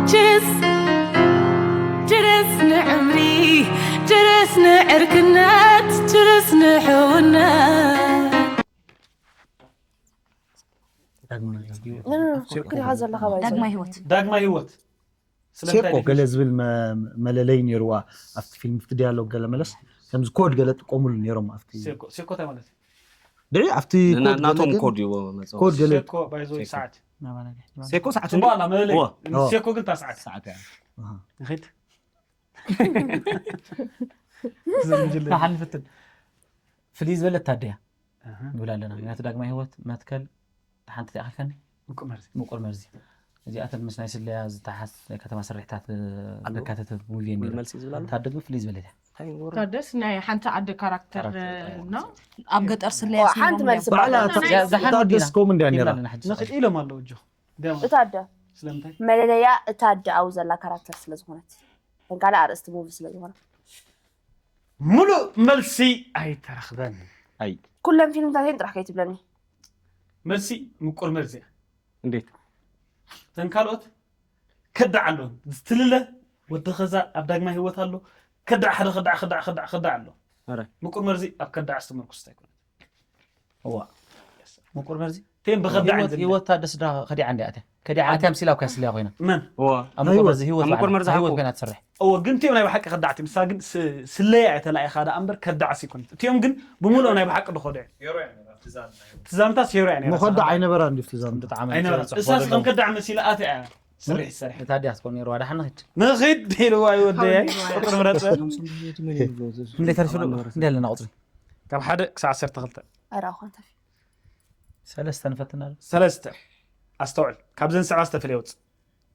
ችርስ ችርስ ንዕምሪ ችርስ ንዕርክነት ችርስ ንሕውነት ክትሪሃ ዘለካ ባይዘ ዳግማይ ህይወት ዳግማይ ህይወት ስለምንታይ ሴኮ ድሕሪ- ገለ ዝብል መ- መለለይ ነይርዋ ኣብቲ ፊልም ኣብቲ ዲያሎግ ገለ መለስ ከምዚ ኮድ ገለ ጥቀሙሉ ነይሮም ኣብቲ ሴኮ ሴኮ እንታይ ማለት እዩ? ድዒ ኣብቲ ኮድ ገለ ናቶም ግን- ኮድ ይዎ መጽ ኮድ ገለ ሴኮ ባይዞ ሰዓት ሴኮ ሰዓት ጽቡቅ ኣላ መለለይ ዋ፣ ዋ። ሴኮ ግን እታ ሰዓት ሰዓት እያ ኣሃ። ንኸይድ ንሓልፍትን ፍልይ ዝበለት ታደያ ንብል ኣለና ምክንያቱ ዳግማይ ህይወት መትከል ሓንቲ ትኣኸልከኒ ምቁር መርዚ ምቁር መርዚ እዚኣተን ምስ ናይ ስለያ ዝተሓስ ናይ ከተማ ስርሕታት ዘካተተ ሙቪ ሙሉ ነይሩ መልሲ ዝብል ኣሎ ታደግ ፍልይ ዝበለት እያ እንታይ ንገብሮ ታደስ ናይ ሓንቲ ዓዲ ካራክተር ካራክተር፣ ነው ኣብ ገጠር ስለያ ባዕላ ስሞም እዮም። እታ- እታ ደስ ኮም እንዲያ ነይራ ሓንቲ ንኽድ ኢሎም ኣለዉ እጆ ደማ እታ ኣደ ስለምንታይ መለለያ እታ ኣደ ኣብኡ ዘላ ካራክተር ስለ ዝኾነት ተንካለ ኣርእስቲ ሙቪ ስለ ዝኾነ ሙሉእ መልሲ ኣይተረኽበን ኩለን ፊልምታተን ጥራሕ ከይትብለኒ መልሲ ምቁር መርዚ እያ እንዴት ተን ካልኦት ከዳዕ ኣሎ ዝትልለ ወዲ ኸዛ ኣብ ዳግማይ ህይወት ኣሎ ከዳዕ ሓደ ከዳዕ ከዳዕ ከዳዕ ከዳዕ ኣሎ ኧረ። ምቁር መርዚ ኣብ ከዳዕ ዝተመርኩስ ኣይኮነ እዋ ምቁር መርዚ ቴን ብኸዳዕ ህይወት- ህይወት ታደስ ድራ ከዲዓ እንዲያ ኣትያ ከዲዓ ኣትያ ምስላ እኳ ስለያ ኮይና መን ኣብ ምቁር መርዚ ህይወት ኣብ ምቁር መርዚ ባዕላ- ህይወት ሓቁ። ኮይና ትሰርሕ እዎ ግን ቲኦም ናይ ብሓቂ ከዳዕቲ ምሳ ግን ስ- ስለያ እየ ተላኢኻ ዳ እምበር ከዳዕስ ይኮነት እቲኦም ግን ብሙሉኦም ናይ ብሓቂ ድኾደ ትዛምታስ ሄሮ እያ ነይራ መኸዳ ኣይነበራ እንዲ ትዛምታ ብጣዕሚ ኣይነበራ ጽቡቅ እሳስ ዘሎ። ከም ከዳዕ መሲላ ኣትያ እያ ስርሕ ይሰርሕ እታ ዲያስ ኮ ነይርዋ ዳሓን ንኽድ ንኽድ ኢልዋ ይወደያይ ቁጥር ምረፀ እንዴት ተርሽሉ እንዲ ኣለና ቁፅሪ ካብ ሓደ ክሳብ ዓሰርተ ክልተ ኣይረኣኹን ተፊ ሰለስተ ንፈትና ኣሎ ሰለስተ ኣስተውዕል ካብዘን ሰባ ዝተፈለየ ውፅ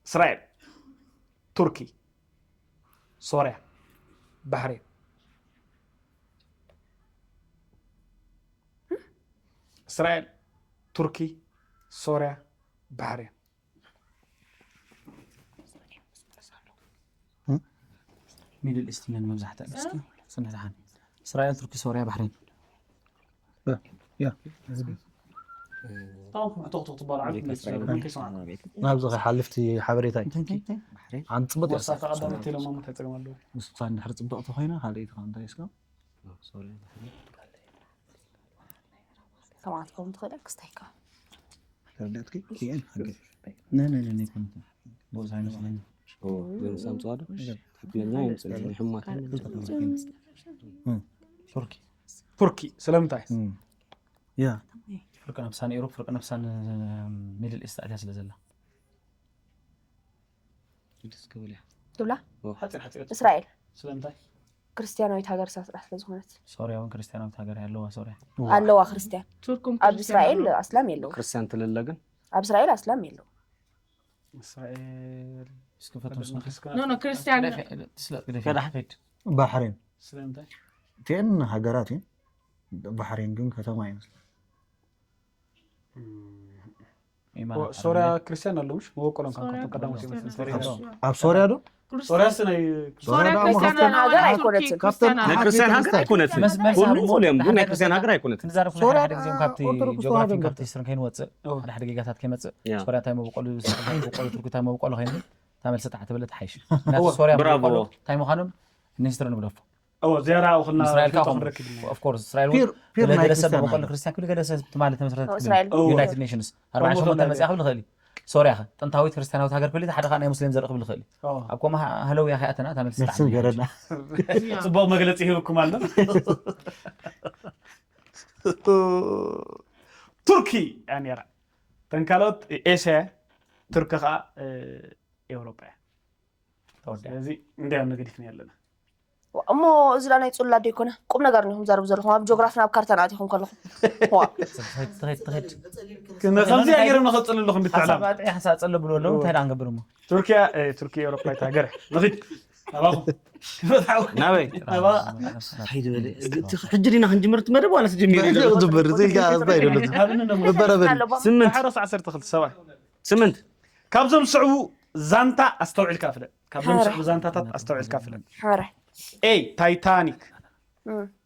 እስራኤል ቱርኪ ሶርያ ባሕሬን እስራኤል ቱርኪ ሶርያ ባሕሬን ሚድል ኢስት ምን መብዛሕትአን እስኪ ስንሕ ዝሓን እስራኤል ቱርኪ ሶርያ ባሕሬን ያ ታውኩም ሕቶክቶ ትባል ዓብት ነስዘሩ ከይሰማዕኩም ናብዚ ከይሓልፍቲ ሓበሬታ እዩ ሓንቲ ፅቡቅ ወሳተ ቀዳመት ኢሎም ምንታይ ፀገም ኣለዎ ንስካ እንድሕር ፅብቅ ተኮይና ካልኣይቲ ከዓ እንታይ እስካ ከማት ከም ትኽእል ክስታይካ ተረዳእትኪ ኪኤን ሓገዝ ነነነ ይኮነት ብኡስ ኣይመስለኒ ሳምፅዋ ዶ ትክክለኛ ይምፅእ ሕማት ቱርኪ ቱርኪ ስለምንታይ ያ ፍርቂ ነብሳን ኤሮፕ ፍርቂ ነብሳን ሚድል ኢስት ኣትያ ስለ ዘላ ደስ ክብል እያ ትብላ ሓፂር ሓፂር እስራኤል ስለምንታይ ክርስቲያናዊት ሃገር እሳ ስራሕ ስለ ዝኾነት ሶርያ እውን ክርስቲያናዊት ሃገር ኣለዋ ሶርያ ኣለዋ ክርስቲያን ቱርኩም ኣብ እስራኤል ኣስላም የለዉ ክርስቲያን ትልለ ግን ኣብ እስራኤል ኣስላም የለዉ እስራኤል እስኪ ፈትኑ ስማ ኖ ኖ ክርስቲያን ትስለጥ ግደፊ ሄድ ባሕሬን ስለምንታይ እቲአን ሃገራት እየን ባሕሬን ግን ከተማ ይመስል ኢማራት ሶርያ ክርስቲያን ኣለዉ ምሽ መበቆሎም ካብ ሶርያ ካብቶም ቀዳሞት ክርስቲያን ይመስል ኣለዉ። ሶርያ ኣብ ሶርያ ዶ ሶርያ ስናይ ሶርያ ዶ ክርስቲያን ክርስቲያን ኣለዋ ሃገር ቱርኪ ኣይኮነትን። ክርስቲያን ናይ ኣለዋ። ክርስቲያን ሃገር ኣይኮነትን መስ- መልሲ ኩሉ ሃብሞ። ሞልዮም ግን ናይ ንሓደ ክርስቲያን ሃገር ኣይኮነትን ክንዛረብ ሶርያ ሓደ ግዜ ካብቲ ኦርቶዶክስ ጂኦግራፊን ተዋህዶ ካብቲ ሂስትርን ከይንወፅእ እዎ። ሓደ ሓደ ጌጋታት ከይመፅእ ያ። ሶርያ እንታይ መበቆሉ መበቆሉ ቱርኪ እንታይ መበቆሉ ከይኑ እታ መልሲ ጣዕ ተበለ ትሓይሽ ምክንያቱ ሶርያ ብራቮ። መበቆሉ እንታይ ምዃኖም ሂስትሪ ንብለፎ እዎ ዝያዳ ኣውክልና እስራኤል ፍልጠት ካኹም ክንረክብ ኢና። ኦፍኮርስ እስራኤል እውን ፒር ፒር ናይ ገለገለ ሰብ ክርስቲያን መበቆሉ ሃገር ክርስቲያን ክብል ገለ ሰብ ትማሊ ተመስረት እስራኤል እዎ። ዩናይትድ ኔሽንስ ኣርባዕተ ሸሞንተ መፅኣ ክብል ይኽእል እዩ ሶርያ ጥንታዊት ክርስቲያናዊት ሃገር ክብል ሓደ ከዓ ናይ ሙስሊም ዘርኢ ክብል ይኽእል እዩ እዎ። ኣብ ኮማ ሃለውያ ከይኣተና እታ መልሲ መልስን ገረና ፅቡቅ መግለፂ ሂብኩም ኣሎ ቱርኪ እያ ነይራ ተን ካልኦት ኤስያ ቱርኪ ከዓ ኤውሮጳ እያ ተወዲኣ ስለዚ እንዲያም ንግዲፍ ነው ያለና እሞ እዚ ዳ ናይ ፅላ ዶ ይኮነ ቁም ነገር ኒኹም ዘርብ ዘለኹም ኣብ ጂኦግራፊን ኣብ ካርታን ኣቲኹም ከለኹም ዋ ትኸድ ትኸድ ከምዚ ኣገይሮም ንኸፅል ኣለኹም ብትዕላም ሓሳብ ኣጥዒ ሓሳብ ፀለ ብሎ ኣለዉ እንታይ ደኣ ንገብር እሞ ቱርኪያ እ፣ ቱርኪ ኤውሮጳዊት ሃገር እያ። ንኺድ ናባኹም ክፈትሓው ናበይ ናባ እንታይ ዝበለ እቲ ሕጂ ዲና ክንጅምር እቲ መደብ ዋላ ትጀሚር ዝበር ዘይጋዝባ ይደለ ሃብኒ ነሞ ስምንት ሓረስ ዓሰርተ ክልተ ሰብኣይ ስምንት ካብዞም ዝስዕቡ ዛንታ ኣስተውዒልካ ፍለጥ ካብዞም ዝስዕቡ ዛንታታት ኣስተውዒልካ ፍለጥ ሕረ ኤ ታይታኒክ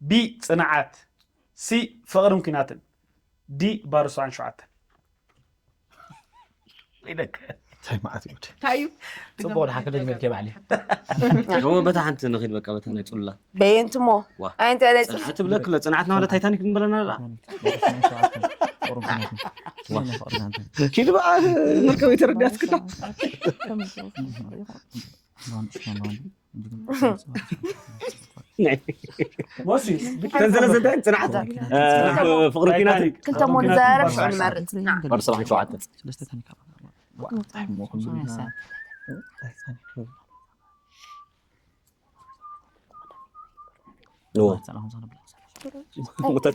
ቢ ፅንዓት ሲ ፍቕርን ኩናትን ዲ ባር ሰብዓን ሸውዓተን እንታይ መዓት እዩ ወዲ? እንታይ እዩ? ጽቡቅ ድሓን ክደግመልክ ባዕሊ እሞ በታ ሓንቲ ንኺድ በቃ በታ ናይ ጽሉላት በየንትሞ ዋ። ኣይንተ ናይ ጽንዓት ትብለክ ለጽንዓት ማለት ታይታኒክ ንበለና ኣላ ኪድ በኣ መርከብ የተረዳት ክዳ ተንዘለዘልታ ጽንዓት ፍቅሪ ኪናት ክልተ ሞ ንዘረብ ሽዑ ንመርጽ ወር ሰብዓን ሸውዓተ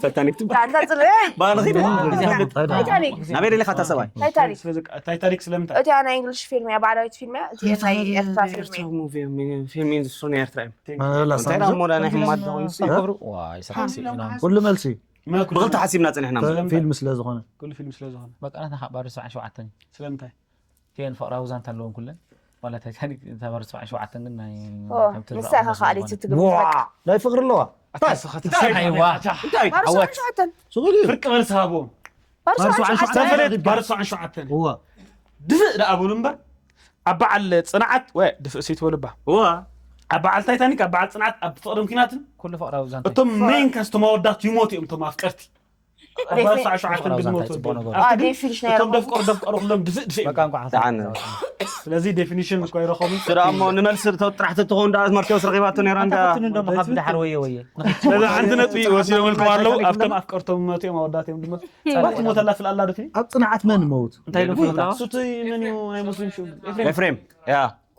ተታኒክ ዳንታ ጽለ ባለኺ ታይታኒክ ናበይ ደሊኻ እታ ሰብኣይ ታይታኒክ ታይታኒክ ስለምንታይ እቲያ ናይ እንግሊሽ ፊልም እያ ባህላዊት ፊልም እያ እቲያ ናይ ኤርትራ ፊልም እያ ፊልም ሱን ኤርትራ እዩ እንታይ ዳ ሞዳ ናይ ሕማት ኾይኑ ኩሉ መልሲ ብኽልተ ሓሲብና ጸኒሕና ፊልም ስለ ዝኾነ ኩሉ ፊልም ስለዝኾነ ስለምንታይ ቲኤን ፍቕራዊ ዛንታ ኣለዎም ኩለን ዋላ ታይታኒክ ተባር ሰብዓን ሸውዓተን ግን ናይ ንሳ ኢኻ ከኣሊት ትግብ ናይ ፍቕሪ ኣለዋ ኣታስኸትሽ ኣይዋ ባርሶ ሸውዓተን ስቕ ኢሉ እዩ ፍርቂ መልሲ ሃብዎም ባርሶ ሸውዓተን ዝተፈለየት ባርሶ ሸውዓተን እዋ ድፍእ ደኣ በሉ እምበር ኣብ በዓል ፅንዓት ወ ድፍእ ሲትበሉ ባ ዋ ኣብ በዓል ታይታኒክ ኣብ በዓል ፅንዓት ኣብ ፍቕርን ኪናትን ኩሉ ፍቕራዊ ዛንታ እቶም ሜን ካስቶም ኣወዳት ይሞቱ እዮም እቶም ኣፍቀርቲ ኣብ በዓል ሰዓ ሸውዓተን ድሞቱ ጽቡቕ ነገር ዴፊኒሽን ናይ እቶም ደፍቀሩ ደፍቀሩ ኩሎም ድፍእ ድፍእ እዮም። በቃ እንኳዕ ደሓን ስለዚ ዴፊኒሽን እኮ ይረኸቡ ስራ እሞ ንመልሲ ተወጥራሕ ተትኸውን ዳ መርቴዎስ ረኺባቶ ነይራ እንዳ ተፈትኑ እንዶ ካብ ድሓር ወየ ወየ ስለዚ ሓንቲ ነጥቢ ወሲዶምልኩም ኣለዉ ኣብቶም ኣፍቀርቶም መቱ እዮም ኣወዳት እዮም ድመቱ ባት ሞተላ ፍልኣላ ድፊ ኣብ ፅንዓት መን መውት እንታይ ኢሉ ፍሉጣ ሱቲ መን እዩ ናይ ሙስሊም ሽኡ ኤፍሬም ኤፍሬም ያ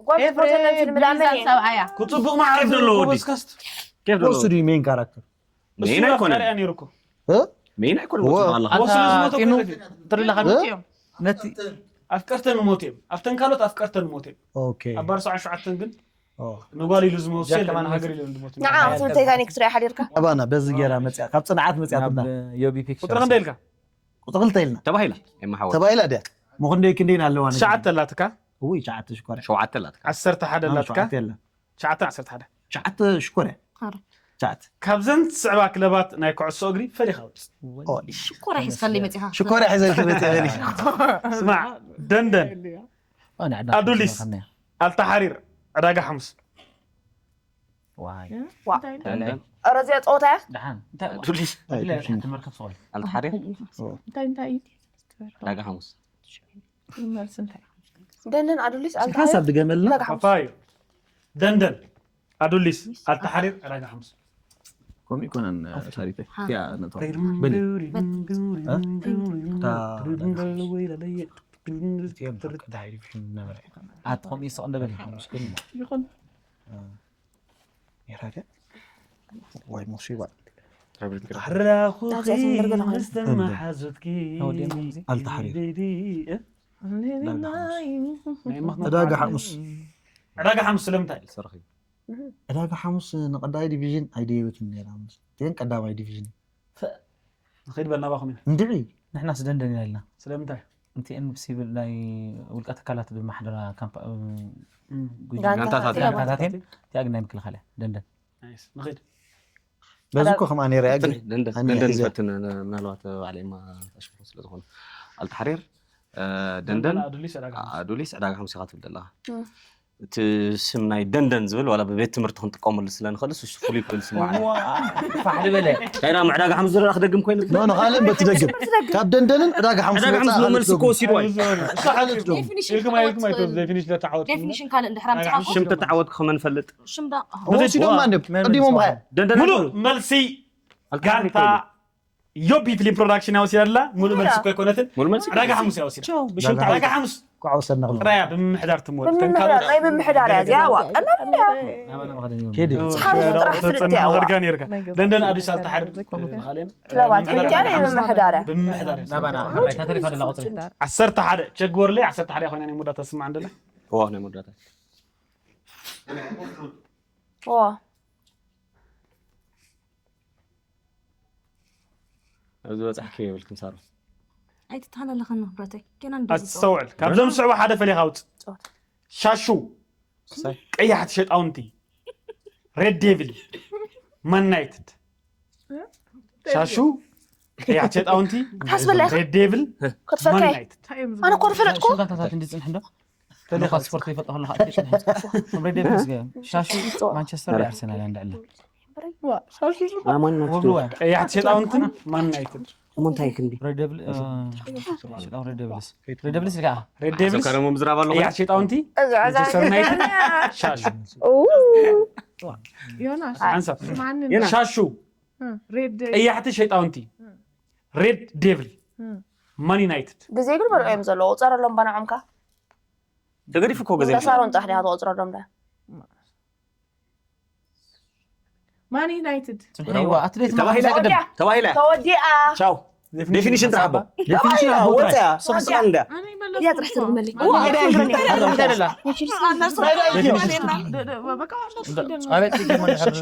ጓል ትሞተለን ዝልምዳ መን እየ ሰብኣያ ክፅቡቕ ማዕረ ዘለዎ ወዲ ኬፍ ደሎ ወስዱ ሜን ካራክተር ሜን ኣይኮነን ሪያ ነይሩ እኮ ሜን ኣይኮነን ወ- ወጥቶ ኣለኻ ወስዱ ዝሞተ ጢኑ ትርላ ከ እዮም ነቲ ኣፍቀርተን ሞት እዮም ኣብተን ካልኦት ኣፍቀርተን ሞት እዮም ኦኬ ኣብ ባርሶ ዓን ሸውዓተን ግን ኦ። ንጓል ኢሉ ዝመወሱ ጃክ የለን ማን ሃገር ኢሉ ድሞት ንዓ ኣቶም ታይታኒክ ትሪኣ ሓዲርካ ኣባና በዚ ገይራ መፅያ ካብ ፅንዓት መፅያ ናብ ብና ዮቢ ፒክቸር ቁጥሪ ክንደ ኢልካ ቁጥቕልተ ኢልና ተባሂላ የመሓወ ተባሂላ ድያ ምኽንደይ ክንደይን ኣለዋ ነገር? ትሽዓተ ኣላትካ ውይ ሸዓተ ሽኮር ሸውዓተ ኣላትካ ዓሰርተ ሓደ ኣላትካ የለን ትሽዓተ ዓሰርተ ሓደ ሸዓተ ሽኮር እያ ሸዓተ ካብዘን ዝስዕባ ክለባት ናይ ኩዕሶ እግሪ ፈሊኻ ውፅ ሽኮራ ሒዝካለይ መፂኻ ሽኮር እያ ሒዘልክ መፅያ በሊ ስማዕ ደንደን ኣዱሊስ ኣልተሓሪር ዕዳጋ ሓሙስ ዋይ ኧረ እዚኣ ፀወታ እያ ደሓን እንታይ ኣዱሊስ ብለ ሓንቲ መርከብ ስቆል ኣልተሓሪር እንታይ እንታይ እዩ ዕዳጋ ሓሙስ ይመልስ እንታይ ደንን ኣዱሊስ ኣልታ ሓሳብ ድገመልና ፓፓዮ ደንደን ኣዱሊስ ኣልተሓሪር ዕዳጋ ሓሙስ ከምኡ ይኮነን ሳሪተ ያ ነጥባ ኣትኾም ይስቕ እንደበል ሓሙስ ግን ይኹን ይራደ ወይ ሙሲባ ኣራኹኺ ምስ ተመሓዙትኪ ኣልተሓሪር ናይ ማኽና ዕዳጋ ሓሙስ ዕዳጋ ሓሙስ ስለምንታይ ሰረኺ ዕዳጋ ሓሙስ ንቀዳይ ዲቪዥን ኣይደየበትን ነራ ምስ ግን ቀዳማይ ዲቪዥን ንኸይድ በል ናባኹም ኢና እንድዒ ንሕናስ ደንደን ኢና ኢልና ስለምንታይ እቲኤን ሲቪል ናይ ውልቀ ትካላት ብማሕደራ ካምፓ- ጋንታታት ጋንታታትን እቲኣ ግን ናይ ምክልኻል እያ ደንደን ናይስ ንኸይድ በዚ እኮ ከምኣ ነይረ እያ ግን ደንደን ኣነ ደንደን ሒዘ። ንፈትን ምናልባት ባዕለይማ ኣሽክሮ ስለ ዝኾነ ኣልተሓሪር ደንደን ኣዱሊስ ዕዳጋ ኣዱሊስ ዕዳጋ ሓሙስ ኢኻ ትብል ዘለኻ እቲ ስም ናይ ደንደን ዝብል ዋላ ብቤት ትምህርቲ ክንጥቀመሉ ስለ ንኽእል እሱ ፍሉይ ክብል ስማዕ ፋሕሊ በለ ካይና ዕዳጋ ሓሙስ ዝረኣ ክደግም ኮይኑ ኖ ኖ ካልእ በትደግም ካብ ደንደንን ዕዳጋ ሓሙስ ዕዳጋ ሓሙስ ዝብል መልሲ እኮ ወሲድዋ እዩ ኢልኩም ኣይልኩም ኣይትወስዱ ዴፊኒሽን ተተዓወትኩም ዴፊኒሽን ካልእ እንድሕር ሽም ተተዓወትኩም ከመን ፈልጥ ሽም ዳ ወሲዶም ማንም ቀዲሞም ኸ ደንደን ሙሉእ መልሲ ጋንታ ዮቢ ፊልም ፕሮዳክሽን እያ ወሲዳ ኣላ። ሙሉእ መልሲ እኮ ኣይኮነትን። ሙሉእ መልሲ ዕዳጋ ሓሙስ እያ ወሲዳ። ብሽም ዕዳጋ ሓሙስ ኳዕ ወሰድና ክሎ ጥራይ እያ ብምምሕዳር ትመወል። ብምምሕዳር ናይ ምምሕዳር እያ እዚኣ ዋ ቀላል እያ። ኬዲ ዝሓዙ ጥራሕ ፍልጥ እያ ዋ። መኸድካ ነይርካ። ደንደን ኣዲስ ኣልተሓር ብኻልኤን ክለባት እያ ናይ ምምሕዳር እያ። ብምምሕዳር እያ። ናባና ሓራይ ታተሪፋ ደላ ቁፅሪ ዓሰርተ ሓደ ቸግወርለይ ዓሰርተ ሓደ ኮይና ናይ ሙዳ ተስማዕ እንደላ ዋ ናይ መወዳእታ ዋ ኣብዚ በፃሕኪ የብልክን ሳሮ ኣይትተሃላለኸኒ ክብረተይ ገና ኣስተውዕል። ካብዞም ዝስዕቡ ሓደ ፈሊኻ ውፅእ። ሻሹ፣ ቀያሕቲ ሸጣውንቲ፣ ሬድ ዴቪል፣ ማን ዩናይትድ። ሻሹ፣ ቀያሕቲ ሸጣውንቲ፣ ሓስበላ ኢኻ ሬድ ዴቪል፣ ማን ክትፈካይ ዩናይትድ። ኣነ እኮ ዝፈለጥኩ ጋንታታት እንዲ ፅንሕ እንዶ ተለኻ ስፖርት ይፈልጥ ከለኻ ኣትሌት ነህ። እቶም ሬድ ዴቪልስ ገ-፣ ሻሹ ማንቸስተር ኣርሰናል እያ እንዳዕላ። ዋ፣ ሻሹ ማን ናት? ወግዋ። ቀያሕቲ ሸጣውንትን ማን ዩናይትድ? እሞ እንታይ ክንዲ? ሬድ ዴቪል፣ እ፣ ሸጣው ሬድ ዴቪልስ። ሬድ ዴቪልስ ከኣ። ሬድ ዴቪልስ ከረሞ ምዝራብ ኣለኹ። ቀያሕቲ ሸጣውንቲ እዛ እዛ ማንቸስተር ዩናይትድ ሻሹ። ዮናስ ሓንሳብ ማንን ዮናስ። ሻሹ ሬድ ቀያሕቲ ሸጣውንቲ ሬድ ዴቪል ማን ዩናይትድ ግዜ ግን በልዑ እዮም ዘለዉ። ቁፀረሎም ባናዖምካ ተገዲፉ እኮ ግዜ እንደ ሳሮን ፃሕ ዲኻ ትቆፅረሎም ዳ ማን ዩናይትድ ጽንሕዋ ኣትሌት ተባሂላ ማዕረ ቅድም ተባሂላ ተወዲኣ ቻው። ዴፊኒሽን ጥራሕ ኣቦ ዴፊኒሽን ኣቦ ጥራሕ። ወፅያ ስቕስቓ እንዳ ኣነ እያ ጥራሕ ትርጉመለይ ኣበይ ትገርመ ድሕር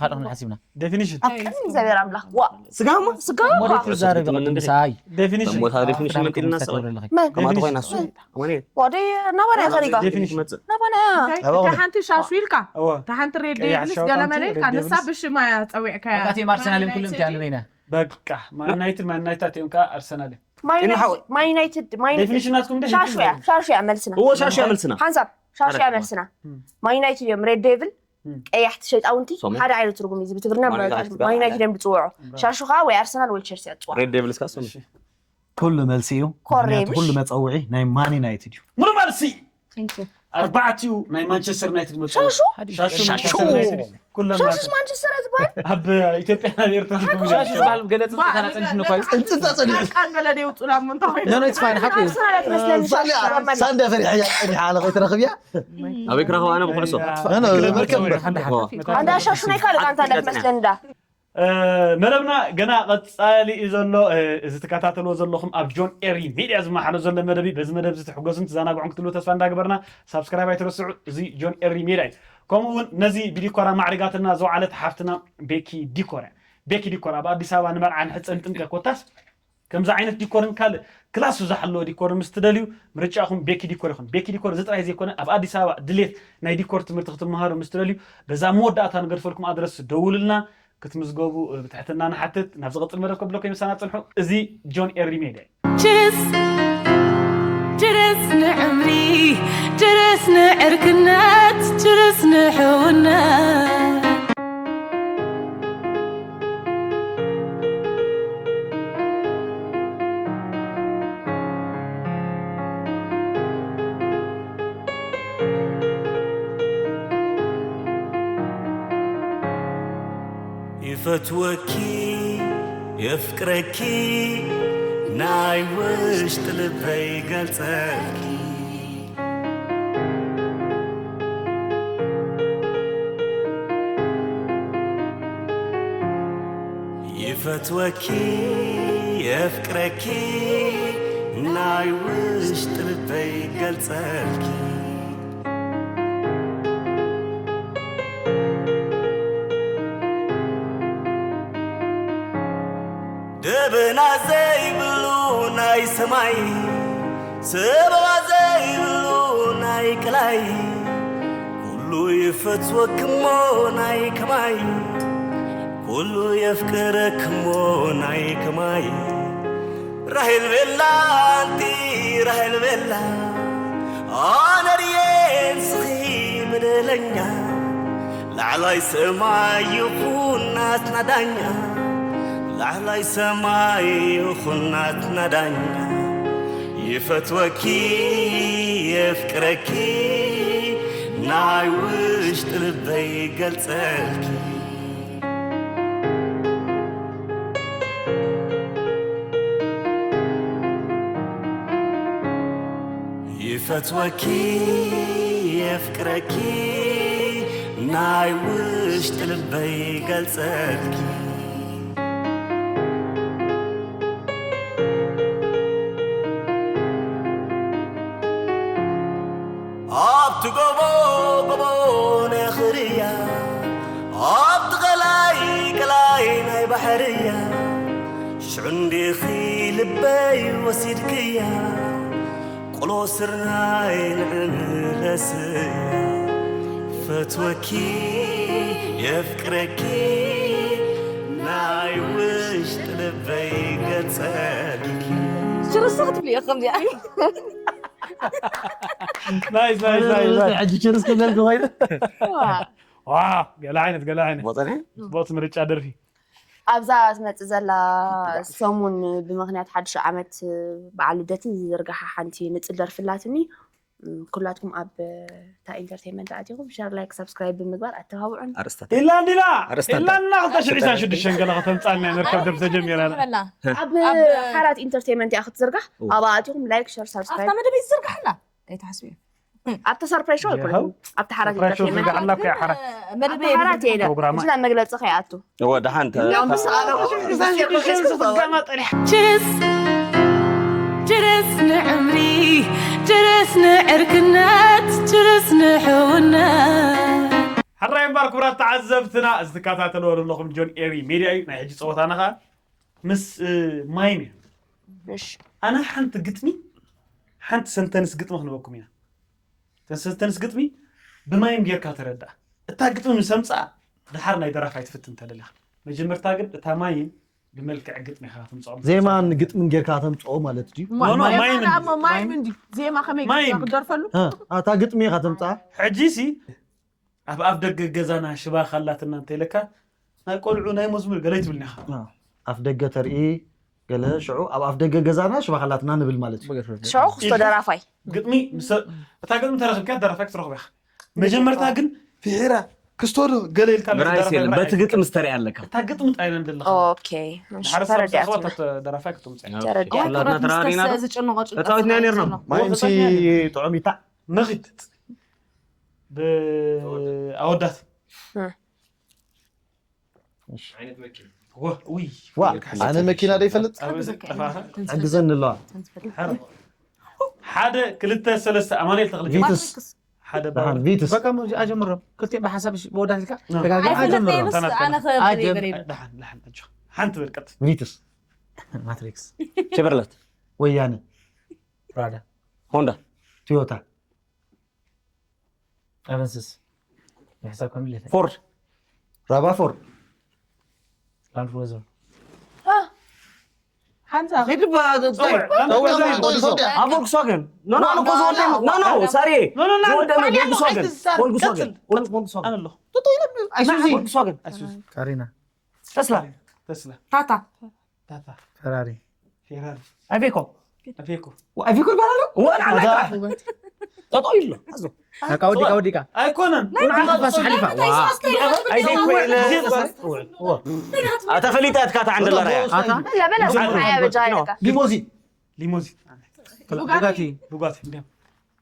ካልኦ ክንሓስብና ዴፊኒሽን ኣብ ቅድሚ እግዚኣብሔር ኣምላኽ ዋ ስጋማ ስጋ ሞዴት ትዛረብ ቅድም ምሳይ ዴፊኒሽን ሞታ ዴፊኒሽን መጢልና ሰብ መን ከማት ኮይና እሱ ዴፊኒሽን ወኔ ናባና ከሪጋ ዴፊኒሽን መፅእ ናባና እታ ሓንቲ ሻሹ ኢልካ እወ እታ ሓንቲ ሬድ ቀያሕ ዴቪልስ ሻውጣ ገለ እንትን መለ ሬድ ኢልካ ንሳ ዴቪልስ። ብሽማ እያ ፀዊዕካያ ኣቲም ኣርሰናል እዮም ኩሎም እቲኣ ንበይና በቃ ማን ዩናይትድ ማን ዩናይትድ እዮም ከኣ ኣርሰናል እዮም ማን ዩናይትድ ማን ዩናይትድ ዴፊኒሽን ናትኩም ደስ ሻሹ እያ ሻሹ እያ መልስና እዎ ሻሹ እያ መልስና ሓንሳብ ሻሹ እያ መልስና ማን ዩናይትድ እዮም ሬድ ዴቪል እም። ቀያሕቲ ሸይጣውንቲ ሶሜ። ሓደ ዓይነት ትርጉም እዩ እዚ ብትግርና ማን ዩናይትድ ማን ዩናይትድ እዮም ዝፅውዑ ሻሹ ከዓ ወይ ኣርሰናል ወይ ቸልሲ እያ ትፅውዑ ሬድ ዴቪልስ ካስ ሶሜ። ኮሬ ኩሉ መልሲ እዩ። ኮሬ ምክንያቱ ምሽ? ኩሉ መፀውዒ ናይ ማን ዩናይትድ እዩ። ሙሉ መልሲ ኣርባዕቲኡ ናይ ማንቸስተር ዩናይትድ መፅኡ ሻሹ ሻሹ ማንቸስተር ዩናይትድ ኩሎም ሻሹስ ማንቸስተር እያ ዝበሃል ኣብ ኢትዮጵያ ናብ ኤርትራ ዝግቡ ሻሹ ዝበሃል ገለ ጽንጽ ተነጸንሽ ንኳይ ፅንፅፃ ፀኒሑ ቃል በለደ ይውፁላ ምንታይ No, no, it's fine. ሓቂ እዩ። ኣርሰናል እያ ትመስለኒ ሻሹ ሳንዳ ፈሪሐ እያ ፀኒሓ ኣለኸ ትረኽብያ ኣበይ ክረኽባ ኣነ ብኩዕሶ ኣነ መርከብ ሓንዳ ሓቂ። ኣንዳ ሻሹ ናይ ካልእ ጋንታ እንዳ ትመስለኒ ዳ መደብና ገና ቀጻሊ እዩ ዘሎ። እዚ ትከታተልዎ ዘለኹም ኣብ ጆን ኤሪ ሚድያ ዝመሓሎ ዘሎ መደብ እዩ። በዚ መደብ እዚ ትሕጎስን ትዘናግዑን ክትህልዉ ተስፋ እንዳገበርና ሳብስክራይብ ኣይትረስዑ። እዚ ጆን ኤሪ ሚድያ እዩ። ከምኡ እውን ነዚ ብዲኮራ ማዕሪጋትና ዝወዓለት ሓፍትና ቤኪ ዲኮር እያ። ቤኪ ዲኮር ኣብ ኣዲስ ኣበባ ንመርዓ ንሕጸን ጥምቀት ኮታስ ከምዚ ዓይነት ዲኮርን ካልእ ክላሱ ዝሓለወ ዲኮር ምስ ትደልዩ ምርጫኹም ቤኪ ዲኮር ይኹን። ቤኪ ዲኮር እዚ ጥራይ ዘይኮነ ኣብ ኣዲስ ኣበባ ድሌት ናይ ዲኮር ትምህርቲ ክትመሃሩ ምስ ትደልዩ በዛ መወዳእታ ንገድፈልኩም ኣድረስ ደውሉልና ክትምዝገቡ ብትሕትና ንሓትት። ናብ ዝቕጽል መደብ ከብለኩም ይምሳና ጽንሑ። እዚ ጆን ኤሪ ሜድያ እዩ። ችርስ ችርስ ንዕምሪ ችርስ ንዕርክነት ችርስ ንሕውነት ይፈትወኪ የፍቅረኪ ናይ ውሽጢ ልበይ ገልጸልኪ ይፈትወኪ የፍቅረኪ ናይ ውሽጢ ልበይ ገልጸልኪ ደበና ዘይብሉ ናይ ሰማይ ሰበባ ዘይብሉ ናይ ቀላይ ኩሉ ይፈትወክሞ ናይ ከማይ ኩሉ የፍቅረክሞ ናይ ከማይ ራሄል ቤላ ኣንቲ ራሄል ቤላ ኣነርየ ንስኺ በደለኛ ላዕላይ ሰማይ ይኹን ናትና ዳኛ ላዕላይ ሰማይ ይኹን ናትና ዳኛ ይፈትወኪ የፍቅረኪ ናይ ውሽጢ ልበይ ገልጸልኪ ይፈትወኪ የፍቅረኪ ናይ ውሽጢ ልበይ ገልጸልኪ ኣብቲ ጎቦ ጎቦ ናይ ኽርያ ኣብቲ ቐላይ ቀላይ ናይ ባሕርያ ሽዑ እንዲኺ ልበይ ወሲድክያ ቆሎ ስርናይ ንዕንለስያ ፈትወኪ የፍቅረኪ ናይ ውሽጢ ልበይ ገጸልኪ ሽርሳ ክትብልዮ ከምዚኣ ናይስ ናይስ ናይስ ናይስ። ሕጂ ችርስ ክበልኩ ኮይነ ዋ ገለ ዓይነት ገለ ዓይነት ቦጠነ ቦት ምርጫ ደርፊ ኣብዛ ትመፅእ ዘላ ሰሙን ብምክንያት ሓድሽ ዓመት በዓል ልደትን ዝዝርግሓ ሓንቲ ንፅል ደርፊ ኣላትኒ። እም፣ ኩላትኩም ኣብ እታ ኢንተርቴንመንት ኣቲኹም ሸር ላይክ ሳብስክራይብ ብምግባር ኣተባብዑን። ኣርስታት ኢላንዲላ ኣርስታት ኢላንዲላ ክልተ ሽሕ ዕስራን ሽዱሽተን ገለ ከተምፃልና ነርካብ ደርፊ ተጀሚራ ኣብ ሓራት ኢንተርቴንመንት ኢኻ ክትዝርጋሕ ኣብኣ ኣቲኹም ላይክ ሸር ሳብስክራይብ ኣብታ መደበይ ዝዝርግሓላ ኣይትሓስቢ ኣብቲ ሰርፕራይዝ ሾው ኣይኮነን ኣብቲ ሓራት ሰርፕራይዝ ሾው ኢንተርቴንመንት ዝርግሓላ እኮ እያ ሓራት ኣብቲ ሓራት እየ ኢለ ፕሮግራማ እዚና መግለፂ ከይኣቱ እወ ደሓን ተ- ያው ምስ ኣነ ሽዱሽተ ሽዱሽተ ስጋማ ጠሪሕ ችርስ ችርስ ንዕምሪ ችርስ ንዕርክነት ችርስ ንሕውነት ሕራይ እምበር ክቡራት ተዓዘብትና እዚ ትከታተልዎ ዘለኹም ጆን ኤሪ ሜድያ እዩ ናይ ሕጂ ፀወታና ከዓ ምስ እ፣ ማይም እዩ እሺ ኣነ ሓንቲ ግጥሚ ሓንቲ ሰንተንስ ግጥሚ ክንበኩም ኢና እተን ሰንተንስ ግጥሚ ብማይም ጌርካ ተረድኣ እታ ግጥሚ ምስ ኣምፅኣ ድሓር ናይ ደራፋይ ትፍትን ተደሊኻ መጀመርታ ግን እታ ማይም ብመልክዕ ግጥሚ ኢኻ ተምፅኦ ዜማን ግጥምን ጌርካ ተምፅኦ ማለት ድዩ ኖ፣ ኖ፣ ማይም እንዲ። ማይም እንዲ ዜማ ከመይ ማይም። ክደርፈሉ እ፣ ኣታ ግጥሚ ኢኻ ተምፅኣ ሕጂሲ ኣብ ኣፍ ደገ ገዛና ሽባ ካላትና እንተኢለካ ናይ ቆልዑ ናይ መዝሙር ገለ ትብልኒ ኢኻ እ፣ ኣፍ ደገ ተርኢ ገለ ሽዑ ኣብ ኣፍ ደገ ገዛና ሽባ ካላትና ንብል ማለት እዩ ሽዑ ክስቶ ደራፋይ ግጥሚ ምስ እታ ግጥሚ ተረኽብካ ደራፋይ ክትረኽብ ኢኻ መጀመርታ ግን ፍሒራ ክስቶ ዶ ገለ ኢልካ ምራይስ የለን በቲ ግጥም ዝተሪኣ ኣለካ እታ ግጥሚ ጣይና እንደለኻ ኦኬ እሺ፣ ሓደ ሰብ ተረዲኣት ተኸወት ደራፋይ ክትምፅእ ኩላትና ተራሪና ዶ ዝጭንቆ ተፃዊትና ነርና ማይምሲ ጥዑሚታ ንኺድ ብኣወዳት ዋ ኣነ መኪና ዶ ይፈልጥ ሕግዘኒ ኣለዋ ሓደ ክልተ ሰለስተ ኣማኑኤል ተኽለ ቪትስ ሓደ ደሓን ቪትስ በቃ ሞ ኣጀምሮም ክልቲኦም ብሓሳብ እሺ ብወዳት ኢልካ ኣይፈለጥና ተጋጊ የምስ ኣጀምሮም ኣነ ኣጀም ክበሪ ደሓን ደሓን ኣጆ ሓንቲ በል ቀጥ ቪትስ ማትሪክስ ቸቨርለት ወያነ ፕራዳ ሆንዳ ቶዮታ ኣቨንስስ ንሕሳብ ከም ኢለ ፎርድ ራባ ፎርድ ላንድ ክሩዘር ሓንሳ ሂድባ ኣብ ቮልክስዋገን ኖ ኖ እኮ ዝወደመ ኖ ኖ ሳሪ ዝወደመ ቮልክስዋገን ቮልክስዋገን ቮልክስዋገን ኣለኹ ኣይሱዚ ቮልክስዋገን ኣይሱዚ ካሪና ተስላ ተስላ ታታ ታታ ፈራሪ ፌራሪ ኣቬኮ ኣፌኮ ኣቪኩር ባላሎ ወላ ጠጦ ይሎ በቃ ወዲቃ ወዲቃ ኣይኮነን ንዓኻ ፋስ ሓሊፋ ዋ ኣይዘይኮይነ ኣታ ፈሊጣ እትካ ተዓንደላ ራያ ኣታ በላ በላ ስማያ በጃ ኢለካ ሊሞዚን ቡጋቲ ቡጋቲ ቡጋቲ እንዲያም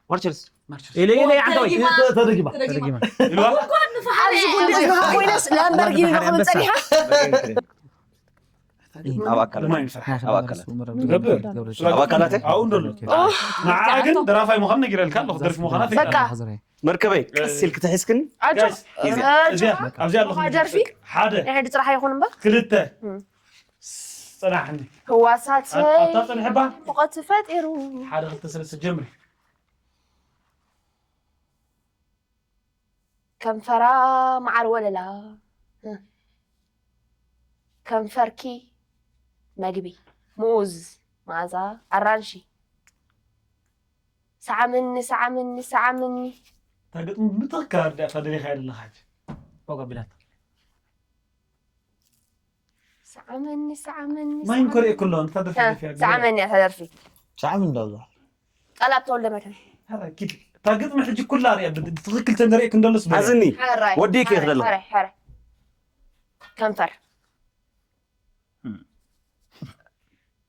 ማርቸልስ ማርቸስ ኢለ ኢለ ዓንተወይ ተደጊማ ተደጊማ ኣብዚ ጉንደስ ንኻ ኮይነስ ላምበርጊኒ ንኸውን ፀኒሓ ኣብ ኣካላት ብማይ ንፍራሕ ኣብ ኣካላት ገብር ኣብ ኣካላት ኣብኡ እንደሎ ንዓ ግን ደራፋይ ምዃን ነጊረልካ ኣለኹ ደርፊ ምዃና በቃ መርከበይ ቀስ ኢልክ ተሒዝክኒ ኣጆ እዚኣ ኣብዚኣ ኣለኹ ደርፊ ሓደ ናይ ሕጂ ጥራሕ ይኹን እምበር ክልተ እም። ፅናሕኒ ህዋሳተይ ኣታ ፅንሕባ ሙቐት ፈጢሩ ሓደ ክልተ ሰለስተ ጀምሪ ከንፈራ መዓር ወለላ ከንፈርኪ መግቢ ሙኡዝ መዓዛ ኣራንሺ ሰዓምኒ ሰዓምኒ ሰዓምኒ እታ ግጥሚ ብትኽክል ኣርዲኣካ ደሊኻያ ዘለኻ ሕጂ ፎቅ ኣቢላታ ሰዓምኒ ሰዓምኒ ማይ እንኮ ርእየ ኩሎ እንታ ደርፊ ደፊያ ሰዓምኒ እያ ተደርፊ ሰዓም እንዳብዛ ቃላት ተወልደ መድህን ኪድ እታ ግጥሚ ሕጂ ኩላ ርእያ ብትኽክል ተንደርእየክ እንደሎስ ኣዝኒ ሕራይ ወዲእክ እየ ክደሎ ሕራይ ሕራይ ከንፈር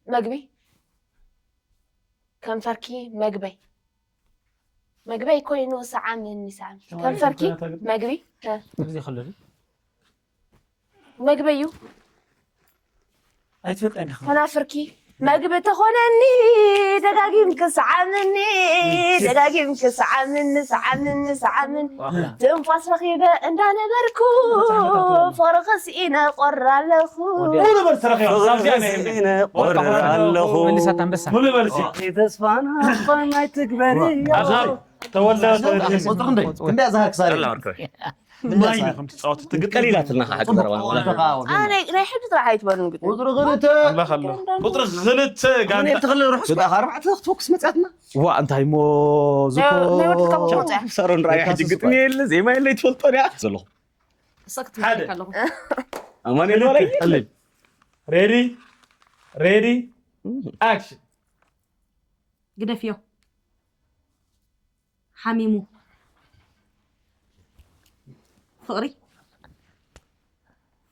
መግቢ ከንፈርኪ መግበይ መግበይ ኮይኑ ሰዓምኒ ሰዓምኒ ከንፈርኪ መግቢ እዚ ከሎ ድዩ? መግበይ እዩ ኣይትፈልጣ ኢኻ ከናፍርኪ መግቢ ተኾነኒ ደጋጊምኪ ሰዓምኒ ደጋጊምኪ ሰዓምኒ ሰዓምኒ ሰዓምኒ ትንፋስ ረኺበ እንዳነበርኩ ፍቕሪ ክስኢነ ቆር ኣለኹ ሙሉ በል ተረኺባ ኣብዚኣ ናይ ህልም ቆር ኣለኹ መልሳት ኣንበሳ ሙሉ በል እስኪ ተስፋና ኾን ኣይትግበሪ ኣብዛ ተወልደ ቁፅሪ ክንደይ? ክንደይ ዝሃርክ ሳሪ? ጠላ ወርከ ማይ ነው ከምትፃወት ትግጥ ቀሊላትና ከዓ ግበረባ ኣነ ናይ ሕጂ ጥራሕ ኣይትበሉን ግጥሚ ቁፅሪ ክልተ። ኣምላኽ ኣሎ። ቁፅሪ ክልተ ጋንታ ክልተ ኣርባዕተ ክትወክስ መፅያትና። ዋ እንታይ ሞ ናይ ወዲ ካብ ወፅያ ሰሮን ራእይ ሕጂ ግጥሚ የለ ዜማ የለ ይትፈልጦ ያ ዘለኹ እሳ ክትመለካ ኣለኹ ኣማኑኤል ወላይ ሬዲ ሬዲ ኣክሽን ግደፍዮ ሓሚሙ ፍቕሪ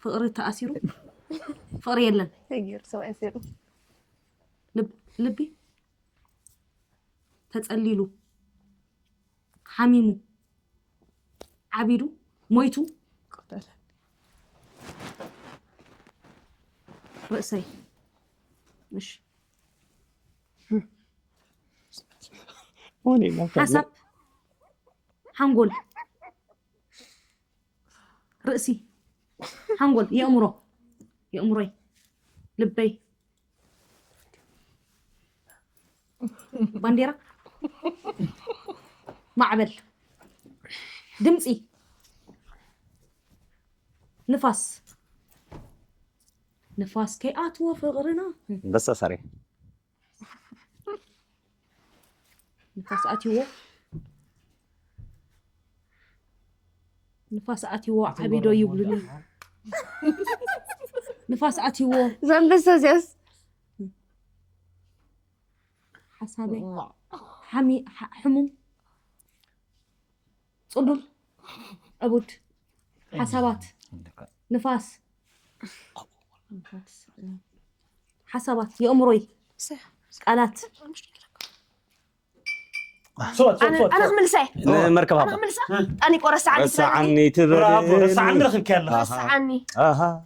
ፍቕሪ ተኣሲሩ ፍቕሪ የለን ተገይሩ ሰብኣይ ኣሲሩ ልብ- ልቢ ተጸሊሉ ሓሚሙ ዓቢዱ ሞይቱ ርእሰይ እሺ ሓሳብ ሓንጎል ርእሲ ሓንጎል የእምሮ የእምሮይ ልበይ ባንዴራ ማዕበል ድምፂ ንፋስ ንፋስ ከይኣትዎ ፍቕርና ኣንበሳ ሳሬ ንፋስ ኣትይዎ ንፋስ ኣትይዎ ዓቢዶ ይብሉኒ ንፋስ ኣትይዎ ዘንበሰ እዚያስ ሓሳበይ ሓሚ- ሓ- ሕሙም ፅሉል ዕቡድ ሓሳባት ንፋስ ሓሳባት የእምሮይ ቃላት ስወት ስወት ኣነ ስወት ክምልሳ እየ ንመርከብ ኣባ ኣነ ክምልሳ ጣኒ ቆ ረስዓኒ ረስዓኒ ትብል ብራቮ ረስዓኒ ረኺብኪ ኣለኻ ረስዓኒ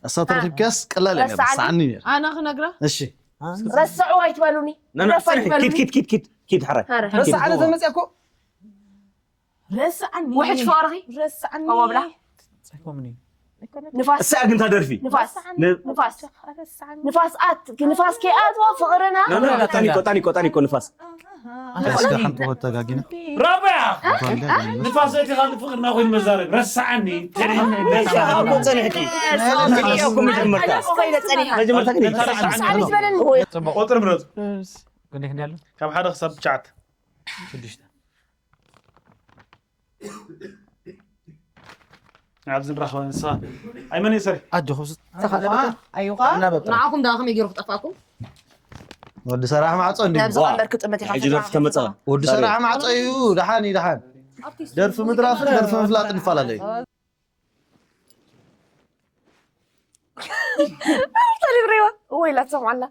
እሳ ተረኪብካስ ቀላል እያ ረስዓኒ። ረስዓኒ ነይራ። ኣነ ክነግራ እሺ ረስዑ ኣይትበሉኒ ናና ረፍ ፅንሒ ኣይትበሉኒ ኪድ ኪድ ኪድ ኪድ ኪድ ሕራይ ኧረ። ረስዓኒ ተመፅያ እኮ ረስዓኒ ውሕጅ ፍቕርኺ ረስዓኒ ከምኡ ብላ ኣይኮምኒ ንፋስ እሳ ግን ታደርፊ ንፋስ ን- ንፋስ ረስዓኒ ንፋስ ኣት ንፋስ ከይኣትዎ ፍቕርና ናና ጣኒቆ ጣኒቆ ጣኒቆ ንፋስ እስከ ሓንቲ ወተጋጊና ራበያ ባንዳ ግን ንፋስ እቲ ካልእ ፍቕርና ኮይኑ መዛረብ ረስዓኒ እኮ ፀኒሕኪ ጸኒሐ እኮ መጀመርታ ጸኒሐ መጀመርታ ግን ረስዓኒ ዝበለኒ ፅቡቅ ቁፅሪ ምረፁ ክንደይ ክንደይ ኣሎ ካብ ሓደ ክሳብ ትሽዓተ ሽዱሽተ ኣብዚ ንራኸበ ንሳ ኣይመን እዩ ሰሪ ኣጆኹም ኣዩኻ እናበጥራ ንዓኹም ዳ ከመይ ገይሩ ክጠፋኩም ወዲ ሰራሕ ማዕፆ እንዲ ናብ ዝቐንበር ክጥምት ኢኻ ሕጂ ደርፊ ተመፀ ወዲ ሰራሕ ማዕፆ እዩ ደሓን እዩ ደሓን ደርፊ ምድራፍን ደርፊ ምፍላጥ ንፈላለዩ ተሪብሬዋ እወ ኢላ ትሰምዓላ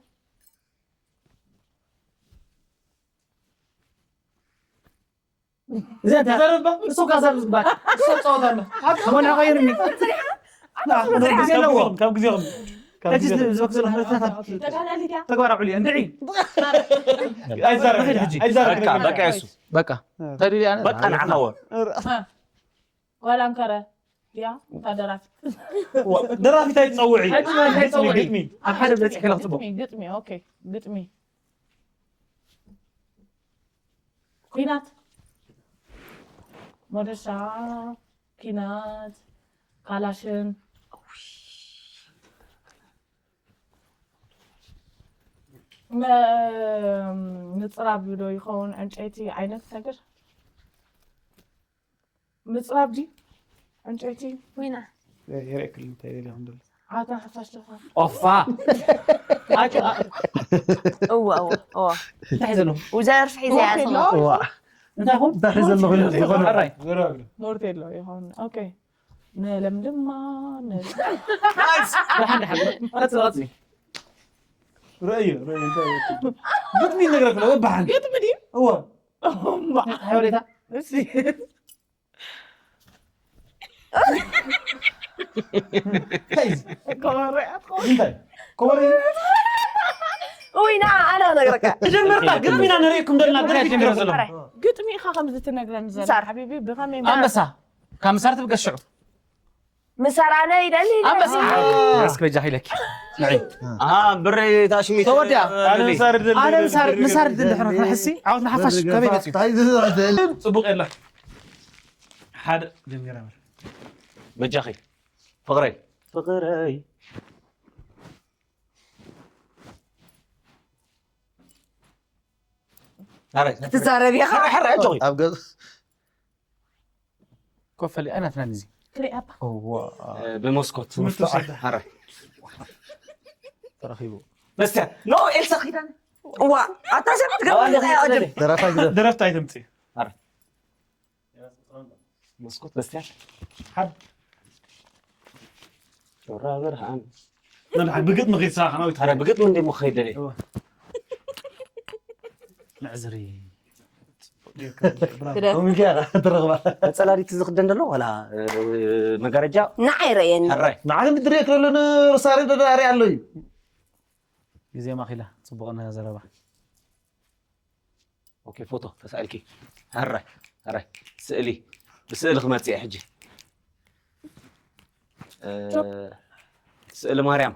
እዚኣ እንታይ ዘረባ እሱ ካዛብ ዝባል እሱ ጸወታ ኣሎ ከመን ቀይርኒ ግዜ ኣለዎ ካብ ግዜኹም ካብ እቲ ግዜኹም ዝበክሰሉ ሕብረተሰብ ተግባር ኣውዕልዮ እንድዒ ኣይዛረብ ሕጂ። ኣይዛረብ በቃ በቃ የሱ በቃ ተሪሪ ኣነ በቃ ንዓኻወ ጓል ኣንከረ ድያ እታ ደራፊት ደራፊት ኣይትፀውዒ ኣይትፀውዒ። ግጥሚ ኣብ ሓደ በፂሕ ከለክ ፅቡቅ ግጥሚ ግጥሚ ኦኬ ግጥሚ ኩናት መደሻ ኪናት ካላሽን መ- ምፅራብ ዶ ይኸውን ዕንጨይቲ ዓይነት ነገር ምፅራብ ዲ ዕንጨይቲ ወይና የርእክል እንታይ ደሊኹም ደሎ ኣታ ሓፋሽ ለኻ ኦፋ እወ እወ እወ እንታይ ዘሎ ውዘርፍ ሒዘ ያዘ እንታይ ኹም እንታይ ዘለኹ ይኾነ ራይ ሞርቴሎ ይኸውን ኦኬ ንለምልማ ን- ደሓን ደሓን ቀፅሊ ቀፅሊ ርእዩ ርእዩ እንታይ ግጥሚ ይነግረክ ነው በባሓን ግጥሚ ድዩ እወ ሓበሬታ እሺ እንታይ እዩ? ከመረያት እንታይ ኮመሪ ውይ ና ኣነ ክነግረካ ጀመርና ግጥሚና ንርእየኩም ዘለና ግጥሚ ትነግረ ዘሎ ግጥሚ ኢኻ ከምዚ ትነግረኒ ዘላ ምሳር። ሓቢቢ ብኸመይ ኣንበሳ ካብ ምሳር ትብገስ ሽዑ ምሳር ኣነ ይደሊ። ኣንበሳ። እስኪ በጃኺ ኢለኪ። ንዒ። ብረይ ታሽሚት ተወዲኣ። ኣነ ምሳር ኣነ ምሳር ምሳር ድልሕና ክንሕሲ ዓወት ንሓፋሽ ከመይ መፂኡ? እንታይ ዝስዕተል ጽቡቕ የላ ሓደ ጀሚራ በጃኺ ፍቕረይ ፍቕረይ ኣረ ትዛረብ ኢኻ። ሕራይ ኣጆኺ ኣብ ገጽ ኮፈሊ ኣይናትናን እዚ ክሪኣባ እዋ ብመስኮት ትምህርቲ ውሰድ። ሕራይ ተረኺቡ በስቲያ ኖ ኤልሳ ኪዳነ ዋ ኣታ ሰብ ትገብር እንታይ ኣጀብ ደረፋ ግዘ ደረፍቲ ኣይተምፅእ መስኮት በስቲያ ጮራ ብርሃን ብግጥሚ ኺድ ስራሕና ወይ ኧረ ብግጥሚ እንደ ሞ ኸይደለ ንዕዝሪ ትረኽባ መፀላሊት ዝኽደን ዘሎ ዋላ መጋረጃ ንዓይ ረየኒ ሕራይ ንዓለም ድሬ ክለሎ ንርሳሪ ደዳሪ ኣሎ እዩ ግዜ ማኺላ ፅቡቕ ና ዘረባ ኦኬ ፎቶ ተሳኢልኪ ሕራይ ሕራይ ስእሊ ብስእሊ ክመፅእ ሕጂ እ፣ ስእሊ ማርያም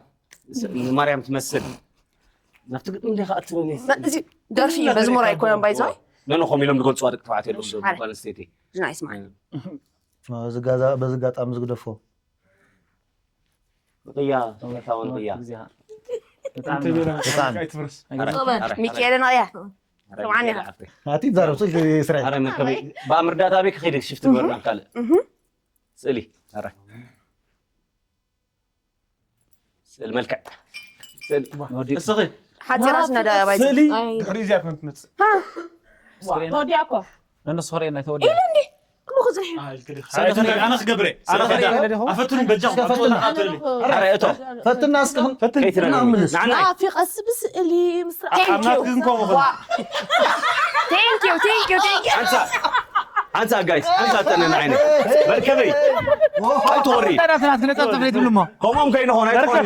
ስ- ንማርያም ትመስል ናብቲ ግጥሚ እንዲኻ ኣትበኒ እዚ ደርፊ መዝሙር ኣይኮነን ባይዞ ነንኾም ኢሎም ዝገልፅዋ ደቂ ተባዕትዮ ኣለዉ ሓደ። ጓል ኣንስተይቲ ዝና ይስማዕ በዚ ጋዛ- በዚ ጋጣሚ ዝግደፎ ንቅያ ስታውን ቅያ ግዜኻ ብጣዕሚ እንተቤላ ብጣዕሚ። ኣይትፍርስ ሚካኤል ነቕያ ስምዓኒ ኢኻ። ኣቲ ዛረብ ስልኪ ስራሕ ኣረ መርከበይ ብኣምርዳታ ቤት ከይደ ሽፍት ግበርና ካልእ ስእሊ ኣረ ስእሊ መልክዕ ስእሊ እስኺ ሓፂራ ስነዳ ባይዞ ስእሊ ድሕሪ እዚኣ ከም ትመፅእ ተወዲኣ እኮ ነንሱ ኸርእየና ይተወዲ ኢሉ እንዲ ክምኡ ክፅንሕ ኣነ ክገብረ ኣነ ክዳ ኣፈቱን በጃ ኣረ እቶ ፈትና እስክን ከይትረኒ ምልስ ንዓና ናፊቐስ ብስእሊ ምስ ኣብ ናትክን ከምኡ ኸ Thank you, thank you, thank you. ሓንሳ ሓንሳ ጋይስ ሓንሳ ጠነን ዓይነ መርከበይ ኣይትወሪ ናትና ክነጣጠፍ ዘይትብሉ እሞ ከምኦም ከይንኾን ኣይትኾን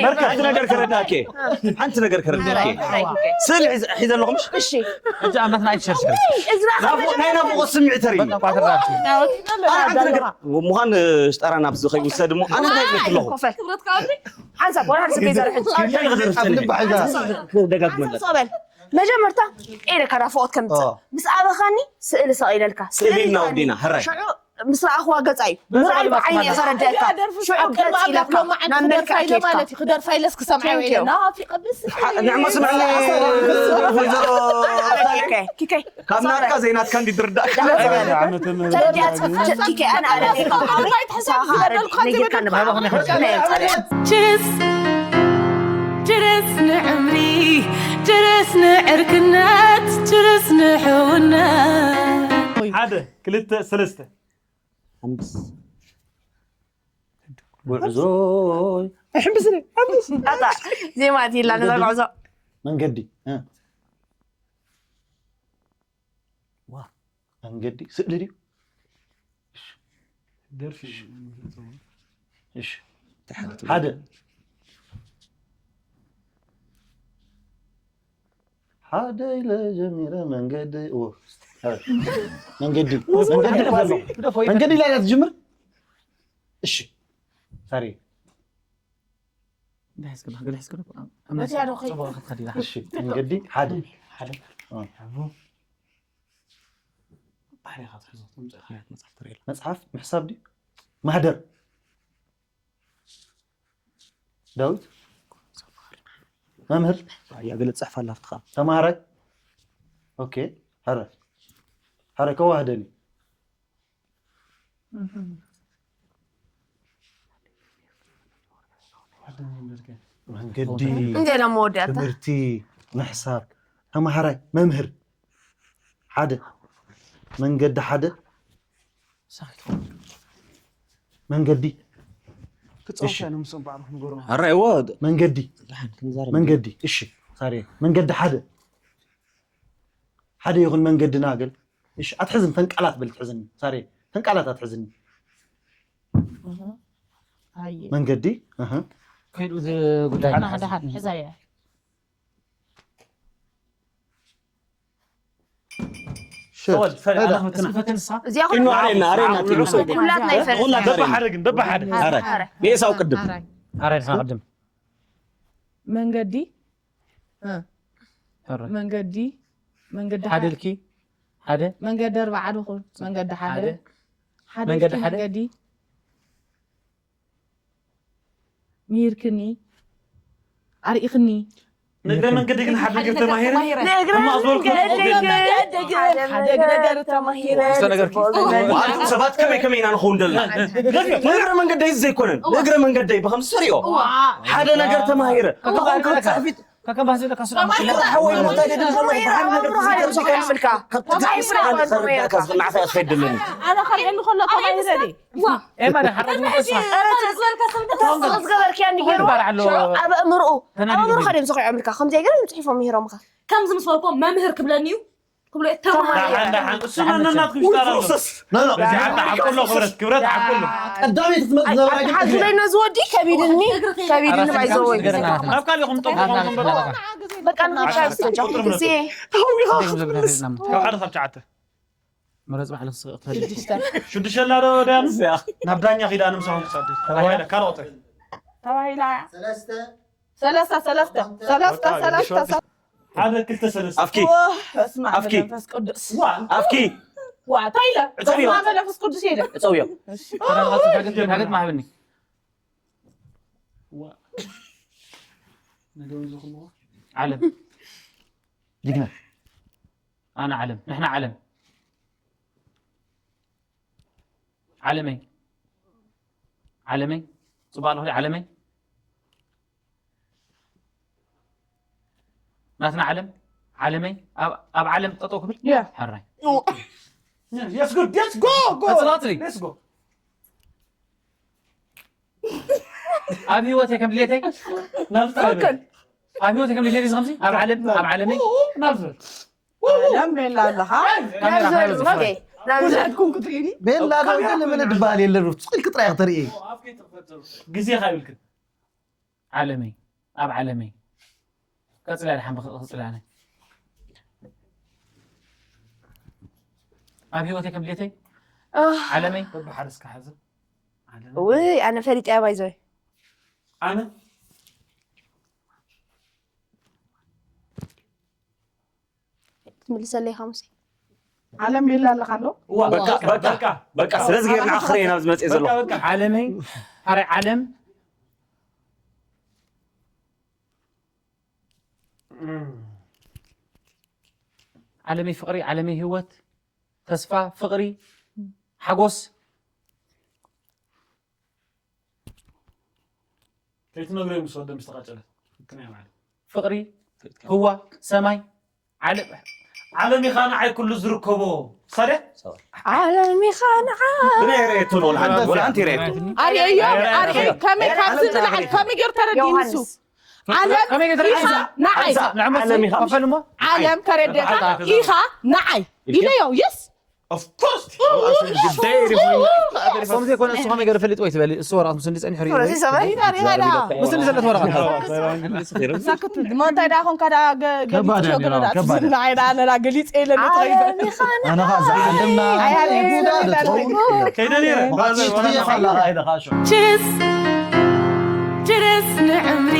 መርከብ ሓንቲ ነገር ክረዳእኪ ሓንቲ ነገር ክረዳእኪ ስእሊ ሒዘ ኣለኹም እሺ እጃ ኣመትና ኣይትሸርሸር እዝራ ናይ ናፍቆት ስምዒት ተርኢ በቃ ቋተራ ኣነ ሓንቲ ነገር ምዃን ሽጣራ ናብዚ ከይውሰድ እሞ ኣነ እንታይ ይብለኪ ኣለኹ ኮፈል ሓንሳብ ወላ ሓንሳብ ከይዘርሕ እንታይ ክደርፍ ኣብ ልባ ሒዛ ደጋግመላ ሓንሳብ ሶበል መጀመርታ ኢለ ካዳ ፍቆት ከምጽእ ምስ ኣበኻኒ ስእሊ ሰቒለልካ ስእሊ እና ወዲና ሕራይ ሽዑ ምስ ረኣኽዋ ገጻ እዩ ምርኣይ ብዓይኒ እየ ከረዳካ ሽዑ ገጽ ኢለካ ናብ መልክዕ ከይድካ ክደርፋ ኢለስ ክሰምዓ Thank you. ናፊቀብስ ንዕሞ ስምዕኒ ወይዘሮ ኪከይ ካብ ናትካ ዘይናትካ እንዲ ዝርዳእካ ኪከይ ኣነ ኣነ ነጊርካ ንባዕልኻ ችርስ ችርስ ንዕምሪ ችርስ ንዕርክነት ችርስ ንሕውነት ሓደ ክልተ ሰለስተ ኣንብስ ጉዕዞ ኣጣ ዜማ ኣትይላ ነዛ ጉዕዞ መንገዲ እ። መንገዲ ስእሊ ድዩ ደርፊ እሺ ሓደ ሓደ ኢለ ጀሚረ መንገዲ ኦ፣ መንገዲ መንገዲ ኢላ እያ ትጅምር እሺ ሳሪ እሺ መንገዲ ሓደ ሓደ መፅሓፍ ምሕሳብ ድዩ ማህደር ዳዊት መምህር ያ ገለ ፅሕፍ ኣላ ኣብቲ ከዓ ተማሃራይ ኦኬ ሐረ ሐረ ከዋህደኒ መንገዲ እንታይ ኢሎም መወዳእታ ትምህርቲ ምሕሳብ ተማሃራይ መምህር ሓደ መንገዲ ሓደ መንገዲ ክፃወት እያ ንምሶም ባዕሉ ክንገርሞ ኣራይዎ መንገዲ መንገዲ እሺ ሳሪ መንገዲ ሓደ ሓደ ይኹን መንገድና ገል እሺ ኣትሕዝን ተንቃላት በል ትሕዝኒ ሳሪ ተንቃላት ኣትሕዝኒ መንገዲ ኣህ ከይዱ እዚ ጉዳይ ሓደ ሓደ ሕዛያ ሸት። ተወል፣ ፈል-፣ ሄዳ። ኣና ፈትና። እዚኣ ኢኖ ኣሬና ኣሬና ጢሉ ሰው ኩላትና ይፈልጥ ደባ ሓደ ግን ደባ ሓደ ኣረ፣ ኣረ ኣረ፣ ደባ ሓደ። ኣረ ንኤሳው ቅድም ኣረ፣ ንሳ ቅድም። መንገዲ ኣረ። መንገዲ መንገዲ ሓደ ልኪ፣ ሓደ፣ መንገዲ ኣርባዓ ድኹን መንገዲ ሓደ ሓደ። ሓደ መንገዲ ልኪ ሓደ? መንገዲ ሚርክኒ ኣርኢኽኒ ንእግረ መንገዲ ግን ሓደ ነገር ተማሂረ። ንእግረ እማ ኣዞርኩ መንገዲ ጽቡቅ ገይሩ። ሓደ ነገር ተማሂረ ክልተ ነገር ጽቡቅ ኪድ። ገይሩ። ኣንቱም ሰባት ከመይ ከመይ ኢና ንኸውን ደለና ንእግረ መንገደይ እዚ ዘይኮነን ንእግረ መንገደይ ብኸም ሰሪኦ ሓደ ነገር ተማሂረ ካብኦም ከውፅእ ኣፊት ከከም ባህዚ ለካ ስለ ሓወይ ቦታ ገድል ዘሎ ብሓን ነገር ተዘይከምሲ ይብልካ ካብቲ ስሓን ዝኸርዳካ ዝኽናዕካ እያ ትኸይድ ደለኒ ኣነ ከርእየኒ ከሎ ተባሂለ ድየ ኤማ ዳ ሓረግ ንስኻ ዝገበርክያ እንዲገሩ ባር ኣሎ ኣብ ኣእምርኡ ኣብ ተናዲዱ ኣእምርኡ ከደም ዝኽሪዖ ምልካ ከምዚ ገይሮም ጽሒፎም ምሂሮምካ ከምዚ ምስ በልኮ መምህር ክብለኒ እዩ ክብሎ እየ ተማሂረ ዳሓን ዳሓን እሱ መንነትኩም ይሽጣራ ኣሎ ፕሮሰስ ኖ ኖ እዚ ሓንቲ ሓቁሎ ክብረት ክብረት ሓቁሎ ቀዳመይቲ ትመጽእ ዝነበራ ግን ሓዙለይ ነዚ ወዲ ከቢድኒ ከቢድኒ ባይዘወይ ኣብ ካልኢኹም ጠቁ በቃ ንኽትሻ ስተጃ ግዜ ካብ ሓደ ካብ ትሽዓተ መረፅ ባዕልኺ ስቕ ትበሊ ሽዱሽተ ኣላ ዶ ዳያኑ ናብ ዳኛ ኺዳ ንምሳኹም ክሳድድ ተባሂለ ካልኦት ተባሂላ ሰለስተ ሰለስተ ሰለስተ ሰለስተ ሰለስተ ሓደ ክልተ ሰለስተ ኣፍኪ ወ- በስመ ኣብ ኣፍኪ። መንፈስ ቅዱስ ኣፍኪ ዋ እንታይ ኢለ እፀውዮ። በስመ ኣብ መንፈስ ቅዱስ ኢለ እፀውዮ ዳገት ማህብኒ ዓለም ጅግና ኣነ ዓለም ንሕና ዓለም ዓለመይ ዓለመይ ፅቡቅ ኣለኹ ዓለመይ ናትና ዓለም ዓለመይ ኣብ ኣብ ዓለም ጠጠው ክብል Yeah. ሕራይ Yes, good. Yes, go, go. ቀጽል፣ ቀጽሊ። Let's go. ኣብ ህይወተይ ከም ድሌተይ ናብ ዝጠረበ። ኣብ ህይወተይ ከም ድሌተይ ከምዚ ኣብ ዓለም ኣብ ዓለመይ ናብ ዝብል። ለም ቤላ ኣለኻ ካሜራ ካሜራ ዝፈ- ኦኬ ናብ ዝብል ኩላትኩም ክትርእዩኒ ቤላ ዳርገ ልምልድ በሃል የለን ሱቕ ኢልክ ጥራይ ክተርኢ ግዜ ካይብልክን። ዓለመይ ኣብ ዓለመይ ቀጽላ ድሓን ብክቕጽላ ኣነ ኣብ ህይወተይ ከም ድሌተይ ዓለመይ በብሓደ እስከ ሓዘ። ዓለም። ውይ ኣነ ፈሊጠያ ባይዘወይ ኣነ ትምልሰለይ ካሙሲ ዓለም ቤላ ኣለኻ ዶ እዋ፣ በቃ፣ በቃ፣ በቃ፣ ስለዚ ጌርና ኣኽረ ናብ ዝመጽእ ዘሎ። በቃ፣ በቃ። ዓለመይ ሓራይ ዓለም ዓለመይ ፍቕሪ ዓለመይ ህይወት ተስፋ ፍቕሪ ሓጎስ ከይትነግረይ ምስ ወደ ምስ ተቃጨለት። ክንያ ማለት። ፍቕሪ ህዋ ሰማይ ዓለም ዓለም ኢኻ ንዓይ ኩሉ ዝርከቦ። ሳድያ? ዓለም ኢኻ ንዓ ብናይ ሬቱ ነው፣ ለሓንቲ፣ ወላ ሓንቲ ሬቱ። ኣርእዮ ኣርእዮ ከመይ ካብዚ ንላዕሊ ከመይ ገይሩ ተረዲኡ ንሱ ዮሃንስ ዓለም ከመይ ገይሩ ኢኻ ንዓይ ንዕመት ዓለም ኢኻ። ከፈልሞ ዓለም ከረደካ ኢኻ ንዓይ ኢለዮ የስ Of course. ከምዚ ይኮነ እሱ ከመይ ገይሩ ፈሊጥ ወይ ትበሊ እሱ ወረቐት ምስ እንዲ ጸኒሑ ሪኡ ወይ? ፕሮሴስ ኣባይ ምስ እንዲ ዘለት ወረቐት ሳክት ድማ እንታይ ደኣ ኾንካ ደኣ ገ- ገሊጽ ከባድ እዩ ሸገረ ነይሩ፣ ደኣ ከባድ። ትብል ንዓይ ደኣ ነላ ገሊጸ ኢለ ነትኸይደ ዓለም ኢኻ ንዓ ኣነ ኸዓ ዝዓለምና ኣይ፣ ኣይ፣ ጉዳ ኣይ፣ ደትኸውን ኣይ፣ ከይደ ነይረ። ሽትኽየ ኸላ ኣይደኻሾ ችርስ ችርስ ንዕምሪ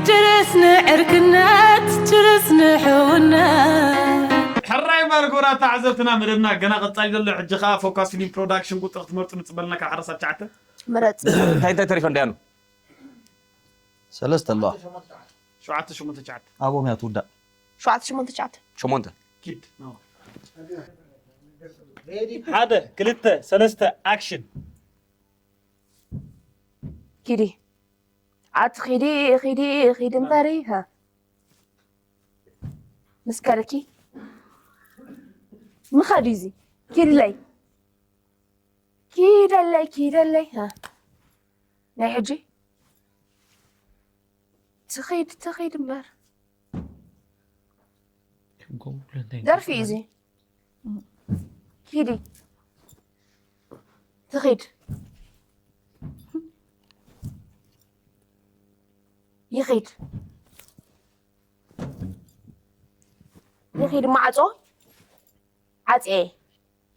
ችርስ ንዕርክነት ችርስ ንሕውነት ሕራይ ማርጎራ ተዓዘብትና መደብና ገና ቀጻሊ ዘሎ ሕጂ ከኣ ፎካስ ፊልም ፕሮዳክሽን ቁጥሪ ክትመርጡ ንጽበልና ካብ ሓደ ሳብ ትሽዓተ ምረጽ እንታይ እንታይ ተሪፈ እንዳያኑ ሰለስተ ኣለዋ ሸውዓተ ሸሞንተ ትሽዓተ ኣብኦም እያ ትውዳእ ሸውዓተ ሸሞንተ ትሽዓተ ሸሞንተ ኪድ ሓደ ክልተ ሰለስተ ኣክሽን ኪዲ ኣቲ ኺዲ ኺዲ ኺዲ እምበሪ ሃ ምስ ከደኪ ምኸድ እዩ እዚ ኪድለይ ኪደለይ ኪደለይ ሃ ናይ ሕጂ ትኺድ ትኺድ እምበር ደርፊ እዩ እዚ ኪዲ ትኺድ ይኺድ ይኺድ ማዕጾ ዓጽየ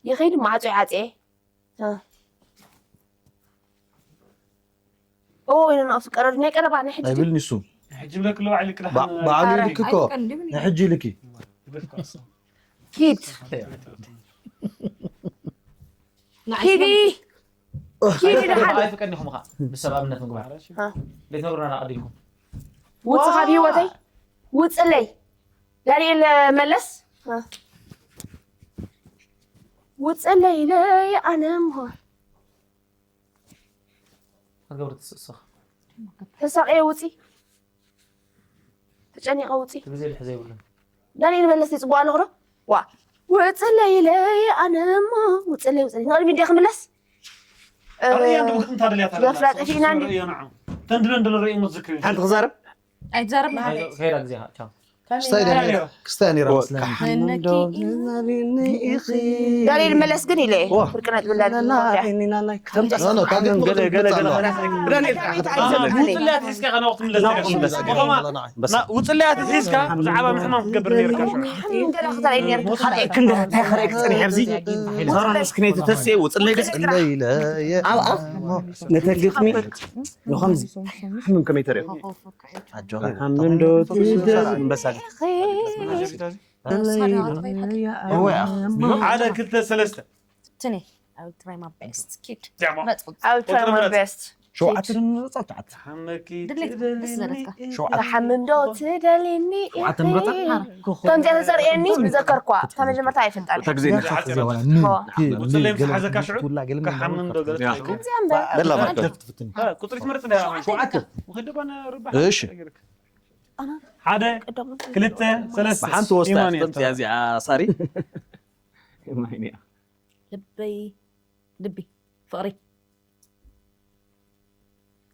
ይኸይድ ማዕጾ ዓጽየ። ኦ፣ ኢና ናብቲ ቀረብ ናይ ቀረባ ናይ ሕጂ ኣይብል ንሱ ሕጂ ብለክ ለዋዕሊ ቅዳሕ ባዕሉ ይልክ እኮ ንሕጂ ይልኪ ኪድ ኪዲ ኪዲ ደሓን ኣይፍቀድኒ ኢኹም ኸዓ ብሰብ ኣብነት ምግባር ዘይተብሩና ኣቐዲልኩም ውፅኻ ብሂወተይ ውፅለይ ዳንኤል መለስ ውፅለይ ኢለይ ኣነ እሞ ክትገብሩ ትስእስኽ ተሳቀየ ውፂ ተጨኒቀ ውፂ ግዜ ልሕዘ የብሉን ዳንኤል መለስ ይፅቡቅ ኣለኹ ዶ ዋ ውፅለይ ኢለይ ኣነ እሞ ውፅለይ ውፅለይ ንቅድሚ እንዲያ ክምለስ ኣርእያ እንድምክት እንታ ደልያታ መፍላጥ ፊና እንዲ ተንድሎ እንደሎ ርእሞ ዝክሪ ሓንቲ ክዛረብ ኣይትዛረብ ከይዳ ግዜ ቻው ክስታይ ነይራ ክስታይ ነይራ መስለኒ ንኪኢኺ ዳንኤል መለስ ግን ኢለ ፍርቅና ትብላ ናና ዓይኒ ናናይ ክተምፃ ኖ ኖ ታዲያ ገለ ገለ ገለ ውፅላያት ሒዝካ ከናውቅ ትምለስ ውፅላያት ሒዝካ ብዛዕባ ምሕማም ክትገብር ነርካ ገለ ክትርኢ ነርካ ካልኣይ ክንዲ እንታይ ክርኢ ክፀኒሕ ኣብዚ ዞሮ ንስክነይቲ ተስየ ውፅለይ ደስ እንደ ኢለ ኣብ ኣፍ ነተ ግጥሚ ንኸምዚ ሕምም ከመይ ተሪኦ ኣጆኻ ሓምም ዶ ትደል እንበሳ ሓደ ክልተ ሰለስተ ትኒ I will try my best kid ጃማ መጽ I will try my best ሸውዓተ ንምረፃ ትዓት ድሌት ደስ ዘለካ ንሓምም ዶ ትደልኒ ሸውዓተ ምረፃ ከምዚኣ ተዘርእየኒ ዝዘከርኳ እታ መጀመርታ ኣይፈልጣን እታ ግዜ ውፅለይ ምስ ሓዘካ ሽዑ ክሓምም ዶ ገለ ከምዚኣ እምበር በላ ማለት ቁፅሪ ትመርፅ ዳ ሸውዓተ ወኸደ ባነ ርባ እሺ ሓደ ክልተ ሰለስተ ብሓንቲ ወስዳ ኢማን ጥምፅያ እዚኣ ሳሪ ልበይ ልቢ ፍቕሪ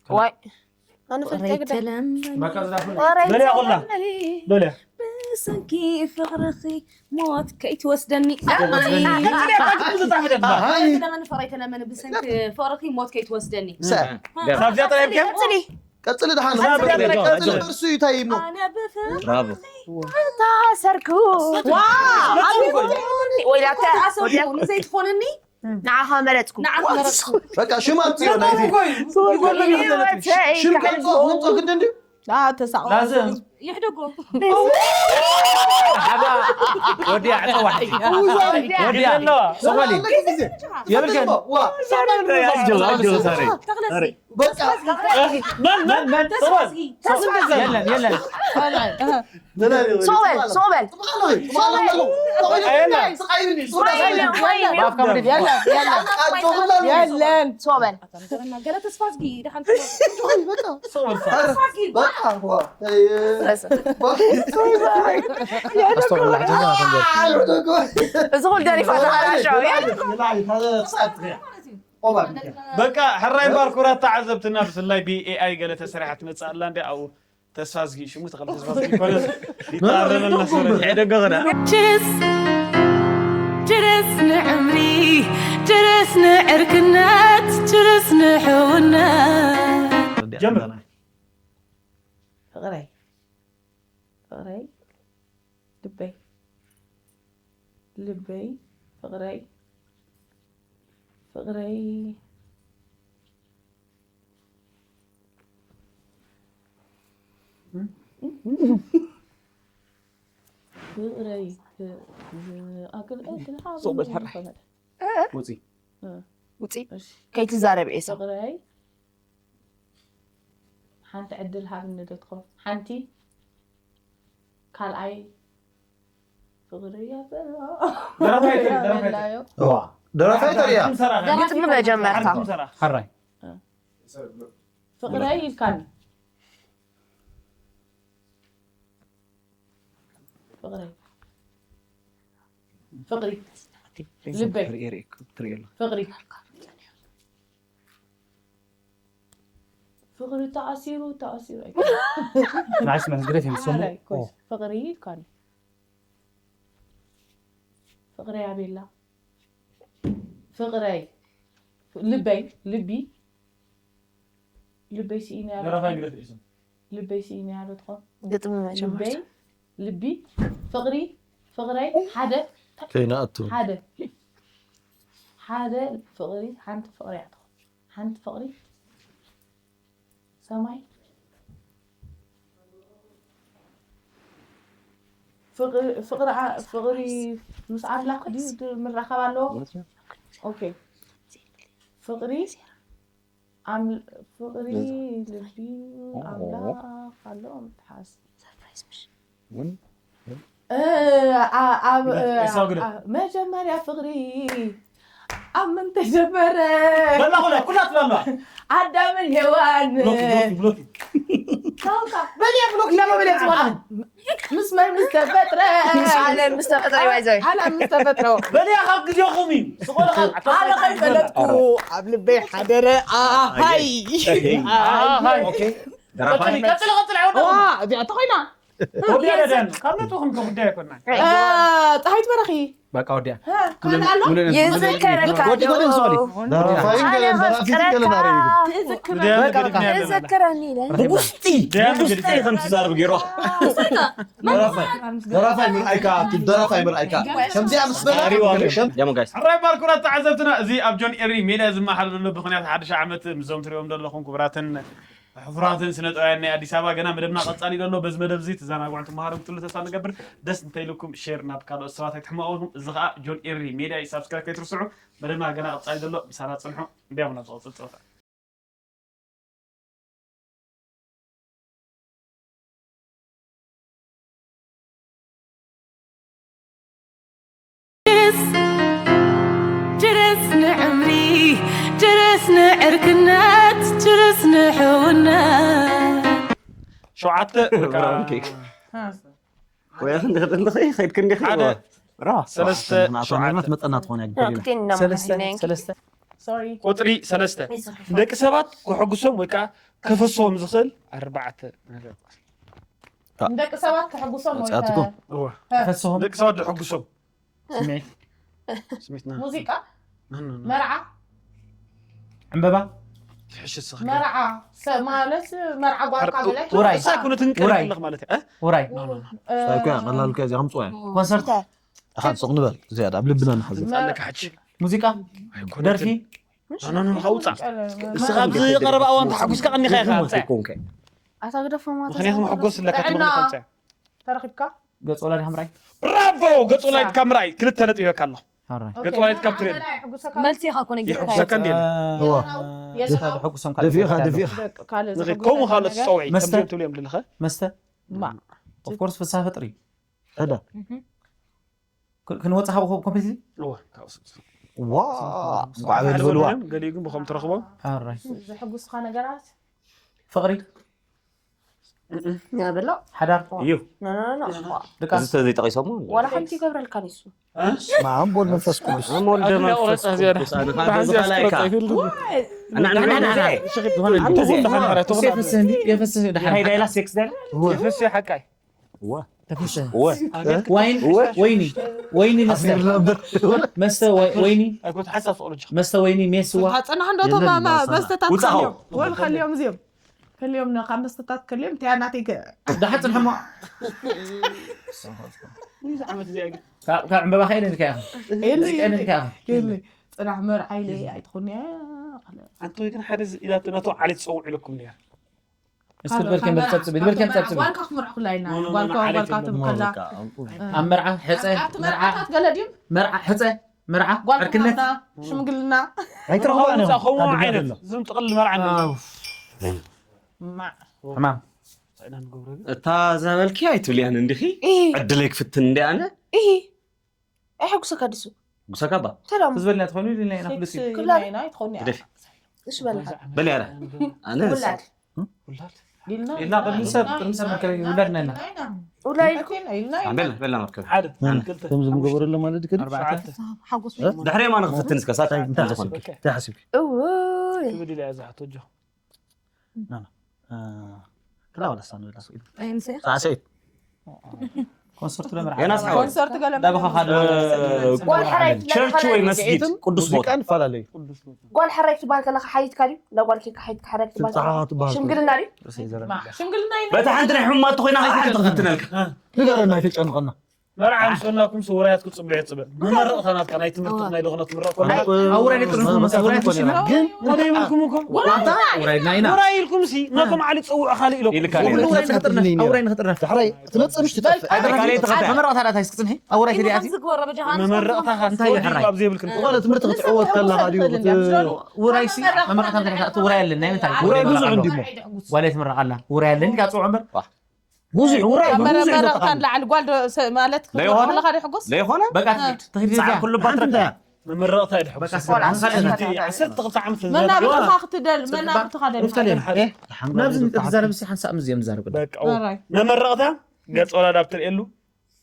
ዋይ ኣነ ፈልጠ ግዳ ተለምበ በቃ ዝዳፍን በልያ ቆላ በልያ ብሰንኪ ፍቕርኺ ሞት ከይትወስደኒ ደመን ፍቕረይ ተለመኒ ብሰንኪ ፍቕርኺ ሞት ከይትወስደኒ ሰብ ሳብዚያ ጥራይ ብከም ጽሊ ቀፅሊ ድሓን ቀፅሊ፣ ቀፅሊ። እርሱ ይታይ እሞ ኣነ ብፍቕሪ ብራቮ ታሰርኩ ወይላተ ኣሰቡ ንዘይትኾነኒ ንዓኻ መረፅኩ ንዓኻ መረፅኩ በቃ ሽም ኣምፅዮ ናይቲ ህይወተይ ሽም ከምፆ ምንፆ ግዲ እንዲ ተሳቕ ላዘ ይሕደጎ ሓጋ ወዲያ ዕፀዋሕቲ ወዲያ ኣለዋ ሰኾሊ የብልከን ኣጆ ኣጆ ሳሪ ሳሪ በቃ መን መን መን ሰዋል የለን የለን ሶበል ሶበል በኣፍካ ምድድ የለን ሶበል ገለ ተስፋ ዝጊ ደሓን ሰዋል ተስፋ ዝጊ ኣስተውዕላ ሕጂ እዚ ኩሉ ደሪፋ ተሃራሻው በቃ ሕራይ እምበር ክቡራት ተዓዘብትና ብፍላይ ብኤኣይ ገለ ተሰሪሓ ትመፅእ ኣላ እንዲ ኣብኡ ተስፋ ዝጊ ሽሙ ተኸል ተስፋ ዝጊ ኮነ ይጣረበልና ሰበ ሕደጎ ኸዳ ችርስ ችርስ ንዕምሪ ችርስ ንዕርክነት ችርስ ንሕውነት ጀምር ፍቕረይ ፍቕረይ ልበይ ልበይ ፍቕረይ ፍቕረይ ፍቕረይ ዞበል ሕራይ። ውፂ ውፂ ከይትዛረብ ኤሳ ፍቕረይ ሓንቲ ዕድል ሃብኒ ዶ ትኾን ሓንቲ ካልኣይ ፍቕሪ እያ ደረፋይ ተሪያ ግጥሚ መጀመርታ ሕራይ ፍቕረይ ኢልካኒ ፍቕረይ ፍቕሪ ልበይ ፍቕሪ ፍቕሪ ተኣሲሩ ተኣሲሩ ናይስ መንግደት ይምስሙ ፍቕሪ ኢልካኒ ፍቕረይ ኣቤላ ፍቕረይ ልበይ ልቢ ልበይ ስኢነ ደረፋይ ግደፍ ኤሳ ልበይ ስኢነ ያሎ ትኾን ግጥሚ ልበይ መጀመርታ ልቢ ፍቕሪ ፍቕረይ ሓደ ከይንኣቱ። ሓደ ሓደ ፍቕሪ ሓንቲ ፍቕሪ እያ ትኾን። ሓንቲ ፍቕሪ ሰማይ ፍቕሪ ፍቕሪ ዓ- ፍቕሪ ምስ ኣምላኽ ድዩ ድ- ምራኸብ ኣለዎ? ኦኬ ፍቕሪ ኣም- ፍቕሪ ልቢ ኣምላኽ ኣሎ ምትሓስ እውን እ፣ ኣ- ኣብ እ፣ ኤሳው ግደ። ኣ- መጀመርያ ፍቕሪ ኣብ ምን ተጀመረ? በላ ኩላ ኩላ ትላላ ኣዳምን ሄዋን ብሎኪ ብሎኪ ብሎኪ ታውካ በሊያ ብሎክ ለመበለያ ጽዋና ምስ መን ምስ ተፈጥረ? ኣለ ምስ ተፈጥረ ይዋይዘ ኣላ ምስ ተፈጥረ በሊያ ካብ ግዜኹም እዩ ዝኾነ ካብ ኣነ ከይፈለጥኩ ኣብ ልበይ ሓደረ ኣሃይ ኣሃይ ኣሃይ ኦኬ ደራፋይ ቀጥሊ ቀጥሊ ቀጥሊ ዋ እዚኣ ተኾይና ወዲያ ደደን ካብ ነጥኹም ከጉዳይ ኣይኮናን እ፣ ፀሃይት በረኺ በቃ ወዲያ እ፣ ካልእ ኣሎ ይዝከረካ ወዲ ወዲ ስኦሊ ደራፋይ ኣነ ገለን ደራፊት ከፍቅረካ ገለን ኣረዩ ትዝክረኒ ትዝክረኒ ይዘክረኒ ብጉስጢ ብጉስጢ ከም ትዛረብ ገይሮ ደራፋይ ደራፋይ ምርኣይካ ደራፋይ ምርኣይካ ከምዚኣ ምስ በላ ሕራይ ባርኩና ተዓዘብትና እዚ ኣብ ጆን ኤሪ ሜድያ ዝመሓሉ ዘሎ ብክንያት ሓድሽ ዓመት ምስዞም ትሪኦም ዘለኹም ክቡራትን ሕፉራትን ስነ ጥበባውያን ናይ ኣዲስ ኣበባ ገና መደብና ቀጻሊ ዘሎ በዚ መደብ እዚ ትዘናግዑን ትመሃሩን ክትሉ ተስፋ ንገብር ደስ እንተኢልኩም ሼር ናብ ካልኦት ሰባት ኣይትሕመቑ ኢኹም እዚ ከዓ ጆን ኤሪ ሜድያ እዩ ሳብስክራይብ ከይትርስዑ መደብና ገና ቀጻሊ ዘሎ ምሳና ጽንሑ እንዲያም ናብ ዝቐጽል ፀወታ ችርስ ንዕምሪ ችርስ ንዕርክነት ችርስ ንሕውነት ሸውዓተ ወይ ክንዲ ክንዲ ከይድ ክንዲ ሓደ ሰለስተ ሸውዓተ መጠና ትኾን ሰለስተ ሰለስተ ሶሪ ቁፅሪ ሰለስተ ንደቂ ሰባት ክሕጉሶም ወይ ከዓ ከፈስዎም ዝኽእል ኣርባዕተ ነገር ንደቂ ሰባት ከሕጉሶም ወይ መፅኣትኩም? እወ ፈስዎም ደቂ ሰባት ዝሕጉሶም ስሜት ስሜትና ሙዚቃ መርዓ ዕምበባ ትሕሽ ዝኽእል መርዓ ሰ- ማለት መርዓ ጓልካ ገለ ውራይ። እሳ ኩነት ህንቀል ውራይ። ኣለኽ ማለት እየ ውራይ ሳይኮ ቀላል ከዚ ከምፅዋ ኮንሰርት ኣኻን ፅቕ ንበል ዝያዳ ኣብ ልብና ንሓዘ ኣለካ ሓጂ ሙዚቃ ደርፊ ኖኖኖ ካውፃ እስኻ ኣብዚ ቀረባ እዋን ተሓጒስካ ቀኒኻ ኢኻ ኣታ ግደፎም ኣታ ምክንያቱ መሕጎስ ኣለካ ጥዕና። ትመጣ ከምፅያ ተረኺብካ ገጽ ወላዲ ሓምራይ ብራቮ ገጽ ወላይት ካብ ምርኣይ ክልተ ነጥብ ይበካ ኣለኹ ሓራይ ገጽ ወላይት ካብ ትሪኦ መልሲ ኢኻ ኮነ ጌርካ ይሕጉሰካ እንዲ እዋ ደስታ ዝሕጉሶም ካልእ ደፊእኻ ነገር ኣሎ። ደፊእኻ ካልእ ንኸ ከምኡ ካልኦት ዝፀውዒ መስተ? ከምዚኦም ትብልዮም ዘለኸ መስተ of course ፍስሃ ፈጥሪ ሕደ ክ- ክንወጽእ ሓውኹም ኮምፕሊትሊ እወ ካብኡ ስቕ ዋ እንኳዕ በል ዝበልዋ ገሊኡ ግን ብኸም ትረኽቦ ሓራይ ዘሕጉስኻ ነገራት ፍቕሪ ናበሎ ሓዳር እዩ ደቃ እዚ ተዘይጠቂሶሞ ዋላ ሓንቲ ይገብረልካ ንሱ ማም ቦል መንፈስ ቅዱስ ወልደ መንፈስ ቅዱስ ኣነ ካብ በዚ ካልኣይካ ኣና ንሕና የፈስህ እንዲ የፈስህ ደሓን ዳይላ ሴክስ ዳይላ ተፈስህ ሓቃይ ወ ዋይን ወይኒ ወይኒ መስተ ወይ- ወይኒ ኣይኮት ሓሳብ ፍቕሪ ጅ መስተ ወይኒ ሜስዋ ታፀናሕ እንዶ ቶም መስተታት ውፃ ከልዮም ወል ከልዮም እዚኦም ከልዮም ካብ መስተታት ከልዮም እንታይ ናተይ ዳሓ ፅንሐሞ እዚ ዓመት እዚኣ ግን ካብ ካብ ዕምበባ ከይደ ንካ የለ ከይደ ንካ የለ ፅናሕ መርዓይ ለይ ኣይትኾን እያ ኣንተ ግን ሓደ ኢላቶ ናቶ ዓሌት ፀውዕ ኢለኩም ነር እስቲ በልከ መርፀብፅብ በልከ መርፀብፅብ ጓልካ ክምርዕኹላ ኢልና ጓልካ ጓልካ ትብከላ ኣብ መርዓ ሕፀ ኣብቲ መርዓ መርዓታት ገለ ድዩ መርዓ ሕፀ መርዓ ጓልካ ዕርክነት ሽምግልና ኣይትረኽቦ ከምኡ ጥቕል መርዓ ማዕ ሕማም እታ ዘበልኪ ኣይትብልያን እንዲኺ ዕድለይ ክፍትን እንዲ ኣነ እሂ ኣይሐጉሰካ ድሱ ጉሰካባ ሰላም ዝበልና ትኾኑ ኢልና ኢና ፍሉስ እዩ ክብላ ኢና ይትኾኒ ግደፊ እሺ በላ በል ያረ ኣነ ውላድ ኢልና ቅድሚ ሰብ ቅድሚ ሰብ መከረ ውላድና ኢና ውላይ በልና በልና መርከብ ሓደ ከምዚ ምገበረሎም ማለት ድክል ኣርባዕተ ሓጎስ ድሕሪ ማ ንክፍትን እስከ ሳታይ እንታይ ዝኾን እንታይ ሓሲብኪ እውይ ክብል ኢለ እያ ዝሓቶ ጆ ክላ ወላ ሳኑ ኢላ ስኢል ኣይንስያ ሳሰይት ኮንሰርት ለምርዓ ገና ስሓወ ኮንሰርት ገለ ዳበኻ ካዶ ጓል ሕራይ ቸርች ወይ መስጊድ ቅዱስ ቦታ ሙዚቃ ንፈላለዩ ጓል ሕራይ ክትበሃል ከለካ ሓይትካ ድዩ እንዳ ጓል ኬካ ሓይትካ ሕራይ ክትበሃል ከለካ? ትብሃል ሽምግልና ድዩ ሽምግልና እዩ በታ ሓንቲ ናይ ሕማት ኮይና ሓንቲ ክፍትነልካ ንገረና ኣይተጨንቐና መርዓ ምስ በልናኩም ሲ ውራያት ክትጽበዩ ትጽበ። መመረቕታ ናትካ ናይ ትምህርቲ ናይ ዝኾነ ትምረቕ ኮላ። ኣውራይ ጥርንፉ መሳውራይ ትሽና። ግን ወደ ይብልኩም እኮ። ዋንታ ውራይ ናይና ውራይ ኢልኩም ሲ ናቶም ዓሊ ጽውዕ ካልእ ኢሎም። ኢልካ ነይሩ። ውራይ ንኽጥርነፍ ኣውራይ ንኽጥርነፍ። ሕራይ ትመጽእ ምሽ ትጠፍእ። ኣይ ካልእ ተኸታ መመረቕታ ዳታ ይስክጽንሒ። ኣውራይ ትሪኣሲ ዝግበረ በጃኻ መመረቕታ ንስኻ እንታይ ይሕራይ? ኣብ ዘይብልክን። ዝኾነ ትምህርቲ ክትዕወት ከለኻ ድዩ እቲ ውራይ ሲ መመረቕታ እንታይ ውራይ ኣለና እንታይ ውራይ ብዙሕ እንዲሞ ጓል ትምረቕ ኣላ ውራይ ኣለኒ ካብ ጽውዕ እምበር ብዙሕ ውራይ መረ ብዙሕ መረ ይጠቕም። ካን ላዕሊ ጓል ዶ ሰ- ማለት ለይኾነ? ከለኻ ዶ ይሕጎስ ለይኾነ በቃ ትሕድ ትሕድ ፃዕ ኩሉ ባትረካ መመረቕታ ይድሕጉስ ቆልዓ ዓሰርተ ዓመት መናብርትኻ ደል ናብዚ ንጥፍ ዛረብ ሲ ሓንሳብ ምዝዮም ዛረብ በቃ ኦ። መመረቕታ ገጽ ወላድ ኣብ ትርእየሉ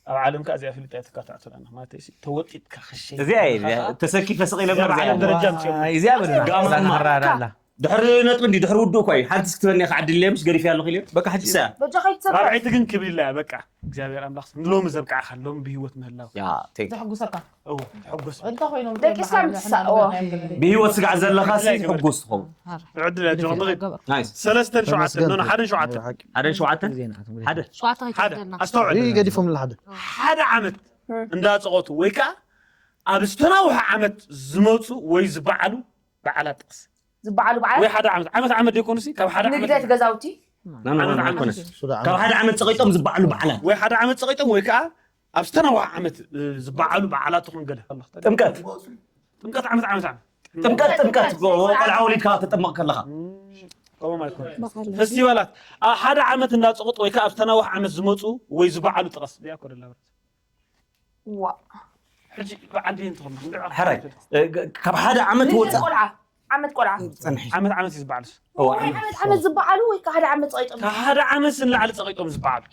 ኣብ ዓለም ከኣ እዚኣ ፍልጣ እያ ትካታተላና ማለት እዩ። ተወጢጥካ ክሸይ እዚኣ እየ ተሰኪፈ ስቕ ኢለ እምበር እዚኣ ዓለም እየ። ደረጃ ምጽኦም እዚኣ በል ጋማ ዛናራራላ ድሕሪ ነጥቢ እንዲ ድሕሪ ውድእ እኳ እዩ ሓንቲ ክትበኒ ከዓዲ ለምሽ ገሪፍ ያለኹ ኢለ በቃ ሕጂ እሳ በጃኻ ይትሰራ ራብዐይቲ ግን ክብል ኢላ በቃ እግዚኣብሔር ኣምላኽ ንሎሚ ዘብቅዓኻ ሎም ብህይወት ምህላው ያ ቴንክ ዘሕጉሰካ እዎ ተሐጎስ እንተኾይኖም ደቂስካ ምትሳእዎ ብህይወት ስጋዕ ዘለኻ ሲ ትሕጉስ ትኸውን ዕድል ያጆ ንኺድ ናይስ ሰለስተን ሸውዓተን ኖ ሓደን ሸውዓተን ሓደን ሸውዓተን ሓደ ሸዋታ ሓደ ከይትደልና ኣስተውዕል ይህ ገዲፎም ንሓደ ሓደ ዓመት እንዳፀቐቱ ወይ ከዓ ኣብ ዝተናውሐ ዓመት ዝመፁ ወይ ዝበዓሉ በዓላት ጥቕስ ዝበዓሉ በዓላት ወይ ሓደ ዓመት ዓመት ዓመት ዘይኮኑሲ ካብ ሓደ ዓመት ንግደት ገዛውቲ ናና ዓመት ናና ዓመት ኮነ ካብ ሓደ ዓመት ፀቂጦም ዝበዓሉ በዓላት ወይ ሓደ ዓመት ፀቂጦም ወይ ከዓ ኣብ ዝተናውሐ ዓመት እ፣ ዝበዓሉ በዓላት ትኹን ገለ ጥምቀት ጥምቀት ዓመት ዓመት ዓመት ጥምቀት ጥምቀት ቆልዓ ወሊድካ ተጠመቕ ከለኻ ከምኡ ማለት ነው። ፌስቲቫላት ኣብ ሓደ ዓመት እንዳፀቕጡ ወይ ከዓ ኣብ ዝተናውሐ ዓመት ዝመፁ ወይ ዝበዓሉ ጥቐስ እዚኣ እኮ ደላ ዋ ሕጂ በዓል ድየ እንትኾን ሕራይ እ፣ ካብ ሓደ ዓመት ንግደት ወፃእ ቆልዓ ዓመት ቆልዓ ፀንሒ ዓመት ዓመት እዩ ዝበዓል እሱ። እዋ፣ ወይ ዓመት ዓመት ዝበዓሉ ወይ ከዓ ሓደ ዓመት ፀቂጦም ካብ ሓደ ዓመት ንላዕሊ ፀቂጦም ዝበዓሉ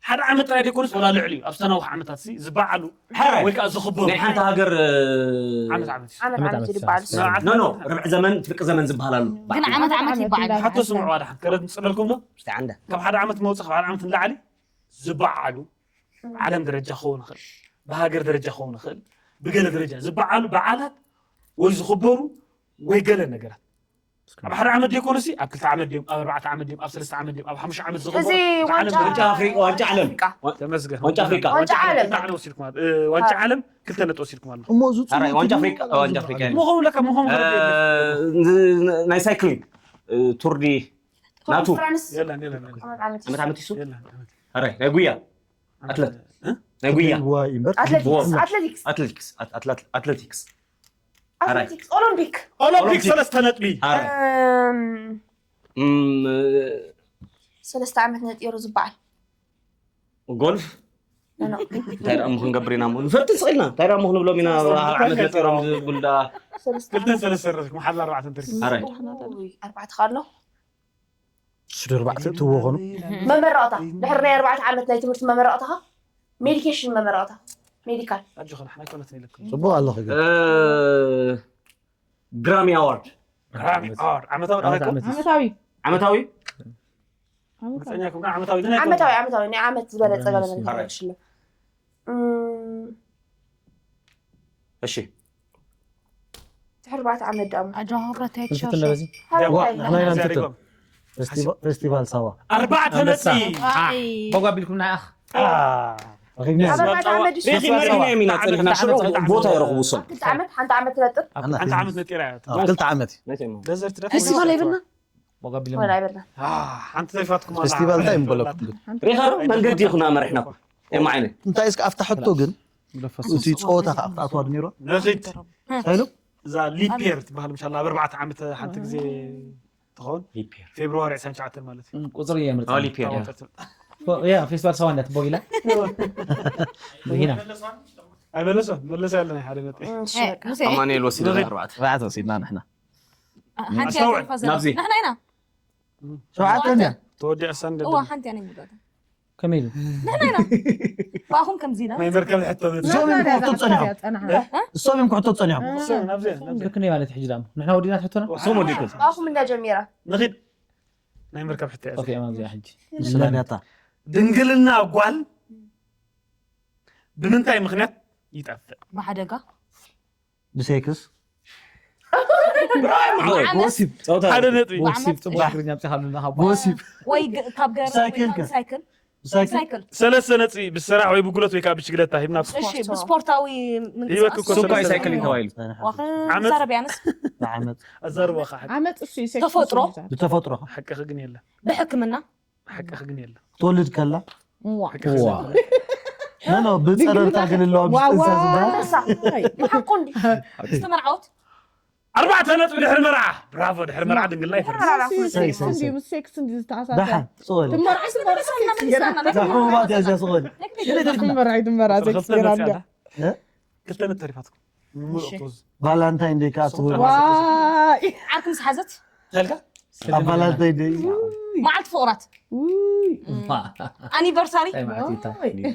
ሓደ ዓመት ጥራይ ዘይኮኑስ ወላ ልዕሊ እዩ ኣብ ዝተናውሐ ዓመታት ሲ ዝበዓሉ ሕራይ ወይ ከዓ ዝኽበሩ ናይ ሓንቲ ሃገር እ፣ ዓመት ዓመት እዩ። ዓመት ዓመት ይባል ንዓት- ኖ ኖ ርብዒ ዘመን ፍርቂ ዘመን ዝበሃል ኣሎ ግን ዓመት ዓመት ይበዓል ሓቶ ስምዑ ዋዳ ሓንቲ ከረድ ንፅለልኩም ዶ እስቲ ዓንዳ ካብ ሓደ ዓመት መውፅእ ካብ ሓደ ዓመት ንላዕሊ ዝበዓሉ ዓለም ደረጃ ክኸውን ይኽእል ብሃገር ደረጃ ክኸውን ይኽእል ብገለ ደረጃ ዝበዓሉ በዓላት ወይ ዝኽበሩ ወይ ገለ ነገራት ኣብ ሓደ ዓመት ዘይኮኑሲ ኣብ ክልተ ዓመት ድዮም ኣብ ኣርባዕተ ዓመት ድዮም ኣብ ሰለስተ ዓመት ድዮም ኣብ ሓሙሽተ ዓመት ዝኽበሩ እዚ ብዓለም ዋንጫ ደረጃ ዋንጫ ኣፍሪቃ ዋንጫ ዓለም ኣፍሪቃ ዋንጫ ኣፍሪቃ ዋንጫ ዓለም ክልተ ዓመት ወሲድኩም ኣሎ እ፣ ዋንጫ ዓለም ክልተ ነጥቢ ወሲድኩም ኣሎ እሞ ዝፁ ሕራይ ዋንጫ ኣፍሪቃ ዋንጫ ኣፍሪቃ እዩ ምኾኑ ለካ ምኾኑ እ፣ ናይ ሳይክሊንግ እ፣ ቱር ዲ ናቱ ኮንፈረንስ የለን የለን የለን። ዓመት ዓመት ዓመት ዓመት ይሱ የለን ዓመት ሕራይ ናይ ጉያ ኣትለት እ? ናይ ጉያ ዋ እምበር ኣትሌቲክስ ኣትሌቲክስ ኣትሌቲክስ ኣት- ኣትላት- ኣትሌቲክስ ኣትሌቲክስ ኦሎምፒክ ኦሎምፒክ ሰለስተ ነጥቢ ሕራይ እም፣ እም፣ ሰለስተ ዓመት ነጢሩ ዝበዓል ጎልፍ ኖ፣ ኖ። እንታይ ደኣ እሞ ክንገብር ኢና እሞ ንፈልጥ ስቕ ኢልና እንታይ ደኣ እሞ ክንብሎም ኢና ኣብ ዓመት ነጢሮም ዝብሉ ደኣ ሰለስተ ክልተ ሰለስተ ረዝኩም ሓላ ኣርባዕተ እንተርኪ ሕራይ ውይ፣ ኣርባዕተ ካልኖ ሽዱር ባዕቲ እትዎ ኾኑ መመረቕታ ድሕሪ ናይ ኣርባዕተ ዓመት ናይ ትምህርቲ መመረቕታኻ ሜዲኬሽን መመረቕታ ሜዲካል ኣጆኸ ንሕና ኣይኮነትን ኢለኩም ፅቡቅ ኣለኹ ግን እ፣ ግራሚ ኣዋርድ ግራሚ ኣዋርድ ዓመታዊ ዳይኮ ዓመታዊ ዓመታዊ መፀኛኩም ዓመታዊ ግን ዓመታዊ ዓመታዊ ናይ ዓመት ዝበለፀ ገለ ዓመታዊ። ሽልም እሺ ትሕርባት ዓመት ዳሞ ኣጆኻ ክብረተይ ንፍትን ነበዚ ሃረታይ ዋ፣ ናይ ናንተ ፌስቲቫል ሳዋ ኣርባዕተ ነጥቢ ቦግ ኣቢልኩም ናይ ኣኽ ኣርባዕተ ዓመት እዩ ሬኺ መሪሕና ኢና ፀኒሕና ሽዑ ቦታ ይረኽቡ እሶም ክልተ ዓመት ሓንቲ ዓመት ትነጥር ሓንቲ ዓመት ነጢራ እያ ኣብ ክልተ ዓመት እዩ ናይተይ እሞ ደዘርቲ ፌስቲቫል ኣይብልና ወላ ኣይበልና ሓንቲ ተይፋትኩም ፌስቲቫል እንታይ እምበለኩም ግን ሬኻ መንገዲ ይኹና መሪሕናኩም የማዓይነ እንታይ እስከ ኣብታ ሕቶ ግን እቲ ፀወታ ከዓ ክትኣትዋ ዶ ነይሩ ነኺድ እንታይ ኢሉ እዛ ሊፔር ትበሃል ምሻላ ኣብ ኣርባዕተ ዓመት ሓንቲ ግዜ ትኸውን ፌብርዋሪ ዕስራን ትሽዓተን ማለት እዩ ቁፅሪ የምርፅ ሊፔር ታወቀት ያ ፌስቲቫል ሳዋ እንዳትቦጊላ ሂና ኣይመለሶ መለሰ ያለ ናይ ሓደ ነጥቢ ኣማኑኤል ወሲደ ኣርባዕተ ኣርባዕተ ወሲድና ንሕና ሓንቲ ኣስተውዕል፣ እያ ተርፋ ዘላ። ናብዚ። ንሕና ኢና ሸውዓተ እንድያ ተወዲዐ ሰንደ እዋ ሓንቲ እያ ናይ ምጉዳታ ከመይ ኢሉ ንሕና ኢና ብኣኹም ከምዚ ኢና ናይ መርከብ ሕቶ መ እሶም እዮም ክሕቶ ጸኒሖም እሶም እዮም ክሕቶ ጸኒሖም ናብዚ ናብዚ ልክነይ ማለት ሕጂ ዳሞ ንሕና ወዲና ትሕቶና እሶም ወዲኩም ኣኹም እንዳ ጀሚራ ንኺድ ናይ መርከብ ሕቶ እያ ጠፊኦም ኣብዚኣ ሕጂ ንስላድያታ ድንግልና ጓል ብምንታይ ምኽንያት ይጠፍእ ብሓደጋ ብሴክስ ወሲብ ጸውታ ሓደ ነጥቢ ወሲብ ጽቡቅ ትግርኛ ኣምጺኻሉና ካብ ወሲብ ወይ ግ- ካብ ገረ ሳይክል ወይ ካብ ሳይክል ብሳይክል ሳይክል ሰለስተ ነጥቢ ብስራሕ ወይ ብጉልበት ወይ ከዓ ብሽግለታ ሂብና እሺ ብስፖርታዊ ሂበክ እኮ ምንቅስቃስ ሰለስተ ሳይክል እዩ ተባሂሉ። ዋኸ ዓመት- ዛረብ ያነስ ንዓመት ኣዛርቦ ከዓ ሓቂ ዓመት እሱ እዩ ተፈጥሮ። ብተፈጥሮ ሓቅኺ ግን የለን ብሕክምና ሓቅኺ ግን የለን ትወልድ ከላ ሓቅኺ ግን የለን ኖ ብፀረርታ ግን ኣለዋ ዋዋ። ብሓቁ እንዲ ዝተመርዓወት ኣርባዕተ ነጥቢ ድሕሪ መርዓ ብራቮ ድሕሪ መርዓ ድንግልና ይፈርስ ሰይ፣ ሰይ፣ ሰይ። ምስ ሴክስ እንዲ ዝተኣሳሰ ደሓን ፅወል ትመርዓስ ሕቡባት እያ እዚኣ ፅወል ትመርዓ ትመርዓ ሴክስ ገና እንዲያ ክልተ ነጥቢ ተሪፋትኩም ምሉእ ቶዝ ቫላንታይን ደይ ከዓ ትህብ ዋይ ዓርኪ ምስ ሓዘት ተልካ ኣብ ቫላንታይን ደይ መዓልቲ ፍቕራት ውይ ኣኒቨርሳሪ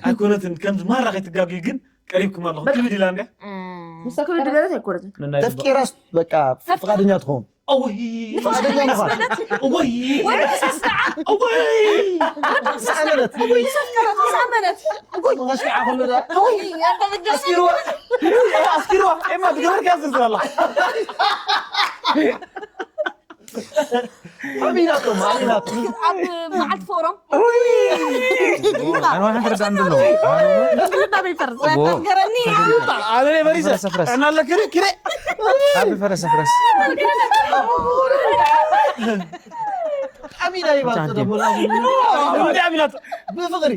ኣይኮነትን ከምዚ ማራ ከይትጋግዩ ግን ቀሪብኩም ኣለኹም ክብድ ኢላ እንድያ ምስ ኣፍቀረት ክብድ በለት ኣይኮነትን ተፍቂራስ በቃ ፍቃደኛ ትኸውን እወይ ፍቃደኛ ምዃን እወይ ወይ ተሰስዓ እወይ ዝኣመነት ዝኣመነት መቐሽዓ ከሎ ዳ ወይ ያንተ ብደስ ኣስኪርዋ ኣስኪርዋ ኤማ ትገበርካ ዝርዝር ኣላ ኣሚናቶም ኣሚናቶም ኣብ መዓልቲ ፍቕሮም ኣነ ዋላ ሓንቲ ረዳእ እንድሎ ትርዳ በይፈር ዘፈንገረኒ ኣነ በሪሰ ፍረስ ፍረስ ጥዕና ኣለክን ክደ ኣብ ፈረስ ፍረስ ኣሚና ይባል ተደቦላ እንዲ ኣሚናት ብፍቕሪ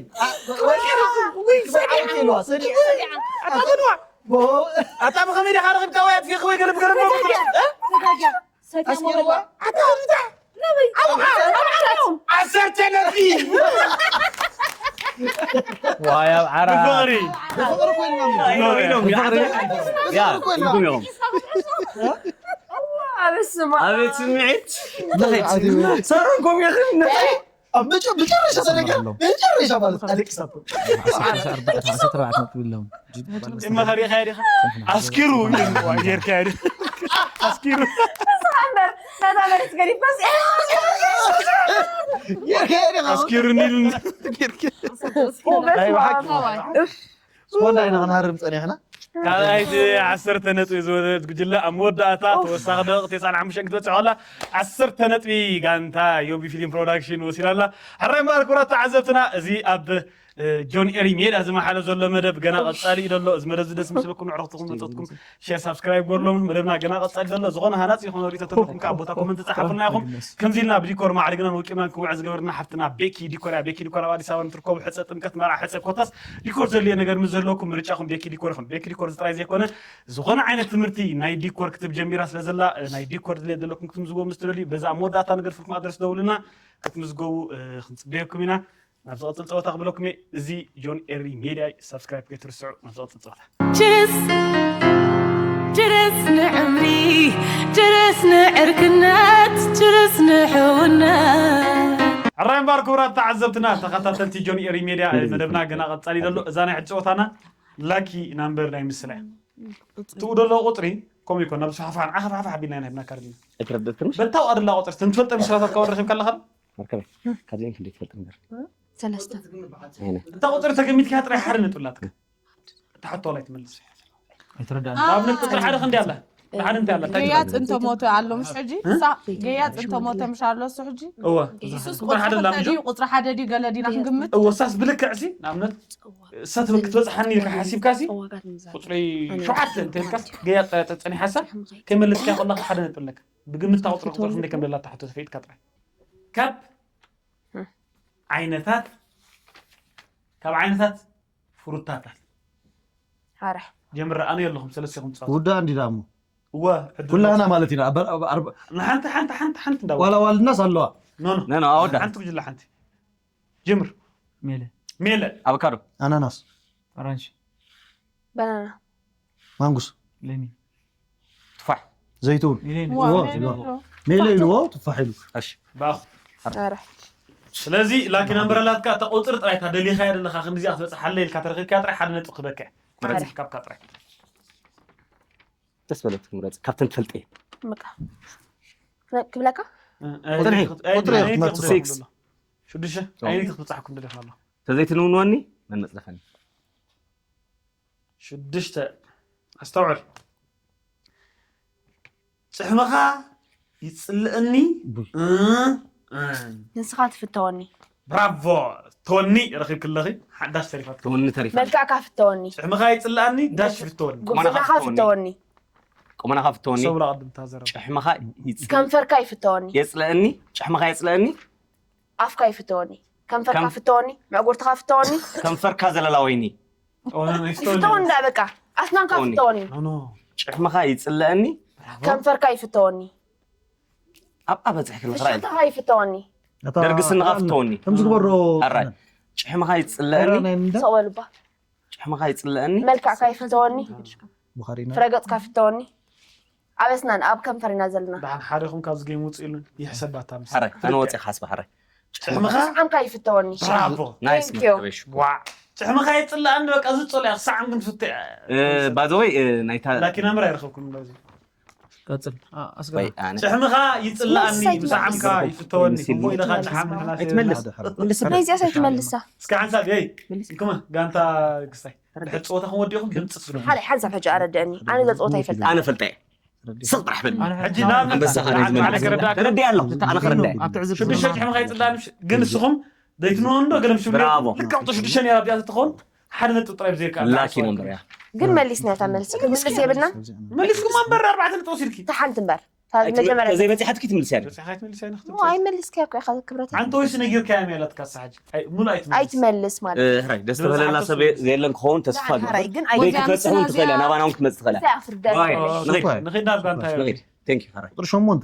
ወይልዋ ሰዲዑ ኣታ ብኸመይ ዲኻ ረኺብካ ወይ ኣጥፊኺ ወይ ገለ ብገለ ኣስኪርዋ ዓሰርተ ነጥቢ ዋይ ኣብ ዓራ ብፍቕሪ ብፍቕሪ ኮይንና ኢሎም ያ ትርጉም እዮም ኣበስማ ኣቤት ስምዒት ሳሮን ኮም ያኽል ነታይ ኣብ መጨ- መጨረሻ ሰደጋ መጨረሻ ማለት ኣለቅሳቶ ዓሰርተ ኣርባዕተ ዓሰርተ ኣርባዕተ ነጥቢ ኣለዎም እማ ኸሪእኻዮ ዲኻ ኣስኪሩ ጌርካዮ ዲ ኣስኪሩ እምበር ነታ መሬት ገዲፍካስ ኣስኪሩ ኒሉ ስፖንዳ ኢና ክንሃርም ፀኒሕና ካልኣይቲ ዓሰርተ ነጥቢ ዝወሰደት ጉጅለ ኣብ መወዳእታ ተወሳኺ ደቂ ተስዓን ሓሙሽተን ክትበፅሕ ከላ ዓሰርተ ነጥቢ ጋንታ ዮቢ ፊልም ፕሮዳክሽን ወሲዳ ኣላ። ሕራይ እምበኣር ክቡራት ተዓዘብትና እዚ ኣብ እ፣ ጆን ኤሪ ሜዳ ዝመሓለ ዘሎ መደብ ገና ቀፃሊ እዩ ዘሎ። እዚ መደብ እዚ ደስ ምስልኩም ንዕረኽትኹም መፀትኩም ሼር ሳብስክራይብ ጎድሎም መደብና ገና ቀፃሊ ዘሎ ዝኾነ ሃናፂ ዝኾነ ሪቶ ተለኩም ከዓ ቦታ ኮመንት ፃሓፉልና ኢኹም። ከምዚ ኢልና ብዲኮር ማዕሪግናን ወቂብናን ክውዕ ዝገበርና ሓፍትና ቤኪ ዲኮር እያ። ቤኪ ዲኮር ኣብ ኣዲስ ኣበባ ንትርከቡ ሕፀ ጥምቀት መርዓ ሕፀ ኮታስ ዲኮር ዘድልዮ ነገር ምስ ዘለኩም ምርጫኹም ቤኪ ዲኮር ይኹን። ቤኪ ዲኮር ጥራይ ዘይኮነ ዝኾነ ዓይነት ትምህርቲ ናይ ዲኮር ክትብ ጀሚራ ስለ ዘላ እ፣ ናይ ዲኮር ድሌት ዘለኩም ክትምዝገቡ ምስ ትደልዩ በዛ ኣብ መወዳእታ ንገድፈልኩም ኣድረስ ደውልና ክትምዝገቡ እ፣ ክንፅበየኩም ኢና። ናብ ዝቐፅል ፀወታ ክብለኩም እየ። እዚ ጆን ኤሪ ሜድያ እዩ። ሳብስክራይብ ከይትርስዑ። ናብ ዝቐፅል ፀወታ ችርስ ችርስ ንዕምሪ ችርስ ንዕርክነት ችርስ ንሕውነት ሕራይ እምበኣር ክቡራት ተዓዘብትና ተኸታተልቲ ጆን ኤሪ ሜድያ መደብና ገና ቀፃሊ ዘሎ እዛ ናይ ሕጂ ፀወታና ላኪ ናምበር ናይ ምስላ እያ። እትኡ ደለዎ ቁፅሪ ከምኡ ይኮን ናብ ዝፋሕፋሕን ዓፋሕፋሕ ኣቢልና ኢና ሂብና ካርዲና ኣይተረደትክንሽ በታው ኣድላ ቁፅሪ ትንትፈልጠ ምስላታት ካብ ረኺብካ ኣለኻ መርከበይ ካብዚኦም ክንደይ ትፈልጥ ነገር ሰለስተ ኣይነ እታ ቁፅሪ ተገሚትካ ጥራይ ሓደ ነጥቢ ኣላትካ እታ ሕቶ ላይ ትመልስ ኣይትረዳእን ንኣብነት ቁፅሪ ሓደ ክንዲ ኣላ ሓደ እንታይ ኣላ እንታይ ገያፅ ትፈልጥ? እንተሞተ ኣሎ ምስ ሕጂ እሳ ገያፅ እንተሞተ ምሽ ኣሎ እሱ ሕጂ እወ ኢየሱስ ቁፅሪ ሓደ ቁፅሪ ኣላ ክልተ ድዩ ቁፅሪ ሓደ ድዩ ገለ ዲና ክንግምት እወ ሳስ ብልክዕ ሲ ንኣብነት እሳ ክትበፅሓኒ ኢልካ ሓሲብካ ሲ ቁፅሪ ሸውዓተ እንተልካስ ገያፅ ፀኒሓሳ ከይመለስካ ከለካ ሓደ ነጥቢ ኣለካ ብግምትካ ቁፅሪ ቁፅሪ ክንደይ ከም ደላ ትሕቶ ተፈይጥካ ጥራይ ካብ ዓይነታት ካብ ዓይነታት ፍሩታታት ሓራሕ ጀምር ኣነ የለኹም ሰለስቲኹም ትፃወቱ ውዳእ እንዲ ዳሞ እወ ዕድል ኩላህና ማለት ኢና ኣበ- ኣበ- ኣርባ- ንሓንቲ ሓንቲ ሓንቲ ሓንቲ እንዳው ዋላ ዋልድናስ ኣለዋ ኖ ኖ ነ ነው ኣወዳ ሓንቲ ጉጅለ ሓንቲ ጀምር ሜለ ሜለ ኣቮካዶ ኣናናስ ኣራንሺ ባናና ማንጉስ ለሚ ትፋሕ ዘይትውን ሚሌን ዋ፣ ዋ። ሜለ ኢልዎ ትፋሕ ኢሉ እሺ ባኹ ሓራሕ ስለዚ ላኪ ናምበር ኣላትካ እታ ቁፅሪ ጥራይ እታ ደሊኻያ ዘለኻ ክንዲዚኣ ክትበፅሓለ ኢልካ ተረኺብካ ጥራይ ሓደ ነጥቢ ክበካ እያ። ካብካ ጥራይ ደስ በለት ምረፅ ካብተን ትፈልጥ እየ በቃ ክብለካ ቁፅሪ፣ ቁፅሪ ክትመርፅ ሲክስ። ሽዱሽተ ኣይነት ክትበፃሕኩም ደሊኻ ኣሎ ተዘይትንውንወኒ መን መፅለፈኒ ሽዱሽተ ኣስተውዕል ፅሕምኻ ይፅልእኒ እ፣ እ። ንስኻ ትፍተወኒ ብራቮ። ቶኒ ረኺብክለኺ ሓዳሽ ተሪፋት። ቶኒ ተሪፋ። መልክዕካ ፍተወኒ። ጭሕምኻ ይጽላኣኒ ዳሽ ፍተወኒ። ቁመናኻ ጉብዝናኻ ፍተወኒ። ፍተወኒ። ቁመናኻ ፍተወኒ። ሰብላ ቅድም ታዘረብ። ጭሕምኻ ይጽ- ከንፈርካ ይፍተወኒ። የጽለአኒ። ጭሕምኻ የጽለአኒ። ኣፍካ ይፍተወኒ። ከንፈርካ ከም- ፍተወኒ። መዕጉርትኻ ፍተወኒ። ከንፈርካ ዘለላ ወይኒ። ይፍተወኒ ዳ በቃ። ኣስናንካ ፍተወኒ። ፍተወኒ። ኖ ኖ። ጭሕምኻ ይጽለአኒ። ከንፈርካ ይፍተወኒ። ኣብኣ በጺሕክኒ ኽራይ። ፍሽኽታኻ ይፍተወኒ። ደርጊ ስንኻ ፍተወኒ። ከም ዝግበሮ ኣራይ። ጭሕምኻ ይጽለአኒ። ናይ ምንዳ ሰቕ በልባ። ጭሕምኻ ይጽለአኒ። መልክዕካ ይፍተወኒ። ብኻሪና ፍረገጽካ ፍተወኒ። ኣብ ኣስናን ኣብ ከንፈር ኢና ዘለና። ደሓን ሓደ ኹም ካብዚ ጌም ውጽእ ኢሉን ይሕሰባታ ምስ ሓራይ ኣነ ወጺእ ሓስባ ሓራይ። ጭሕምኻ ስዓምካ ይፍተወኒ። ብራቮ። ናይስ Thank you። መከበሽ። ዋ ጭሕምኻ ይጽላኣኒ በቃ ዝጽሉ እያ ክሳዕ ክንፍትሕ ባዘወይ ናይታ ላኪ ናምር ኣይረኸብኩም በዚ ቀጽል አ- ኣስገራ ወይ ኣነ ጭሕምኻ ይጽላኣኒ መልሰይ ምሳዓምካ ትመልስ። ይፍተወኒ ሲል- እሞ ኢለኻ ጭሓም ንሕና ኣይትመልስ ድሓር መልስ ናይ እዚኣ ኣይትመልሳ። እስከ ሓንሳብ የይ እንኩመ ጋንታ ግስታይ ድሕር ፀወታ ክንወዲኹም ድምፂ ትብሉ ሓደ ሓንሳብ ሕጂ ኣረደእኒ። ኣነ ዘፀወታ ይፈልጣ። ኣነ ፈልጠ ስቕ ጥራሕ በል። ሕጂ ናብ ኣንበሳ ኣነ ዝመልስ ክርዳእ ተረዲእ ኣለኹ ኣነ ክርዳእ ኣብቲ ዕዝብ ሽዱሽተ ጭሕምኻ ይፅላኒ ግን ንስኹም ዘይትንሆ እንዶ ገለ ምስ ብራቮ። ልክዕ ቁጥሪ ሽዱሽተ ነይራ እዚኣ ተትኾን ሓደ ነጥብ ጥራይ ብዘይካ ላኪ ነምበር እያ። ግን መሊስና እታ መልሲ ክምልስ የብልና። መሊስኩም እምበር ኣርባዕተ ነጥብ ወሲድኪ እታ ሓንቲ እምበር እታ መጀመርያ ዘይበፂሓት ክትምልስ እያ። በፂሓ ካይትመልስ ኣይንኽትብ ዋ ኣይመልስካያ እኮ ኢኻ ክብረት ሓንቲ ወይስ ነጊርካያ ያላትካ ሳሓጅ ሙሉ ኣይትመልስ ኣይትመልስ ማለት ሕራይ ደስ ተበለላ ሰብ የለን ክኸውን ተስፋ ሓራይ ግን ግን ወይ ክትበፅሕ እውን ትኽእል እያ ናባና እውን ክትመፅእ ትኽእል እያ ኣይፍርደን። ንኸይድ ንኸይድ ናብ ጋንታ ንኸይድ ቴንኪ ሕራይ ቁጥሪ ሸሞንተ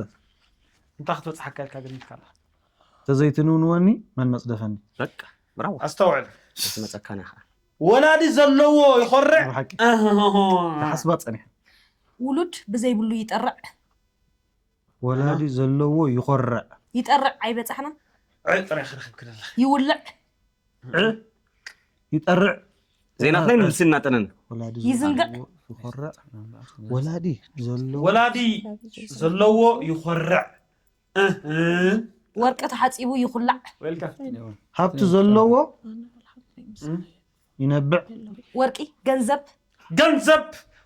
እንታይ ክትበፅሓካ ኢልካ ገሚትካ ኣለኻ ተዘይትንውንወኒ መን መፅደፈኒ በቃ ብራዎ ኣስተውዕል ትመፀካና ኢኻ ወላዲ ዘለዎ ይኾርዕ ብሓቂ ኣህህህ። ተሓስባ ፀኒሐ ውሉድ ብዘይብሉ ይጠርዕ። ወላዲ ዘለዎ ይኾርዕ ይጠርዕ ኣይበጻሕናን። ዕጥረ ክረኽብ ክደላ ይውልዕ። ይጠርዕ ዜናትና ይምልስ እናጠነን ወላዲ ይዝንግዕ። ዘለዎ ይኾርዕ ወላዲ ዘለዎ ወላዲ ዘለዎ ይኾርዕ እህ። ወርቂ ተሓጺቡ ይኹላዕ። ወልካ ሃብቲ ዘለዎ ይነብዕ ወርቂ ገንዘብ ገንዘብ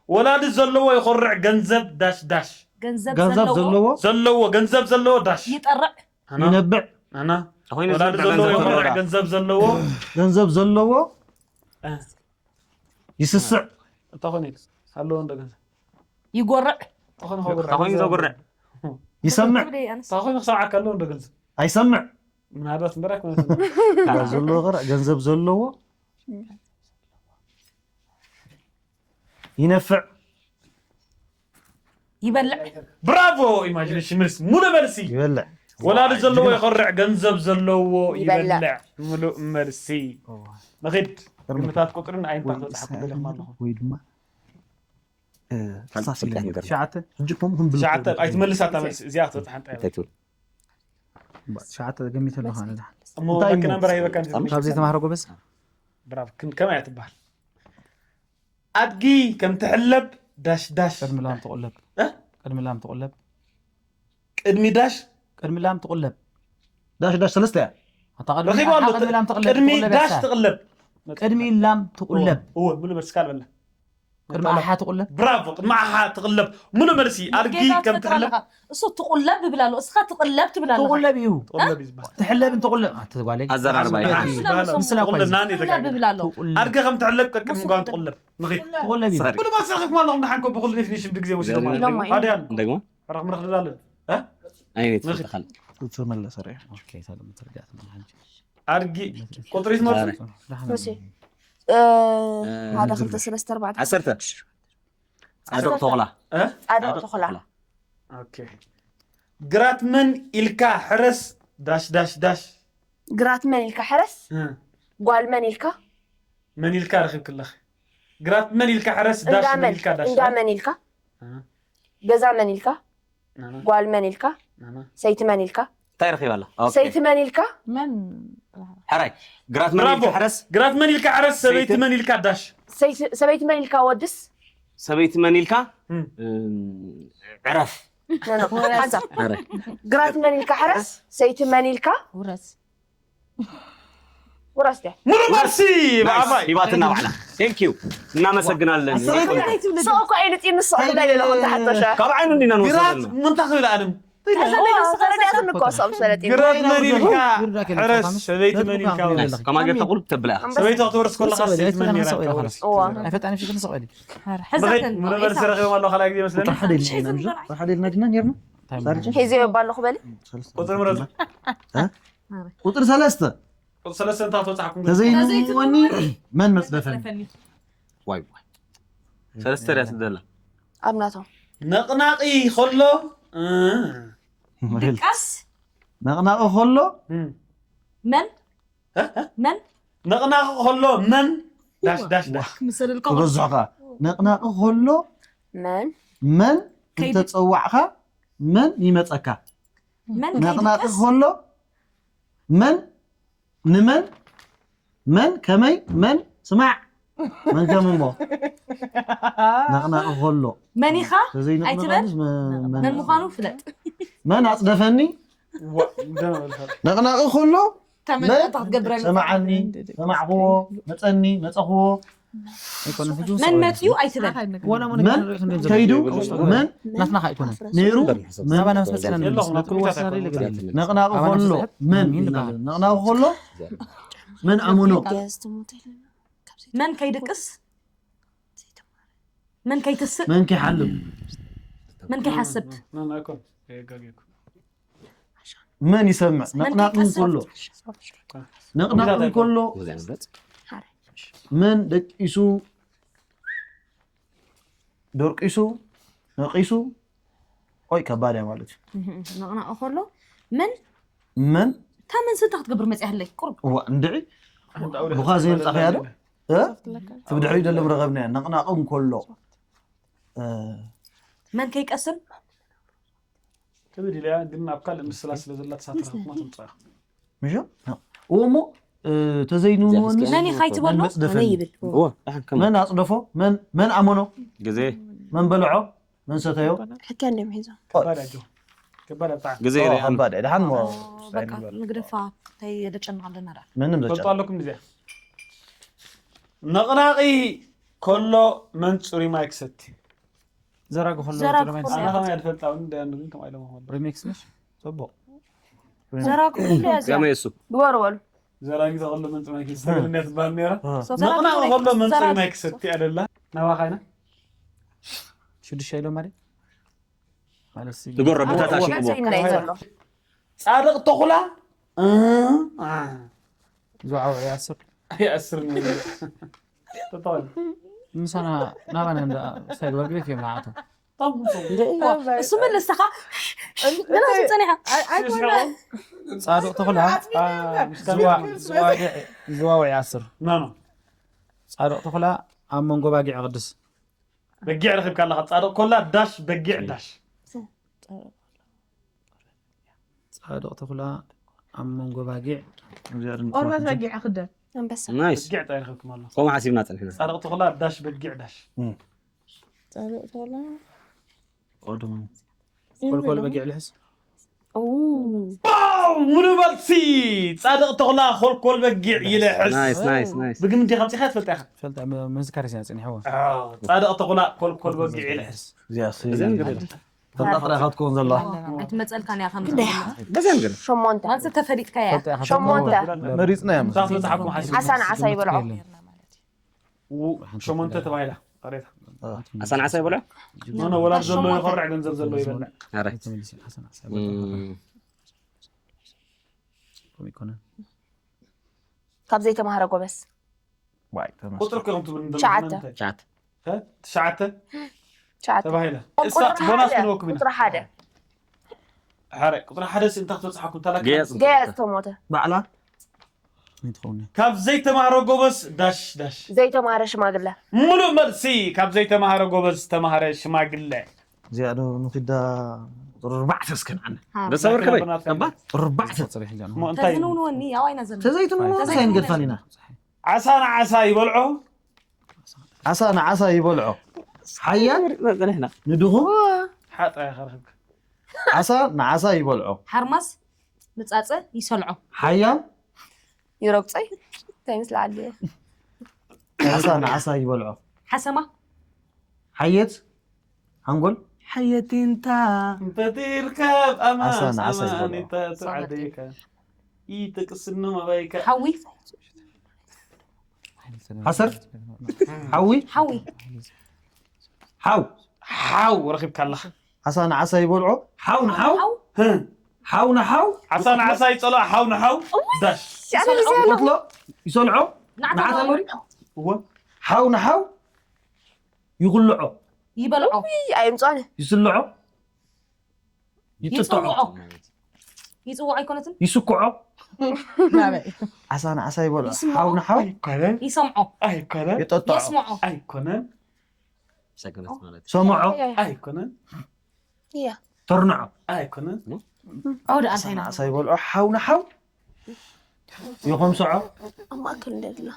ወላዲ ዘለዎ ይኾርዕ ገንዘብ ዳሽ ዳሽ ገንዘብ ገንዘብ ዘለዎ ዘለዎ ዘለዎ ገንዘብ ዘለዎ ዳሽ ይጠርዕ። ኣና ይነብዕ ኣና ተኾይኑ ወላዲ ዝነብዕ ዘለዎ ገንዘብ ይኾርዕ ይነብዕ። ገንዘብ ዘለዎ ገንዘብ ዘለዎ እ። ይስስዕ እንታይ ኾነ ኢሉ ኣሎ እንዶ ገንዘብ ይጎርዕ። ተኾነ ኸጉርዕ ተኾይኑ ዘጉርዕ ይሰምዕ ትብል እየ ኣነስ። እንታይ ኾይኑ ክሰምዓካ ኣሎ እንዶ ገንዘብ ኣይሰምዕ ምናልባት እምበር ኣይኮነትን ዘለዎ ኸ ገንዘብ ዘለዎ ይነፍዕ ይበልዕ። ብራቮ ኢማጂኔሽን ምልስ ሙሉ መልሲ ይበልዕ ወላዲ ዘለዎ ይኾርዕ ገንዘብ ዘለዎ ይበልዕ። ይበልዕ ሙሉእ መልሲ ንኺድ ግምታት ቁፅርን ኣይንታት በፅሓ ክደለኹም ኣለኹ ወይ ድማ እ፣ ሓንቲ ሳስ ኢለ ነገር። ትሽዓተ ሕጂ ከምኡ ክንብል ትሽዓተ ኣይትመልሳታ መልሲ እዚኣ ትበፅሓ እንታይ እንታይ ትብል ትሽዓተ ገሚተ ኣለኹ ኣነ ድሓን እሞ እንታይ ላኪ እሞ? ናምበር ኣይበካን ካብ ዘይተማህረ ጎበዝ ብራቮ ክን- ከመይ እያ ትበሃል ኣድጊ ከም ትሕለብ ዳሽ ዳሽ ቅድሚ ላም ትቁለብ እ? ቅድሚ ላም ትቁለብ ቅድሚ ዳሽ ቅድሚ ላም ትቁለብ ዳሽ ዳሽ ሰለስተ እያ ኣታ ቅድሚ ረኺቡ ኣሎ ኣሓ ቅድሚ ላም ትቕለብ ቅድሚ ትቕለብ ዳሽ እያ። ትቕለብ ቅድሚ ላም ትቁለብ እወ ሙሉ መልስካ ኣልበልና ቅድሚ ኣሓ ትቁለብ ብራቮ ቅድሚ ኣሓ ትቕለብ ሙሉ መልሲ ኣድጊ ጌጋ ከም ትፈጥር ትሕለብ ኣለኻ። እሱ ትቁለብ ይብል ኣሎ፣ እስኻ ትቕለብ ትብል ኣለኻ። ትቁለብ እዩ ትቕለብ እዩ ዝበሃል ትሕለብን ትቁለብ ኣትጓለይ ኣዘራርባ እዩ። ትሕለብ ምስላ እኮ እዩ። ትቕለብ። ንዓን ትቕለብ ይብል ኣሎ። ኣድጊ ከም ትሕለብ ቀቅድሚ ጓን ትቕለብ ንኺድ ትቁለብ እዩ ሰሪ ሙሉ መልሲ ረኺብኩም ኣለኹም ንሓንኮ ብኩሉ ኔት ኔሽን ብግዜ ወሲዶም ኣለዉ ኢሎም እዮም። ኣድያን ደግሞ ሕራቕ ምረኽድዳ ኣለዉ ደግሞ ተመለሰ ርያ ኦኬ ተለምተ ርያ ትመሓንጂ ኣድጊ ቁፅሪ ትመርፁ ሙሴ ሓደ ክልተ ሰለስተ ኣርባዕተ ዓሰርተ ጻድቕ ተኹላ ጻድቕ ተኹላ ኦኬ ግራት መን ኢልካ ሕረስ ዳሽ ዳሽ ዳሽ ግራት መን ኢልካ ሕረስ እ፣ ጓል መን ኢልካ መን ኢልካ ረኺብክለኺ ግራት መን ኢልካ ሕረስ ዳሽ እንዳ መን መን ኢልካ ዳሽ እንዳ መን ኢልካ እ፣ ገዛ መን ኢልካ ናና፣ ጓል መን ኢልካ ናና። ሰይቲ መን ኢልካ እንታይ ረኺባ ኣላ ኦኬ። ሰይቲ መን ኢልካ መን ሕራይ ግራት መን ብራቮ። ኢልካ ሕረስ ግራት መን ኢልካ ሕረስ ሰበይቲ ሰይቲ- መን ኢልካ ዳሽ ሰይቲ- ሰበይቲ መን ኢልካ ወድስ ሰበይቲ መን ኢልካ እም። እም፣ ዕረፍ No, no, ሓንሳብ ሕራይ ግራት መን ኢልካ ሕረስ ሰይቲ መን ኢልካ ውረስ። ውረስ ድያ ሙሉ መልሲ ብኣባይ ሂባትና ባዕላ ቴንክ ዩ እናመሰግናለን ስቕ እኮ ኢሉ ፂ ንስቕ ክብላ ኢለ ንኹን ተሓተሸ ካብ ዓይኑ እንዲና ግራት ንወሰደልና ምንታ ክብል ኣለም ተረዲኣትኒ እኮ እሷ ምስ በለጥ እዩ። ግራት መን ኢልካ ግራት ኢልካ ሕረስ ኸምስ- ሰበይቲ መን ኢልካ ነጥቢ እውን ከማን ጌርካ ቁልፍ ተብላ ሰበይቲ ክትወርስ ከለኻ ሰበይቲ ሰበይቲ መን ኣይትበልኻ፣ ኔራ ሰበይቲ እካ ኣይትበልኻ። ወርስ እዋ ኣይፈጣን ፍቅን ሰበይቲ ሕዛተን ምነበል ዝረኺቦም ኣለዉ ካልኣይ ግዜ መስለኒ ቁጥሪ ሓደ ኢልና ኢና ምሽ ቁጥሪ ሓደ ኢልና ድና ኔርና ሳርጂ ሒዘዮ ባለኹ በሊ ሰለስተ ቁፅሪ ምረፁ እ? ቁፅሪ ሰለስተ ቁፅሪ ሰለስተ እንታይ ክትበፅሓኩም ተዘይንወኒ መን መፅደፈኒ ዋይ ዋይ ሰለስተ ርያ ትደላ ኣብ ናቶም ነቕናቒ ከሎ እ፣ ድቃስ ነቕናቒ ከሎ እም፣ መን መን ነቕናቒ ከሎ መን ዳሽ ዳሽ ዳሽ ክምሰልልካ ክበዝሖ ከዓ ነቕናቒ ከሎ መን መን ከይድ- እንተፀዋዕካ መን ይመፀካ መን ነቕናቒ ከይድቅስ ከሎ መን ንመን መን ከመይ መን ስማዕ መን ከም እሞ ነቕናቒ ከሎ መን ኢኻ ተዘይነቕንቐንስ መን ምዃኑ ፍለጥ መን ኣፅደፈኒ ዋ፣ እንደነበልካ። ነቕናቒ ከሎ ተመጣጣ ክትገብረኒ ሰማዓኒ ሰማዕኽዎ መፀኒ መፀኽዎ መን መፅዩ ኣይትበል መን ከይዱ መን ናትና ከኣ ኣይኮነን ነይሩ መን ናባና ምስ መፅና የለኹም፣ ናብ ኮምፒውተር ስለዋሳለ ኣይኮነን። ገለ ነቕናቑ ከሎ መን ነቕናቑ ከሎ መን ኣመኖ መን ከይድቅስ መን ከይትስእ መን ከይሓልም መን ከይሓስብ መን ኣይኮን፣ የጋጊርኩ። መን ይሰምዕ መን ነቕናቕ ከይቀስብ ከሎ ነቕናቕ ከሎ መን ደቂሱ ደርቂሱ ነቂሱ ቆይ ከባድ እያ ማለት እዩ ነቕናቕ ከሎ መን መን እታ መን ስንታ ክትገብር መፅያ ህለይ ቁርብ እዋ እንድዒ ብኳ ዘየምፃኸያ ዶ እ? ትብድሕሪ ደለም ረኸብናያ ነቕናቕ እንከሎ እ፣ መን ከይቀስን ትብል ኢለያ ግን ኣብ ካልእ ምስላ ስለ ዘላ ተሳተፍኩማ ትምፅኣ ምሽ እዎ እሞ እ፣ ተዘይንወኒ መን ኢኻ ይትበሎ መን መፅደፈኒ ይብል መን ኣፅደፎ መን መን ኣመኖ ግዜ መን በልዖ መን ሰተዮ ሕከ እንደም ሒዞም ከባድ ኣጆ ከባድ ኣብጣዕ ግዜ ኦ፣ ርያ ከባድ እያ ድሓን ሞ በቃ ንግደፋ ከይደጨንቕ ኣለና ዳ ምንም ፈልጡ ዘጨ ኣለኩም እዚኣ ነቕናቒ ከሎ መን ፅሩይ ማይ ክሰቲ ዘራጉ ከሎ ዘራጉ ጥሩማይ ከሎ። ኣና ከማይ ኣድፈልጣ እውን ደያንዱ ግን ከምኣ ኢሎም ኸሉ ሪሚክስ ነሽ ጽቡቕ ዘራጉ ከሎ እያ እዚኣ ጋመ የሱ ግበሩ በሉ ዘራጊ ተኸሎ መን ፅሩይ ማይ ክሰቲ ትብል እንድያ ትበሃል ነይራ ዘራጉ ነቕናቒ ከሎ መን ፅሩይ ዘራጉ ማይ ክሰቲ ኣደላ ናባኻ ኢና ሽዱሽተ ኢሎም ማለት ማለት ሲ ትጎረ ብታታ ሽቅቦ ገንዘብ ይንዳይ ዘሎ ፃድቕ ተኹላ እ፣ አ፣ ዝዋዕወ ይኣስር ይኣስር ነው ተጠወል ምሳና ናባና እንዳ ሳይግበር ግሬት እዮም ንዓቶም እሱ መለስተኻ ምናምን ጸኒሓ ጻድቕ ተኹላ ዝዋውዕ ይኣስር ናኖ ጻድቕ ተኹላ ኣብ መንጎ ባጊዕ ቅድስ በጊዕ ረኺብካ ኣለኻ ጻድቕ ኮላ ዳሽ በጊዕ ዳሽ ጻድቕ ተኹላ ኣብ መንጎ ባጊዕ ቆርበት በጊዕ ክደን ኣንበሳ ናይስ በጊዕ ታይ ረኺብኩም ኣለኹ ከምኡ ሓሲብና ፀኒሕና ጻድቕ ተኹላ ዳሽ በጊዕ ዳሽ ቆልኮል በጊዕ ልሕስ ዋው ሙሉ መልሲ ጻድቕ ተኹላ ኮልኮል በጊዕ ይልሕስ ናይስ ናይስ ናይስ ብግምት ዲኻ ምጺኻ ትፈልጣ ኢኻ ፈልጣ መዝካር ሲና ጸኒሕዎ ጻድቕ ተኹላ ኮልኮል በጊዕ ይልሕስ ፈልጣ ጥራይ ኢኻ ትከውን ዘለዋ ኣይትመፀልካን እያ ከም በዚያ ነገር ሸሞንተ ማለት ተፈሊጥካ እያ መሪፅና እዮም ምሳኽ መጽሓፍኩም ሓሲብ ዓሳ ንዓሳ ይበልዖ ሸሞንተ ተባሂላ ሬታ ኣሳን ዓሳ ይበልዖ ኖኖ ወላድ ዘሎ ይኾርዕ ገንዘብ ዘሎ ይበልዕ ኣረ ይኮነ ካብ ዘይተማሃረ ጎበዝ ዋይ ተመስገን። ቁጥሪ እኮ እዮም ትብል ትሽዓተ። ቻት ትሽዓተ ትሽዓተ ተባሂላ እሳ ቁጥሪ ቦናስ ሓደ ክንወክብ ኢና ቁጥሪ ሓደ ሓደ ቁጥሪ ሓደ ሲ እንታይ ክትበፅሓኩም ታላ ገያፅ ገያፅ ተሞተ ባዕላ ይትኸውን ካብ ዘይተማሃረ ጎበዝ ዳሽ ዳሽ ዘይተማሃረ ሽማግለ ሙሉእ መልሲ ካብ ዘይተማሃረ ጎበዝ ተማሃረ ሽማግለ እዚኣ ዶ ንኪዳ ቁፅሪ ኣርባዕተ እስከን ዓነ ደሰበር ከበይ ናትና ቀባ ቁፅሪ ኣርባዕተ እሞ እንታይ ተዝንውንወኒ ያው ኣይናዘን ተዘይትምንወ እንታይ ንገድፋን ኢና ዓሳ ንዓሳ ይበልዖ ዓሳ ንዓሳ ይበልዖ ሓያል ጸኒሕና ንድኹም ሓጣ ኢኻ ረኽብካ ዓሳ ንዓሳ ይበልዖ ሓርማስ ንጻጸ ይሰልዖ ሓያል ይረግጾይ እንታይ ምስ ለዓል ዓሳ ንዓሳ ይበልዖ ሓሰማ ሓየት ሓንጎል ሓየቲንታ ፈጢርካ ኣማን ዓሳ ንዓሳ ኣማን ይበልዖ። ይታ ተዓደይካ ይጥቅስኖ መባይካ ሓዊ ሓሰር ሓዊ ሓዊ ሓው ሓው ረኺብካ ኣለኻ ዓሳ ንዓሳ ይበልዖ ሓው ንሓው ሓው ሓው ንሓው ዓሳ ንዓሳ ይጸልኦ ሓው ንሓው ዳሽ ይቆትሎ ይሰልዖ ንዓታ ንዓታ ይበልዖ። እወ ሓው ንሓው ይጉልዖ ይበልዖ ኣይምፅዋኒ ይስልዖ ይጥጥዖ ይፅውዖ ይፅውዖ ኣይኮነትን ይስክዖ ናበይ ዓሳ ንዓሳ ይበልዖ ይስምዖ። ሓው ንሓው ኣይኮነን ይሰምዖ ኣይኮነን ይጠጥዖ የስምዖ ኣይኮነን ሰገነት ማለት እዩ። ሰምዖ ኣይኮነን እያ ተርንዖ ኣይኮነን ኣውደ ዓሳ ኣንታይና ንዓሳ ይበልዖ ሓው ንሓው ይኸምስዖ ኣብ ማእከል እንደድላ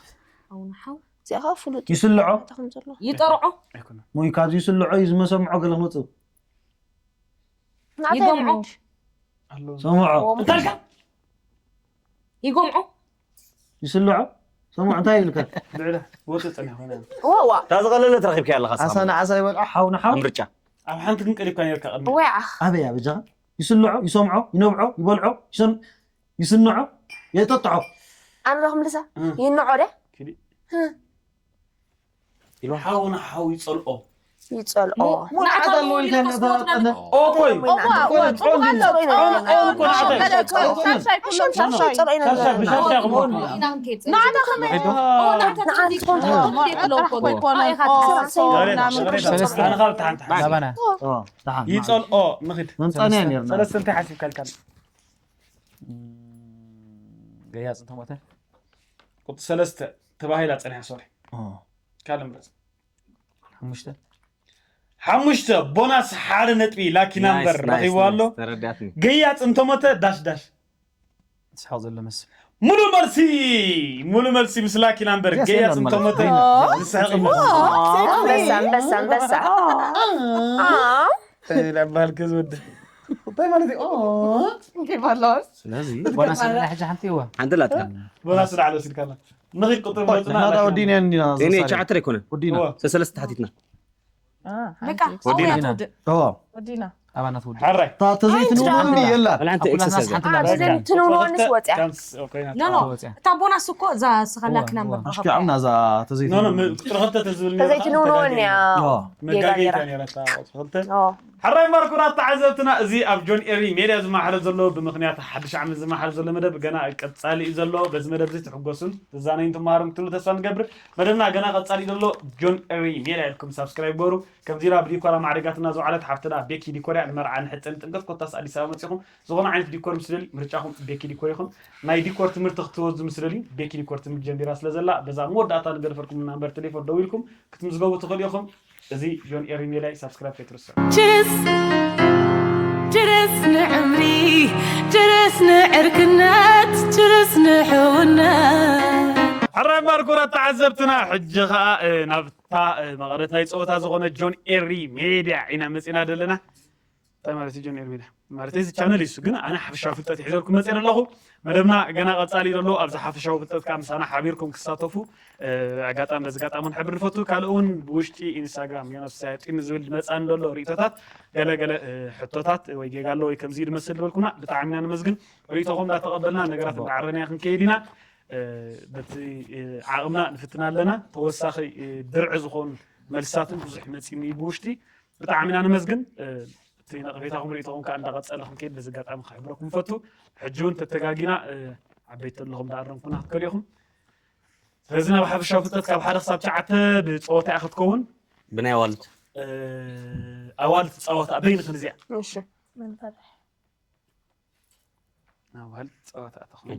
ሓው ንሓው እዚኣ ከዓ ፍሉጥ ይስልዖ ታኹም ዘሎ ይጠርዖ ኣይኮነን ወይ ካብዚ ይስልዖ እዩ ዝመሰምዖ ገለ ክመፅእ ንዓታ ይገምዖ ይምንድ ኣሎ ሰምዖ እንታይ ኢልካ ይጎምዖ ይስልዖ ሰምዖ እንታይ ይብልካ ልዕለ ወፂ ፀኒሑ ኮይነ ዋዋ እታ ዝቐለለት ረኺብካ ኣለኻ ዓሳ ንዓሳ ይበልዖ ሓው ንሓው ምርጫ ኣብ ሓንቲ ግን ቀሪብካ ነርካ ቅድሚ ወይዓ ኣበይ ኣብ ጃ ይስልዖ ይሰምዖ ይነብዖ ይበልዖ ይሰም ይስንዖ የጠጥዖ ኣነ ዶ ክምልሳ እም። ይንዖ ደ ሓው ንሓው ይፀልኦ ይፀልኦ ንዓታ ኣለዎ ኢልካ ነታ ጠነ ኦኮይ ሻሻይ ኩሎም ሻሻይ ሻሻይ ብሻሻይ ይኹን ኢና ክንከይድ ንዓና ከመይ ንዓንትኹም ጥራሕ ኮይኮነ ኣነ ካብ ተሓንተ ናባና ኦ ደሓን ይፀልኦ ንኽድ መምፃእና እያ ነርና ሰለስተ እንታይ ሓሲብካ ልካ ገያፅ እንተሞተ ቁጥሪ ሰለስተ ተባሂላ ፀኒሓ ሶሪ ኦ ካልእ ምረፅ ሓሙሽተ ሓሙሽተ ቦናስ ሓደ ነጥቢ ላኪ ናምበር ረኺቡ ኣሎ ተረዳትኒ ገያፅ እንተሞተ ዳሽ ዳሽ ስሓቕ ዘሎ መስል ሙሉ መልሲ ሙሉ መልሲ ምስ ላኪ ናምበር Yes, ገያፅ yes, እንተሞተ yes. ዝስሕቕ እዩ። ኣንበሳ ኣንበሳ ኣንበሳ ለባልከ ዝወደ እንታይ ማለት እዩ ኦ እንታይ ባላስ ስለዚ ቦናስ ሕጂ ሓንቲ እዋ ሓንቲ ላትካ ቦናስ ዳዕለ ሲልካና ንኺድ ቁጥሪ መፅና ናታ ወዲና እንዲና እኔ ሸዓተ ኣይኮነን እወ ሰለስተ ሓቲትና በቃ ወዲና ኣውያ ኢና። ኦ ወዲና ኣባናት ወዲ ሓራይ ታ ተዘይትንብኒ የላ ወላ ሓንቲ ኣኩላትና ኤክሰርሳይዝ ሓንቲ ኣዘን ትንውንስ ወፅያ ቻንስ ኦኬ ናት ኖ ኖ ወፅያ እታ ቦናስ እኮ እዛ ስኸላክ ናምበር ኣሽኪ ዓምና እዛ ኖ ኖ ተዘይትንብኒ ም- ቁጥሪ ክልተ ተዝብል ተዘይትንውኒ እያ ኦ መጋጌታ ጌጋ ነራ እታ ቁጥሪ ክልተ ኦ ሓራይ ማርኩራት ተዓዘብትና እዚ ኣብ ጆን ኤሪ ሜድያ ዝመሓለፍ ዘሎ ብምኽንያት ሓድሽ ዓመት ዝመሓለፍ ዘሎ መደብ ገና ቀጻሊ እዩ ዘሎ። በዚ መደብ እዚ ትሕጎሱን ትዛነዩን ትመሃሩን ክትህሉ ተስፋ ንገብር። መደብና ገና ቀጻሊ እዩ ዘሎ። ጆን ኤሪ ሜድያ ኢልኩም ሳብስክራይብ ገሩ። ከምዚ ኢላ ብዲኮራ ማዕሪጋትና ዝውዓለት ሓፍትና ቤኪ ዲኮር እያ። ንመርዓ ንሕጸ ንጥምቀት ኮታስ ኣዲስ ኣበባ መጺኹም ዝኾነ ዓይነት ዲኮር ምስ ደልዩ ምርጫኹም ቤኪ ዲኮር ይኹን። ናይ ዲኮር ትምህርቲ ክትወስዱ ምስ ደልዩ ቤኪ ዲኮር ትምህርቲ ጀሚራ ስለ ዘላ በዛ መወዳእታ ንገድፈልኩም ናምበር ቴሌፎን ደዊልኩም ክትምዝገቡ ትኽእሉ ኢኹም። እዚ ጆን ኤሪ ሜድያ እዩ። ሳብስክራይብ ከይትርስዑ። ችርስ ችርስ ንዕምሪ ችርስ ንዕርክነት ችርስ ንሕውነት ሕራይ ማርኮራት ተዓዘብትና ሕጂ ኸዓ እ፣ ናብታ እ፣ መቐረት ናይ ፀወታ ዝኾነ ጆን ኤሪ ሜድያ ኢና መፂና ዘለና። እንታይ ማለት እዩ ጆን ኤሪ ሜድያ ማለት እዚ ቻነል እዩ። እሱ ግን ኣነ ሓፈሻዊ ፍልጠት ይሕዘልኩም መፅእ ኣለኹ። መደብና ገና ቀፃሊ ዘሎ ኣብዚ ሓፈሻዊ ፍልጠት ከዓ ምሳና ሓቢርኩም ክሳተፉ እ፣ ኣጋጣሚ በዚ ኣጋጣሚ ንሕብር ንፈቱ። ካልእ እውን ብውሽጢ ኢንስታግራም ዮናስ ሳያጢን ዝብል መፃን ዘሎ ርእቶታት ገለ ገለ እ፣ ሕቶታት ወይ ጌጋ ኣሎ ወይ ከምዚ እዩ ዝመስል ዝበልኩምና ብጣዕሚ ኢና ንመስግን። ርእቶኹም እንዳተቐበልና ነገራት እንዳዓረንያ ክንከይድ ኢና። እ፣ በቲ እ፣ ዓቕምና ንፍትና ኣለና። ተወሳኺ እ፣ ድርዒ ዝኾኑ መልስታትን ብዙሕ መፂኒ ብውሽጢ ብጣዕሚ ኢና ንመስግን። እ፣ እቲ ነቕፌታኹም ርእቶኹም ከዓ እንዳቐፀለ ክንከይድ በዚ ኣጋጣሚ ክሕብረኩም ንፈቱ። ሕጂ እውን ተተጋጊና እ፣ ዓበይቲ ኣለኹም እንዳኣረምኩና ክትከዱ ኢኹም። ስለዚ ናብ ሓፈሻዊ ፍልጠት ካብ ሓደ ክሳብ ትሽዓተ ብፀወታ እያ ክትከውን። ብናይ ኣዋልድ እ፣ ኣዋልድ ፀወታ በይንኽን እዚኣ እሺ ናብ ኣዋልድ ፀወታ ተኽሉ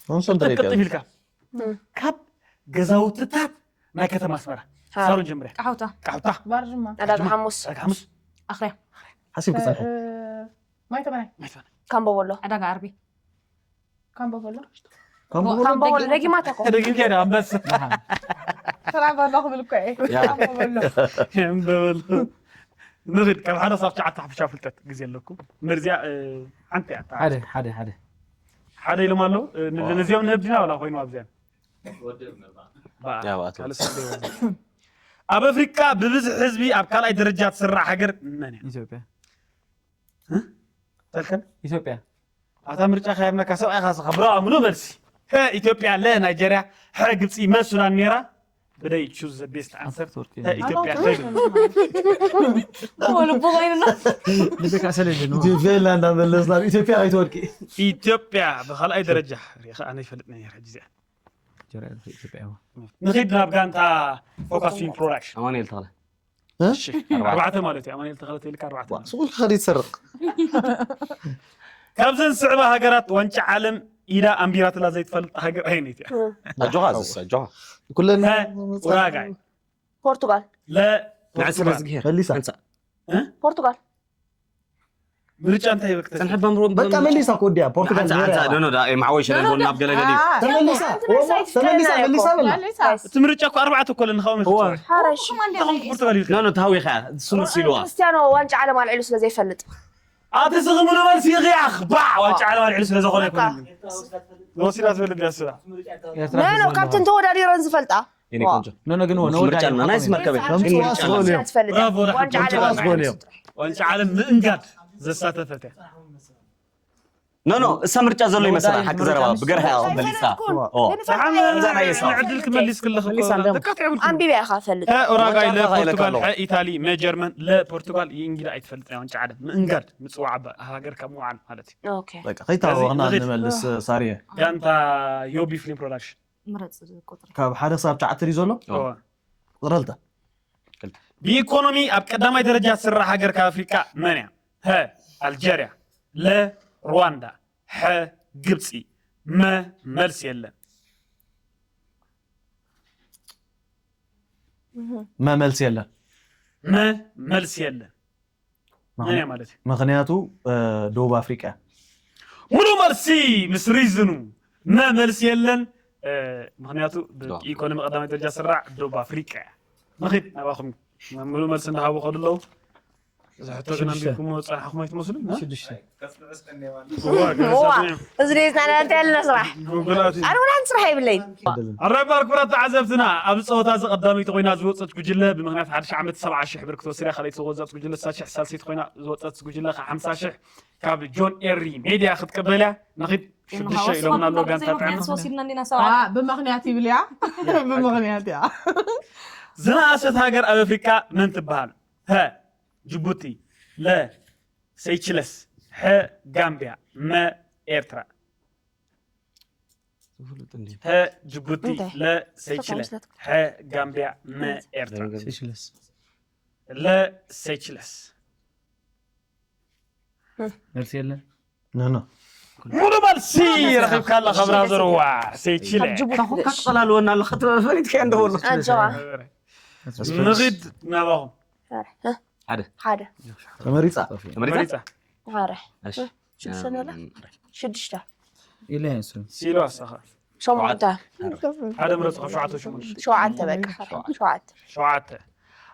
ጆንሶን ቅጥቅጥ ተደቂያ ኢልካ ካብ ገዛውትታት ናይ ከተማ ኣስመራ ሃ። ሳሮን ጀምርያ ቃሕውታ ቃሕታ ባርጅማ ዕዳጋ ሓሙስ ዕዳጋ ሓሙስ ኣኽርያ ሓሲብ ክፀንሐ ማይ ተመናይ ማይትፈነ ካምቦ በሎ ዕዳጋ ዓርቢ ካምቦ በሎ ከምኡ ካምቦ በሎ ደጊማታ እኮ ደጊምካ ዳ ኣንበስ ስራ በሎ ክብል እኮ እየ ያ። ካምቦ በሎ እምበበሉ ንኽድ ካብ ሓደ ሳብ ትሽዓተ ሓፈሻ ፍልጠት ግዜ ኣለኩም መርዚያ ሓንቲ እያ ሓደ ሓደ ሓደ ሓደ ኢሎም ኣለዉ እ፣ ን- ነዚኦም ንህብ ድና ወላ ኮይኑ ኣብዚኣ ያው ኣቶ። ካልእ ሰብ ዘይብሉ። ኣብ ኣፍሪቃ ብብዝሒ ህዝቢ ኣብ ካልኣይ ደረጃ ትስራዕ ሃገር መን እያ? ኢትዮጵያ ተልከን ኢትዮጵያ ኣታ ምርጫ ከያብነካ ሰብኣይ ካሰኻ ብራዋ ምሉእ መልሲ። ሀ ኢትዮጵያ፣ ለ ናይጀርያ፣ ሐ ግብፂ፣ መ ሱዳን ነይራ። ብደይ choose the best answer። ኣስር ወርቂ ሀ ኢትዮጵያ ኸይብል ወልቦ ኮይኑና ልደካ ሰለለ ነው ኢትዮጵያ ኢልና እንዳመለስና ኣብ ኢትዮጵያ ከይትወድቂ። ኢትዮጵያ ብካልኣይ ደረጃ ሪኢኻ ኣነ ይፈልጥ ነይረ ሕጂ እዚኣ። ጀራ ኢትዮጵያ እዋ ንኺድ ናብ ጋንታ ፎካስ ዊን ፕሮዳክሽን። ኣማኑኤል ተኽለ እ? እሺ ኣርባዕተ ማለት እዩ። ኣማኑኤል ተኽለ ተይልካ ኣርባዕተ ማለት እዩ። ሱቁልካ ከደይ ትሰርቕ። ካብዘን ዝስዕባ ሃገራት ዋንጫ ዓለም ኢዳ ኣንቢራትላ ዘይትፈልጥ ሃገር ኣየነይቲ እያ? ኣጆኻ ዝስ ኣጆኻ ኩለን ሀ ኡራጋይ፣ ፖርቱጋል። ለ ንዕስር ፖርቱጋል። ዝግሄር መሊሳ። ሕንሳ ፖርቱጋል። ምርጫ እንታይ ይበክተል? ተንሕበ ምሮ በቃ መሊሳ እኮ ወዲያ ፖርቱጋል ሓንሳ ሓንሳ ነይራ። ዶ ኖ ዳ ማዕወይ ሸለ ጎልና ኣብ ገለ ገለ ተመሊሳ ተመሊሳ መሊሳ በላ። ሓረሽ ፖርቱጋል ይብል። ኖ ኖ ታዊ ኸ ስሙ ሲልዋ ክርስቲያኖ ዋንጫ ዓለም ኣልዒሉ ስለ ዘይፈልጥ ኣቲ ስኽምሉ መልሲ ይኽያኽ ባዕ ዋንጫ ዓለም ኣልዒሉ ስለ ዝኾነ ኣይኮነን። ወሲዳ ትብል እንዲያ ስራ ኖ ኖ ካብተን ተወዳዲረን ዝፈልጣ የኔ ቆንጆ ኖ ኖ ግን ምርጫ ወደ ና ናይ ስመርከበ ከምጽዋ ስበልዮ ትፈልጥ ብራቮ፣ ዋንጫ ከምጽዋ ዓለም ስበልዮ። ዋንጫ ዓለም ምእንጋድ ዘሳተፈት እያ። ኖ ኖ እሳ ምርጫ ዘሎ ይመስላ ሓቂ ዘረባ ብገርሃ መሊሳ ኦ ደሓን እዛ ናይ የሳው ዕድል ክመሊስ ክለኽ መሊሳ እንዲያውም። ደቃት ይብልኩም ኣንቢበ ኢኻ ፈልጥ ኡራጋይ ዋንጫ ለፖርቱጋል ኣለዎ። ሐ ኢታሊ መጀርመን ለፖርቱጋል ይእንግዳ ኣይትፈልጥ ናይ ዋንጫ ዓለም ምእንጋድ ምጽዋዕ ባ- ሃገር ካብ ምውዓል ማለት እዩ። ኦኬ በቃ ከይታወቕና እዚ ንኺድ። ንመልስ ሳርየ። ጋንታ ዮቢ ፊልም ፕሮዳክሽን ምረፅ ቁፅሪ ካብ ሓደ ክሳብ ትሽዓተ ድዩ ዘሎ? ኦ። ቁፅረልታ ብኢኮኖሚ ኣብ ቀዳማይ ደረጃ ትስራሕ ሃገር ካብ ኣፍሪቃ መን እያ? ሀ ኣልጀርያ፣ ለ ሩዋንዳ፣ ሐ ግብፂ፣ መ መልስ የለን። መመልስ የለን። መ መልስ የለን። መን እያ ማለት እዩ? ምክንያቱ እ፣ ደቡብ ኣፍሪቃ ሙሉ መልሲ ምስ ሪዝኑ መ መልሲ የለን። እ፣ ምክንያቱ ብኢኮኖሚ ቀዳማይ ደረጃ ስራዕ ደቡብ ኣፍሪቃ እያ። ንኺድ ናባኹም ሙሉ መልሲ እንዳሃቡ ከዱ ኣለዉ። እዚ ሕቶ ግን ኣንቢብኩሞ ዝፀናሕኩም ኣይትመስሉን? እ? ሽዱሽተ እዋ፣ ገለ እዋ፣ ሰብ እዚ ደይ ዝናዳ እንታይ ኣለና ስራሕ ጉጉላት እዩ። ኣነ ወላ ስራሕ ይብለይን። ኣራይ ባር ክቡራት ተዓዘብትና ኣብዚ ፀወታ እዚ ቀዳመይቲ ኮይና ዝወፀት ጉጅለ ብምክንያት ሓድሽ ዓመት ሰብዓ ሽሕ ብር ክትወስድ እያ። ካልኣይቲ ዝወፀት ጉጅለ ስሳ ሽሕ፣ ሳልሰይቲ ኮይና ዝወፀት ጉጅለ ከዓ ሓምሳ ሽሕ ካብ ጆን ኤሪ ሜድያ ክትቅበል እያ። ንኺድ ሽዱሽተ ኢሎምና ኣለዉ ጋንታ ጥዕና። ወሲድና እንዲና ሰብዓ ዋ፣ ብምኽንያት ይብል እያ ብምኽንያት እያ ዝነኣሰት ሃገር ኣብ ኣፍሪቃ መን ትበሃል? ሀ ጅቡቲ፣ ለ ሴይችለስ፣ ሐ ጋምቢያ፣ መ ኤርትራ። ዝፍሉጥ እንዴ ሀ ጅቡቲ፣ እንታይ? ለ ሴይችለስ፣ ሐ ጋምቢያ፣ መ ኤርትራ። ሴሽለስ ለ ሴይችለስ። መልሲ የለን ነኖ ሙሉ መልሲ ረኺብካ ኣለኻ ብራዘር። ዋ ሴይችለ ካብ ጅቡቲ ታኹካ ትቐላልወና ኣለኻ ትበል ፈሊጥካ እንደበሎ ኣጆዋ ንኺድ ናባኹም። ሓደ ሓደ ሓደ ተመሪፃ ተመሪፃ መሪፃ ሓደ እሺ ሽዱሽተ ነላ ሽዱሽተ ኢለ እሱ ሲሎ ኣሳኻ ሸሞንተ ሓደ ምረፅ ካብ ሸውዓተ ሸሞንተ ሸውዓተ በቃ ሸውዓተ ሸውዓተ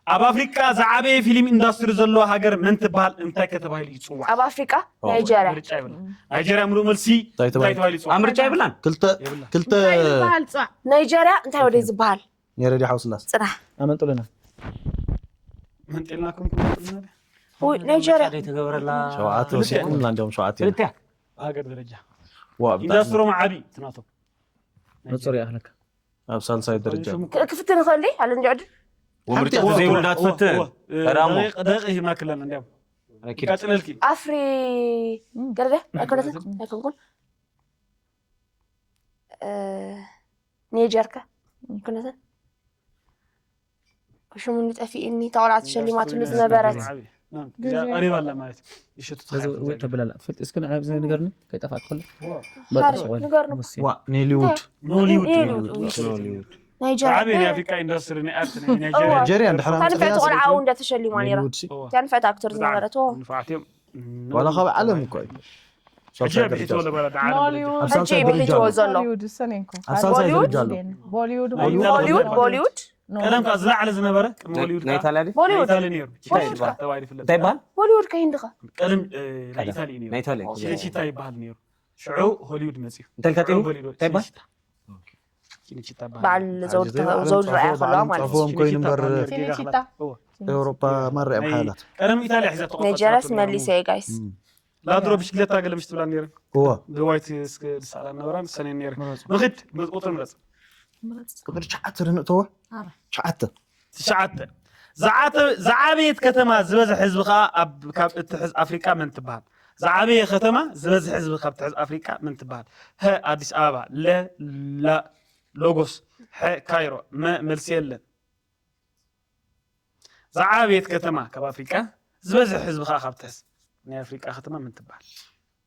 ኣብ ኣፍሪቃ ዝዓበየ ፊልም ኢንዳስትሪ ዘለዎ ሃገር መን ትበሃል? እንታይ ከተባሂሉ ይፅዋዕ? ኣብ ኣፍሪቃ ናይጀርያ ምርጫ ይብላ። ናይጀርያ ምሉእ መልሲ እንታይ ተባሂሉ? እንታይ ተባሂሉ ይፅዋዕ? ኣብ ምርጫ ይብላን ክልተ ክልተ ዝበሃል ፃዕ ናይጀርያ እንታይ ወደ ዝበሃል የረዲ ሓውስላስ ፅናሕ ኣመንጥሉና መንጢልናኩም ውይ ናይጀርያ ተገበረላ ሸውዓተ ወሲድኩም እና እንዲያውም ሸውዓተ ክልተ ሃገር ደረጃ ዋ ብጣዕሚ ኢንዳስትሮም ዓቢ ትናቶም መፅር ይኣኽለካ ኣብ ሳልሳይ ደረጃ ክፍትን ይኽእል ድዩ? ኣለ እንዲ ዕድል ወምርጫ ተዘይውልዳ ትፈትን ተዳሞ ደቂቕ ሂብና ክለን እንዲያም ረኪድ ቀፅለልኪ ኣፍሪ ገረደ ኣይኮነትን ኣይኮንኩን ኔጀርከ ኣይኮነትን ሽሙ እንዲጠፊእኒ ተቆልዓ ተሸሊማትሉ ዝነበረት ቀሪባ ኣላ ማለት ይሸቱ ተብላላ ትፈልጥ እስኪ ንዓይ ኣብዚ ንገርኒ ከይጠፋት ከሎ ንገርኒ ዋ ኔሊውድ ኖሊውድ ናይጀርያ ዓብይ ናይ ኣፍሪካ ኢንዱስትሪ ናይ ኣርት ናይ ናይጀርያ ጀርያ እንድሕር ታንፈ ተቆልዓው እንደ ተሸሊማ ነይራ እዋ ታንፈ ኣክተር ዝነበረት ንፋዕትዮም ዋላ ካብ ዓለም እኮ እዩ ሕጂ ብሒትዎ ለበላ ዓለም ኣብ ሳልሳይ ሕጂ ደረጃ ብሒትዎ ኣሎ። ዘሎ ሆሊውድ ሰኔንኮ ኣብ ሳልሳይ ቦሊውድ? ደረጃ ኣሎ ናይ ኢታሊ ቦሊውድ ነበር። ቦሊውድ ቀደም ካብ ዝለዓለ ዝነበረ ቅድሚ ሆሊውድ ናይ ከዓ ኢታሊ ቦሊውድ ናይ ኢታሊ ነይሩ እንታይ ይበሃል? ተባሂሉ ይፍለጥ ቦሊውድ ከ ሂንዲ ከ ቀደም እ፣ ናይ ኢታሊ እዩ ነይሩ ናይ ኢታሊ ሲነሲታ ይበሃል ነይሩ ሽዑ ሆሊውድ መፅዩ እንታይ ኢልካ ሽዑ ጥይኑ ቦሊውድ እንታይ ይበሃል? ሲነሲታ። በዓል ዘውድ ረኣያ ከለዋ ማለት እዩ። ኮይኑ እምበር ኤውሮፓ ማርያም ሓላት ቀደም ኢታልያ ሒዛ ተቆጣጠራቶ ነይራ። መሊሰ ጋይስ። ላድሮ ብሽክለታ ገለ ምሽ ትብላ ነይረን። እዋ። ብዋይት እስከ ዝሰኣላ ነበራ ንሰን ነይረን። ምኽድ ቁፅሪ ምረፅ። ቁፅሪ ትሽዓተ ንእተዎ። ትሽዓተ። ትሽዓተ። ዝዓበየት ከተማ ዝበዝሕ ህዝቢ ከዓ ካብ እትሕዝ ኣፍሪቃ መን ትበሃል? ዝዓበየ ከተማ ዝበዝሕ ህዝቢ ካብ ትሕዝ ኣፍሪቃ መን ትበሃል? ሀ ኣዲስ ኣበባ፣ ለ ሎጎስ፣ ሐ ካይሮ፣ መ መልሲ የለን። ዝዓበየት ከተማ ካብ ኣፍሪቃ ዝበዝሕ ህዝቢ ከዓ ካብ ትሕዝ ናይ ኣፍሪቃ ከተማ መን ትበሃል?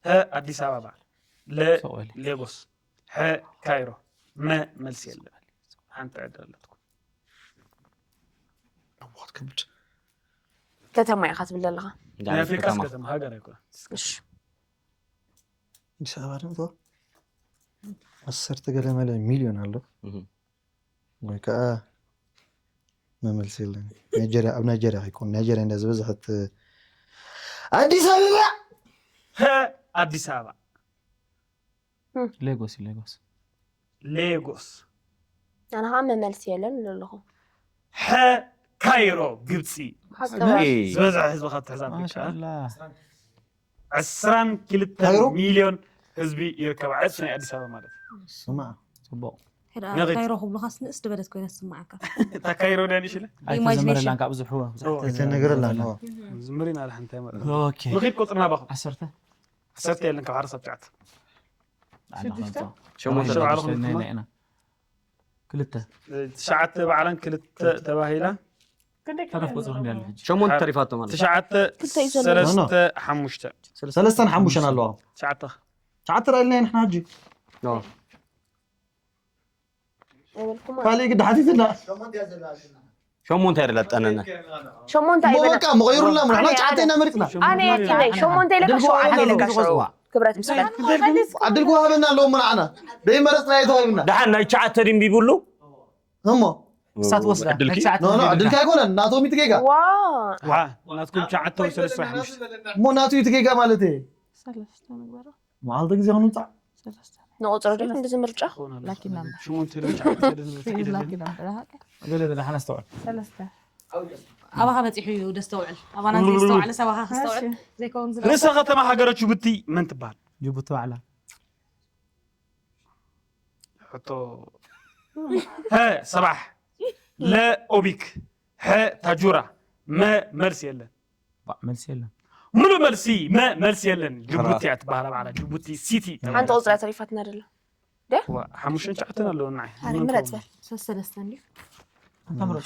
ሀ ኣዲስ ኣበባ፣ ለ ሌጎስ፣ ሐ ካይሮ፣ መ መልሲ የለን። ሓንቲ ዕድል ኣለትኩም። ኣዋት ከብድ ከተማ ኢኻ ትብል ዘለኻ። ናይ ኣፍሪቃ ከተማ ሃገር ኣይኮነ። ኣዲስ ኣበባ ደምቶ ዓሰርተ ገለ መለ ሚልዮን ኣሎ። ወይ ከዓ መመልሲ የለን። ናይጀርያ ኣብ ናይጀርያ ኣይኮን ናይጀርያ እንዳ ዝበዝሐት ኣዲስ ኣበባ ኣዲስ ኣበባ ሌጎስ ሌጎስ ሌጎስ ኣነ ከዓ መመልሲ የለን ኣለኹ። ሐ ካይሮ ግብፂ ዝበዝሐ ህዝቢ ካብ ትሕዝ ኣፍሪቃ ዕስራን ክልተን ሚልዮን ህዝቢ ይርከባ። ዕፅፊ ናይ ኣዲስ ኣበባ ማለት እዩ። ስማ ፅቡቅ ሕዳ ካይሮ ክብሉኻስ ንእስ ዝበለት ኮይና ትስማዓካ። እታ ካይሮ ድያ ንእሽለ ኣይተዘመረላን ካብ ብዙሕ ብዙሕ ኣይተነገረላን ዝምሪና ኣለ ሓንታይ ማለት ኦኬ ንኺድ ቁፅሪ ናባኹም ዓሰርተ ዓሰርተ የለን ካብ ሓደ ሳብ ትሽዓተ ሸሞንተ ሸሞንተ ባዕልኹም ኢና ኢና ክልተ ትሽዓተ ባዕለን ክልተ ተባሂላ ተረፍ ቁፅሪ ክንደይ ኣሎ ሕጂ ሸሞንተ ተሪፋቶ ማለት ትሽዓተ ክልተ እዩ ዘሎ። ሰለስተ ሓሙሽተ ሰለስተን ሓሙሽተን ኣለዋ ትሽዓተ ትሽዓተ ራኢልና ኢና ሕና ሕጂ ኣይበልኩማ ካልእ ግዲ ሓቲትና ሸሞንተ ኣይደላ ጠነና ሸሞንተ እሞ ኣይበለ በቃ መቐይሩልና ምና ትሽዓተ ኢና መሪፅና ኣነ ያኪ ናይ ሸሞንተ ኢለ ድልጎ ሸውዓተ ኣለና ኢለ ዝወፅዋ ክብረት ዕድል ክወሃበና ኣለዎ ምናዓና ደይ መረፅና የተዋሂብና ደሓን ናይ ትሽዓተ ድንቢ ይብሉ እሞ እሳት ወስዳ ዕድልኪ? ናይ ትሽዓተ ኖ ኖ ድንቢ ዕድልካ ኣይኮነን ናቶም ይትጌጋ ዋ ናትኩም ትሽዓተ ወይ ሰለስተ ወይ ሓሙሽተ እሞ ናቱ ይትጌጋ ማለት እየ ሰለስተ ንግበሮ መዓልቲ ግዜ ክንውፃዕ ሰለስተ ንቁፅሪ ድዩ እንደዚ ምርጫ ላኪ ናምበር ሽሞንተ ኢለ ትሽዓተ ኢለ ዝብል ላኪ ናምበር ሃቀ ገለ ገለ ሓና ኣስተውዕል ሰለስተ ኣባኻ በፂሑ እዩ ደስተውዕል ኣባና ዘይስተውዓለ ሰባኻ ክስተውዕል ዘይከውን ዝለ ርእሰ ከተማ ሃገረ ጅቡቲ መን ትበሃል? ጅቡቲ ባዕላ ሕቶ ሀ ሰባሕ፣ ለ ኦቢክ፣ ሐ ታጁራ፣ መ መልሲ የለን። ባዕ መልሲ የለን ሙሉ መልሲ መ መልሲ የለን። ጅቡቲ እያ ትበሃል ባዕላ ጅቡቲ ሲቲ። ሓንቲ ቁፅሪ ተሪፋትና ደሎ ዋ፣ ሓሙሽተን ትሽዓተን ኣለዎ ንዓይ። ኣረ ምረፅ በል ሰለስተ እንዲ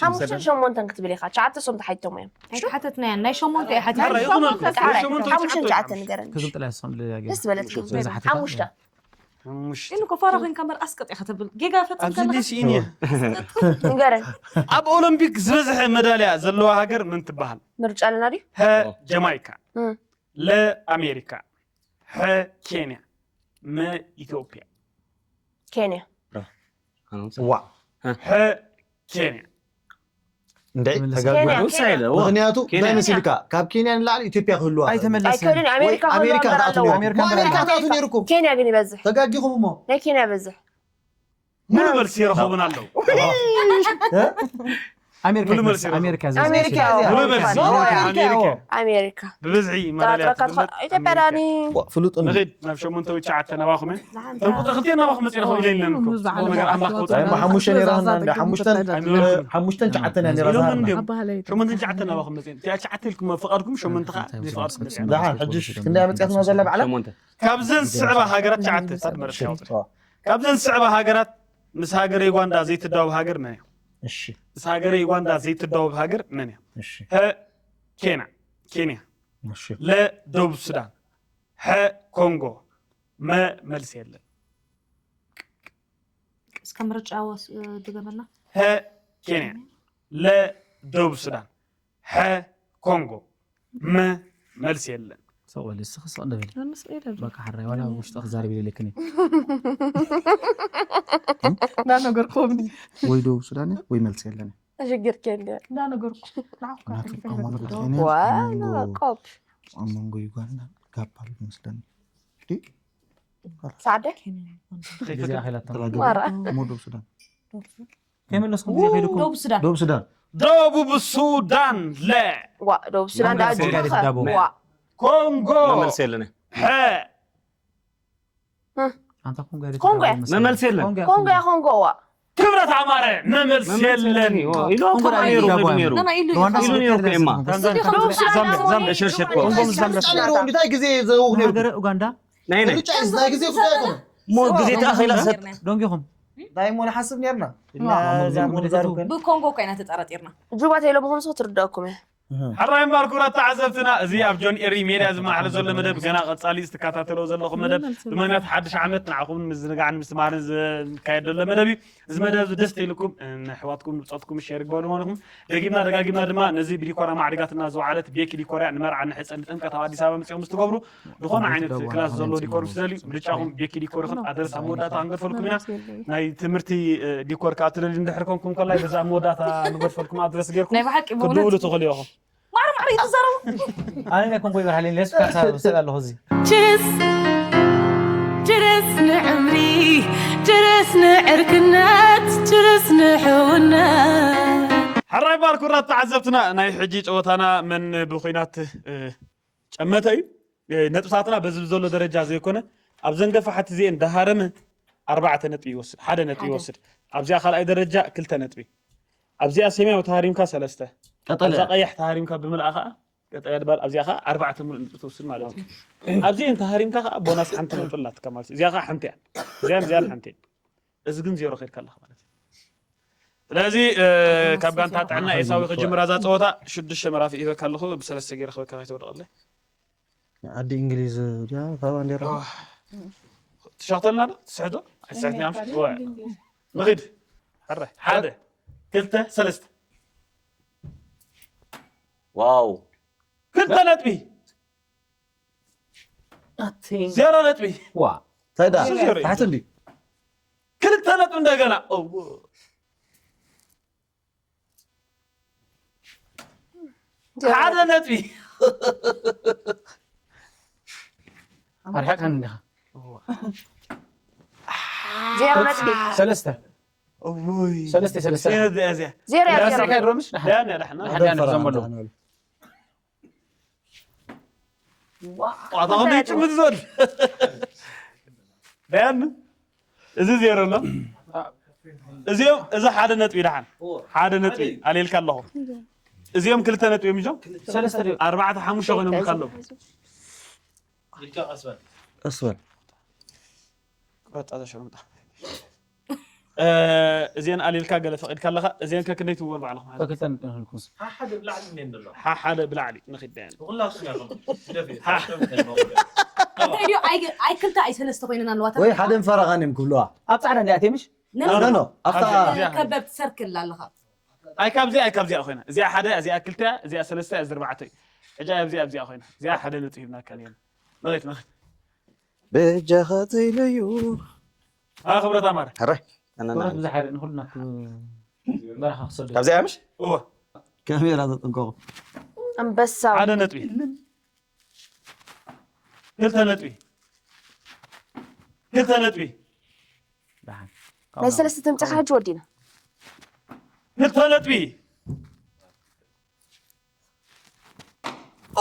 ሓሙሽተን ሸሞንተን ክትብል ኢኻ ትሽዓተ ሶም ተሓቲቶም እዮም ኣይተሓተትና እያ ናይ ሸሞንተ እያ ሓራ ሓቲት ይኹነልኩም። ዳሕራይ ሸሞንተ ሓሙሽተን ትሽዓተ ትሽዓተ ንገረኒ ክዝብጥላ እሶም ደስ ዝበለት ዝበዝሓ ሓሙሽተ ሓሙሽተ። ግን እኮ ፋራ ኮይንካ እምበር ኣስቀጥ ኢኻ ተብል ጌጋ ፈፅም ኣብዚ ከለኻ ዲሲ ኢንየ ንገረኒ ኣብ ኦሎምፒክ ዝበዝሐ መዳልያ ዘለዋ ሃገር መን ትበሃል? ምርጫ ኣለና ድዩ ሀ ጀማይካ፣ እም። ለ ኣሜሪካ፣ ሐ ኬንያ፣ መ ኢትዮጵያ። ኬንያ ዋ ሐ ኬንያ። እንደ ተመለስ። ተጋግዩ ኬንያ፣ ውሳኔ ኬንያ። ዋ። ምክንያቱ ኬንያ። እንታይ መሲልካ ካብ ኬንያ ንላዕሊ ኢትዮጵያ ክህልዋ ኣይተመለስን ኣይከልን ኣሜሪካ ኣሜሪካ ክህልዋ ክትኣትዎ ኣሜሪካ ኣሜሪካ እምበር ክትኣትዉ ነይርኩም ኬንያ ግን ይበዝሕ ተጋጊኹም እሞ ናይ ኬንያ ይበዝሕ ሙሉ መልሲ ይረኸቡን ኣለዉ። ኣሜሪካ ኣሜሪካ ይበዝሕ። ይበዝሕ። ኣሜሪካ ኣሜሪካ ዝበዝሕ። እያ። ሙሉ መልሲ ኣሜሪካ ኣሜሪካ። ኣሜሪካ ብብዝሒ ማዳልያ ጠራጥራትካ ትብለጥ ኢትዮጵያ ዳኒ ኣሜሪካ። ፍሉጥ ንኺድ ናብ ሸሞንተ ወይ ትሽዓተ ናባኹም እየ። እቶም ቁፅሪ ክልተ ናባኹም መፂና ከምኡ ኢለ ኢለንኩም። ብዙ በዓል ነገር ኣምላኽ ክወፅእ ናይ ሓሙሽተ ነይራና እንደ ሓሙሽተን ኣይምበልኩም። ሓሙሽተን ትሽዓተ ናይ ነይራ ኢሎም ዝሃርና እንዲዮም። ኣባህለይ ሸሞንተ ትሽዓተ ናባኹም መፂና። እቲኣ ትሽዓተ ኢልኩም ፈቃድኩም ሸሞንተ ከዓ ብዘይፈቃድኩም መፂና። ደሓን ሕጂ ክንደይ መፅያትና ዘላ ባዕላ ሸሞንተ ካብዘን ዝስዕባ ሃገራት ትሽዓተ ሳድ መረፅያ ኣውፅእ። ካብዘን ዝስዕባ ሃገራት ምስ ሃገረ ዩጋንዳ ዘይትዳወብ ሃገር መን እያ? እሺ ምስ ሃገረ ዩጋንዳ ዘይትዳወብ ሃገር መን እያ? እሺ ሀ ኬንያ ኬንያ፣ እሺ ለ ደቡብ ሱዳን፣ ሐ ኮንጎ፣ መ መልሲ የለን። እስከ ምርጫ ወስ- ድገመልና ሀ ኬንያ፣ ለ ደቡብ ሱዳን፣ ሐ ኮንጎ፣ መ መልሲ የለን። ሰቕ በል እስኺ ስቕ እንደ በል ኣነስ ኢለ በቃ ሓራይ ዋላ ውሽጢ ክዛረብ ኢለክኒ እንዳነገርኩም ወይ ደቡብ ሱዳን ወይ መልሲ የለን ሽግር ከለ እንዳነገርኩ ናቱ ኣብ መንጎ ዋላ ኬንያን ቆብ ኣብ መንጎ ዩጋንዳ ጋፕ ኣሎ መስለኒ ሳዕደ ግዜ ኣኺላቶም ማራ እሞ ደቡብ ሱዳን ከይመለስኩም ግዜ ከይድኩም። ደቡብ ሱዳን። ደቡብ ሱዳን። ደቡብ ሱዳን ለ ዋ ደቡብ ሱዳን ደኣ ጅማኸ ዋ ኮንጎ መመልሲ የለነ ሐ ኣንታ ኮንጎ ኮንጎ እያ። መመልሲ የለን ኮንጎ እያ ኮንጎ ዋ ክብረት ኣማረ መመልሲ የለን ኢሉ እኮ ነይሩ ከይዱ ነይሩ ሩዋንዳ ኢሉ ነይሩ እኮ ኤማ ደቡብ ሱዳን ሸርሸር እኮ እንታይ ግዜ ዘውግ ነይሩ ሃገረ ኡጋንዳ ናይ ናይ ርጫ እዚ ናይ ግዜ ጉዳይ ኣይኮነ ሞ ግዜ ተኣኺላ ሰብ ደንጊኹም እንታይ እሞ ንሓስብ ነርና ብኮንጎ እኮ ኢና ተጠራጢርና ጁባ ተይሎ ምዃኑ ሰው ትርዳእኩም እያ ሕራይ እምበር ክቡራት ተዓዘብትና እዚ ኣብ ጆን ኤሪ ሜድያ ዝመሓለ ዘሎ መደብ ገና ቀጻሊ ዝትከታተሎ ዘለኹም መደብ ብምክንያት ሓድሽ ዓመት ንዓኹም ምዝንጋዕን ምስትምሃርን ዝካየድ ዘሎ መደብ እዩ እዚ መደብ እዚ ደስ ተይልኩም ንኣሕዋትኩም ንብጾትኩም ሸር ግበሩ ማለት ደጊምና ደጋጊምና ድማ ነዚ ብዲኮራ ማዕሪጋትና ዝወዓለት ቤኪ ዲኮር እያ ንመርዓ ንሕጸ ንጥምቀት ኣብ ኣዲስ ኣበባ መጺኦም ምስ ትገብሩ ዝኾነ ዓይነት ክላስ ዘሎ ዲኮር ምስ ደልዩ ምርጫኹም ቤኪ ዲኮር ይኹን ኣድረስ ኣብ መወዳእታ ክንገድፈልኩም ኢና ናይ ትምህርቲ ዲኮር ከዓ ትደልዩ እንድሕር ኮንኩም ከላይ በዛ ኣብ መወዳእታ ንገድፈልኩም ኣድረስ ጌርኩም ናይ ብሓቂ ብእውነት ክትድውሉ ትኽእሉ ኢኹም ማዕረ ማዕረ እዩ ትዛረቡ ኣነ ናይ ኮንጎ ይበርሃለኝ ሌስ ካሳ ብሰል ኣለኹ እዚ ችርስ ችርስ ንዕምሪ ችርስ ንዕርክነት ችርስ ንሕውነት ሕራይ ባር ኩራት ተዓዘብትና ናይ ሕጂ ጨወታና መን ብኩናት እ፣ ጨመተ እዩ እ፣ ነጥብታትና በዚ ዘሎ ደረጃ ዘይኮነ ኣብ ዘንገፋ ሓቲ ዚኤን ዳሃረመ ኣርባዕተ ነጥቢ ይወስድ ሓደ ነጥቢ ይወስድ ኣብዚኣ ካልኣይ ደረጃ ክልተ ነጥቢ ኣብዚኣ ሰማያዊ ተሃሪምካ ሰለስተ ቀጠለ ኣብዛ ቀያሕ ተሃሪምካ ብምልኣ ከዓ ቀጠያ ድባል ኣብዚኣ ከዓ ኣርባዕተ ሙሉእ ነጥቢ ትወስድ ማለት እዩ ኣብዚኤን ተሃሪምካ ከዓ ቦናስ ሓንቲ ነጥቢ ኣላትካ ማለት እዩ እዚኣ ከዓ ሓንቲ እያ እዚኣን እዚኣን ሓንቲ እያ እዚ ግን ዜሮ ከድካ ኣለካ ማለት እዩ ስለዚ እ፣ ካብ ጋንታ ጥዕና ኤሳዊ ክጅምራ እዛ ፀወታ ሽዱሽተ መራፊ ሂበካ ኣለኹ ብሰለስተ ገይረ ክበካ ከይተወደቐለ ዓዲ እንግሊዝ ድያ እታ ባንዴራ ትሻክተልና ዶ ትስሕዶ ኣይትስሕትና ምሽ ንኺድ ሕረ ሓደ ክልተ ሰለስተ ዋው ክልተ ነጥቢ ዜሮ ነጥቢ ዋ እንታይ ዳ እሱ ዜሮ እዩ። ታሕቲ እንዲ ክልተ ነጥቢ እንደገና እዎ። ሓደ ነጥቢ ኣርሓቅካ እንዲኻ ዜሮ ነጥቢ ሰለስተ እውይ ሰለስተ ሰለስተ ዜሮ እዚኣ እዚኣ ዜሮ እያ ዜሮ ዜሮ ምሽ ዳን ያዳሕና ሓዳን ዘመሉ ቋታ ኾነ ይጭምት ዞን ዳን እዚ ዜሮ ኣሎ እዚኦም እዚ ሓደ ነጥቢ ደሓን ሓደ ነጥቢ ኣልየልካ ኣለኹ እዚኦም ክልተ ነጥቢ እዮም እዞም ሰለስተ ድዩ ኣርባዕተ ሓሙሽተ ኮይኖም ይካ ኣለዉ ቀስ በል ቁረጣ ዘሸርምጣ እዚአን ኣልየልካ ገለ ፈቂድካ ኣለካ እዚአን ከክንደይ ትብወን ባዕልኹም ክልተ ነጥቢ ንክልኩም ሓደ ብላዕሊ ንክደን እንታይ ድዩ ኣይ ክልተ ኣይ ሰለስተ ኮይነን ኣለዋ ወይ ሓደ ንፈረቓን እዮም ክብልዋ ኣብ ፃዕዳ እንዲኣ ቴምሽ ኖ ኖ ኣብታ ከበብቲ ሰርክል ኣለኻ ኣይ ካብዚ ኣይ ካብዚኣ ኮይና እዚኣ ሓደ እዚኣ ክልተ እዚኣ ሰለስተ እዚኣ ኣርባዕተ እዩ ሕጂ ኣብዚ ኣብዚኣ ኮይና እዚኣ ሓደ ነጥቢ ሂብናካ ነርና ንኸይድ ንኸይድ በጃኻ ተይለዩ ኣ ክብረት ኣማረ ሕራይ ኣነና ክብረት ብዙሕ ኣይርኢ ንኩልና በረኻ ክሰዱ ካብዚኣ ምሽ እወ ካሜራ ተጠንቀቑ ኣንበሳ ሓደ ነጥቢ ክልተ ነጥቢ ክልተ ነጥቢ ናይ ሰለስተ ተምፅኻ ሕጂ ወዲና ክልተ ነጥቢ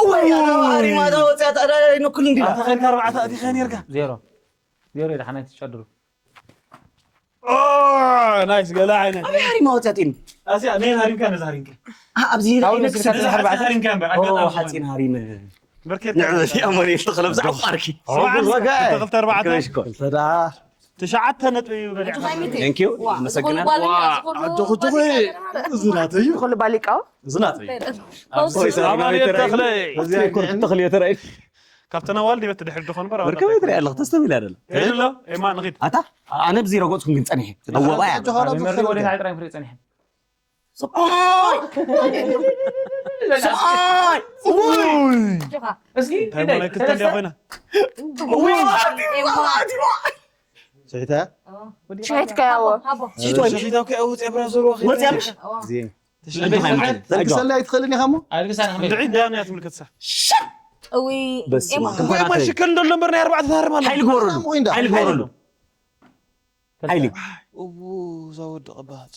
እወይ ኣሪማ ዳ ወፅያ ታዳ ንኩል እንዲ ኣታ ከልካ ኣርባዕተ ኣቲኸ ነርካ ዜሮ ዜሮ እዩ ደሓናይ ትጨድሩ ናይስ ገለ ዓይነት ኣበይ ሃሪማ ወፅያ ጢን ኣዚኣ ነይ ሃሪምካ ነዛ ሃሪምካ ኣብዚ ካብ ሃሪመ ንስካ ክሳብ ተዘሕርባዕተ? ሃሪምካ እምበር ኣጋጣሚ ሓፂን ሃሪመ በርከት ንዕበቲ ኣሞሌ ተኽለብዛ ዓርኪ ክልተ ኣርባዕተ ተዳ ትሽዓተ ነጥቢ እዩ በሊዕካ Thank you ኣመሰግና ኣጆኹ ጆኹ እዚ ናተይ እዩ ኩሉ ባሊቃው እዚ ናተይ እዩ ኣማኑኤል ተኽለ ተኽልዮ ተራእዩ ካብተን ኣዋልድ ይበት ድሕር ድኾን በር መርከበይ ትሪኣ ኣለኹ ተስተሚላ ደለ ሄድሎ ኤማ ንኺድ ኣታ ኣነ ብዚ ረገፅኩም ግን ፀኒሐ ኣወባ እያ መሪ ወደ ናይ ጥራይ ፍሬ ጸኒሐ ሰብኣይ ሰብኣይ እስኪ እንታይ ማለት ክትንዲያ ኮይና ስሒታ ሽሒትካ ያዎ ሽታው ከ ኣውፅ ብራ ዘርዋ ወፅያ ምሽ ተሸንዲ ሃይማኖት ተግሰላ ኣይትኽእልን ኢኻ እሞ ኣልግሳን ድዒ ዳን እያ ትምልከትሳ እዊ በስመ ወይ ማሽከል እንደሎ እምበር ናይ ኣርባዕተ ታርም ኣሎ ሓይሊ ግበረሉ ሓይሊ ግበረሉ ሓይሊ እቡ ዘወድቕ ባጽ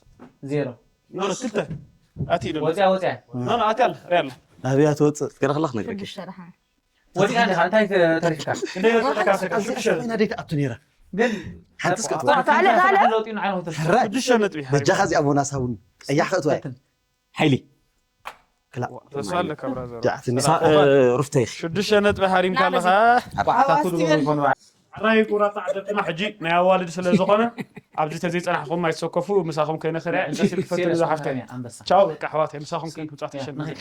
ዜሮ ኖ ክልተ ኣቲ ኢሉ ወፅያ ወፅያ ኖ ኖ ኣቲ ኣለ ሪኣለ ናብያ ትወፅእ ገረክላ ክነግረኪ ሽዱሽተ ደሓን ወፂያ እንዲኻ እንታይ ተሪፍካ እንደ ተካሰካ ሽዱሽተ ኮይና ደይ ትኣቱ ነይራ ግን ሓንቲ እስከ ተዓለ፣ ተዓለ። ለውጢ ንዓይ ሆተል ሽዱሽተ ነጥቢ በጃኻ እዚኣ ቦናስ ሃቡኒ ቀያሕ ከእትዋ እየ ሓይሊ ክላ ተስፋ ኣለካ ብራዘር ጃዕትኒ ሩፍተይ ሽዱሽተ ነጥቢ ሃሪምካ ኣለኻ ባዕታቱ ድሞ ይኾኑ ሕራይ ኩራ ተዓዘብትና ሕጂ ናይ ኣዋልድ ስለ ዝኾነ ኣብዚ ተዘይፀናሕኹም ኣይትሰከፉ ምሳኹም ከይነኸርያ እንተ ስልክፈት ዝሓፍተ ኣንበሳ ቻው በቃ ኣሕዋተይ ምሳኹም ከይትምፃት ይሸነ ንኺድ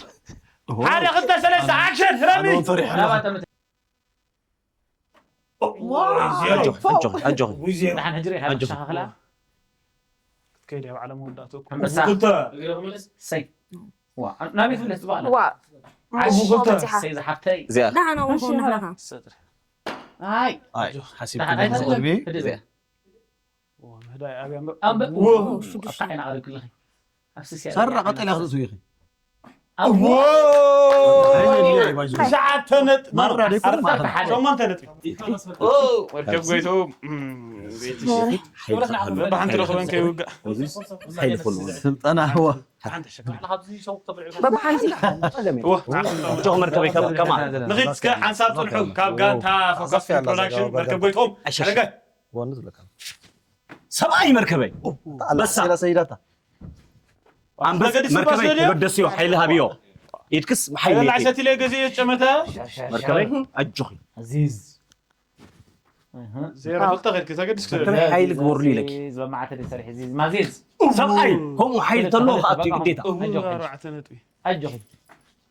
ሓደ ክልተ ሰለስተ ኣክሽን ረሚ ኣነ ፈሪሐ ኣለኹ ናባተ ምት ኣጆኺ ኣጆኺ ኣጆኺ ንሓን ሕጂ ሪኢኻ ኣጆኺ። ሸኻኽላ ከይደ ኣብ ዓለም መወዳእትኡ እኮ ኣንበሳ ክልተ ሰይ ዋ ናበይ ትብለስ ዝበኣላ ዋ እቡ ክልተ በፂሓ ሰይ ዝሓፍተይ እዚኣ ደሓን እውን ከውን ኣለኻ ኣይ ኣይ ሓሲብ ኣይተልም ቅድሚ ህድእ በል ምህዳይ ኣብያ እምበር ኣንበ ዎ ኣብታ ዓይና ቀሪብክለኺ ኣብስስያ ሰራ ቀጠልያ ክትእትው ኢኺ ኣዎ ትሽዓተ ነጥቢ ማራ ደይኮነ ማለት ዓሰርተ ሓደ ሸሞንተ ነጥቢ ወርቀብ ጎይቱ ብሓንቲ ረኽበን ከይውጋእ ሓይሊ ፎሎ ስልጠና ህዋ በብሓንቲ ጆኽ መርከበይ ከማ ንኺድ እስከ ሓንሳብ ፅንሑ ካብ ጋንታ ፎካስ ፕሮዳክሽን መርከብ ጎይትኦም ኣሸሽ ረገ ወኑ ዝብለካ ሰብኣይ መርከበይ በሳ ሰይዳታ ኣንበስ መገዲ መርከበይ ስባስ ተበደስዮ ሓይሊ ሃብዮ ኢድክስ ሓይሊ ላዕሰት ኢለ ገዜ የጨመተ መርከበይ ኣጆኺ ኣዚዝ ዜሮ ክልተ ኸድኪ ተገድስ መርከበይ ሓይሊ ግበርሉ ኢለኪ ዝበማዕተ ደ ሰርሒ ዚዝ ማዚዝ ሰብኣይ ከምኡ ሓይሊ ተሎ ከኣቱ ግዴታ እሁ ኣርባዕተ ነጥቢ ኣጆኺ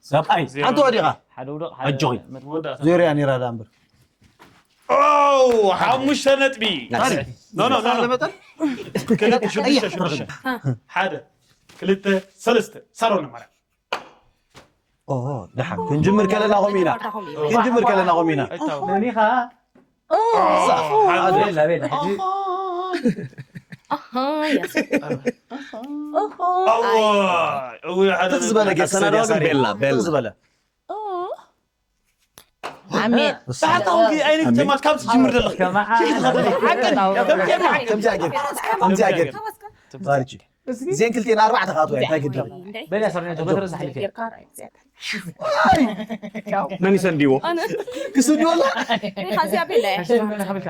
ሰብኣይ ሓንቲ ወዲኻ ሓደ ውደቕ ኣጆኺ መወዳእታ ዜሮ እያ ነይራ ዳ እምበር ኦ ሓሙሽተ ነጥቢ ኖ ኖ ኖ ኖ። ክልተ ሽዱሽተ ሽዱሽተ ሓደ ክልተ ሰለስተ ሳሮን ማርያም ኦ ደሓን ክንጅምር ከለና ኾም ኢና ክንጅምር ከለና ኾም ኢና ኣይታወ መኒኻ ሓደ ቤላ ቤላ ሕጂ ኣሃ ያስ እዋ እዋ ሓደ ትኽ ዝበለ ጌርካ ኣሰናዳዋ ግን ሰሪያ ቤላ ቤላ ትኽ ዝበለ ኣሜን ብሓታዊ ኣይነት ጀማት ካብ ትጅምር ዘለኽ ከማዓ ከምዚኣ ጌርካ ከምዚኣ ጌርካ ባርጂ እዚአን ክልቲኤን ኣርባዕተ ካኣትዋ እንታይ ግድል በላ ሰሪያ ጆ በትረ ዝሓልፍ እያ መን ይሰንድዎ ክስድዎ ኣሎ ካዚያ ቤላ እያ ሓቢልካ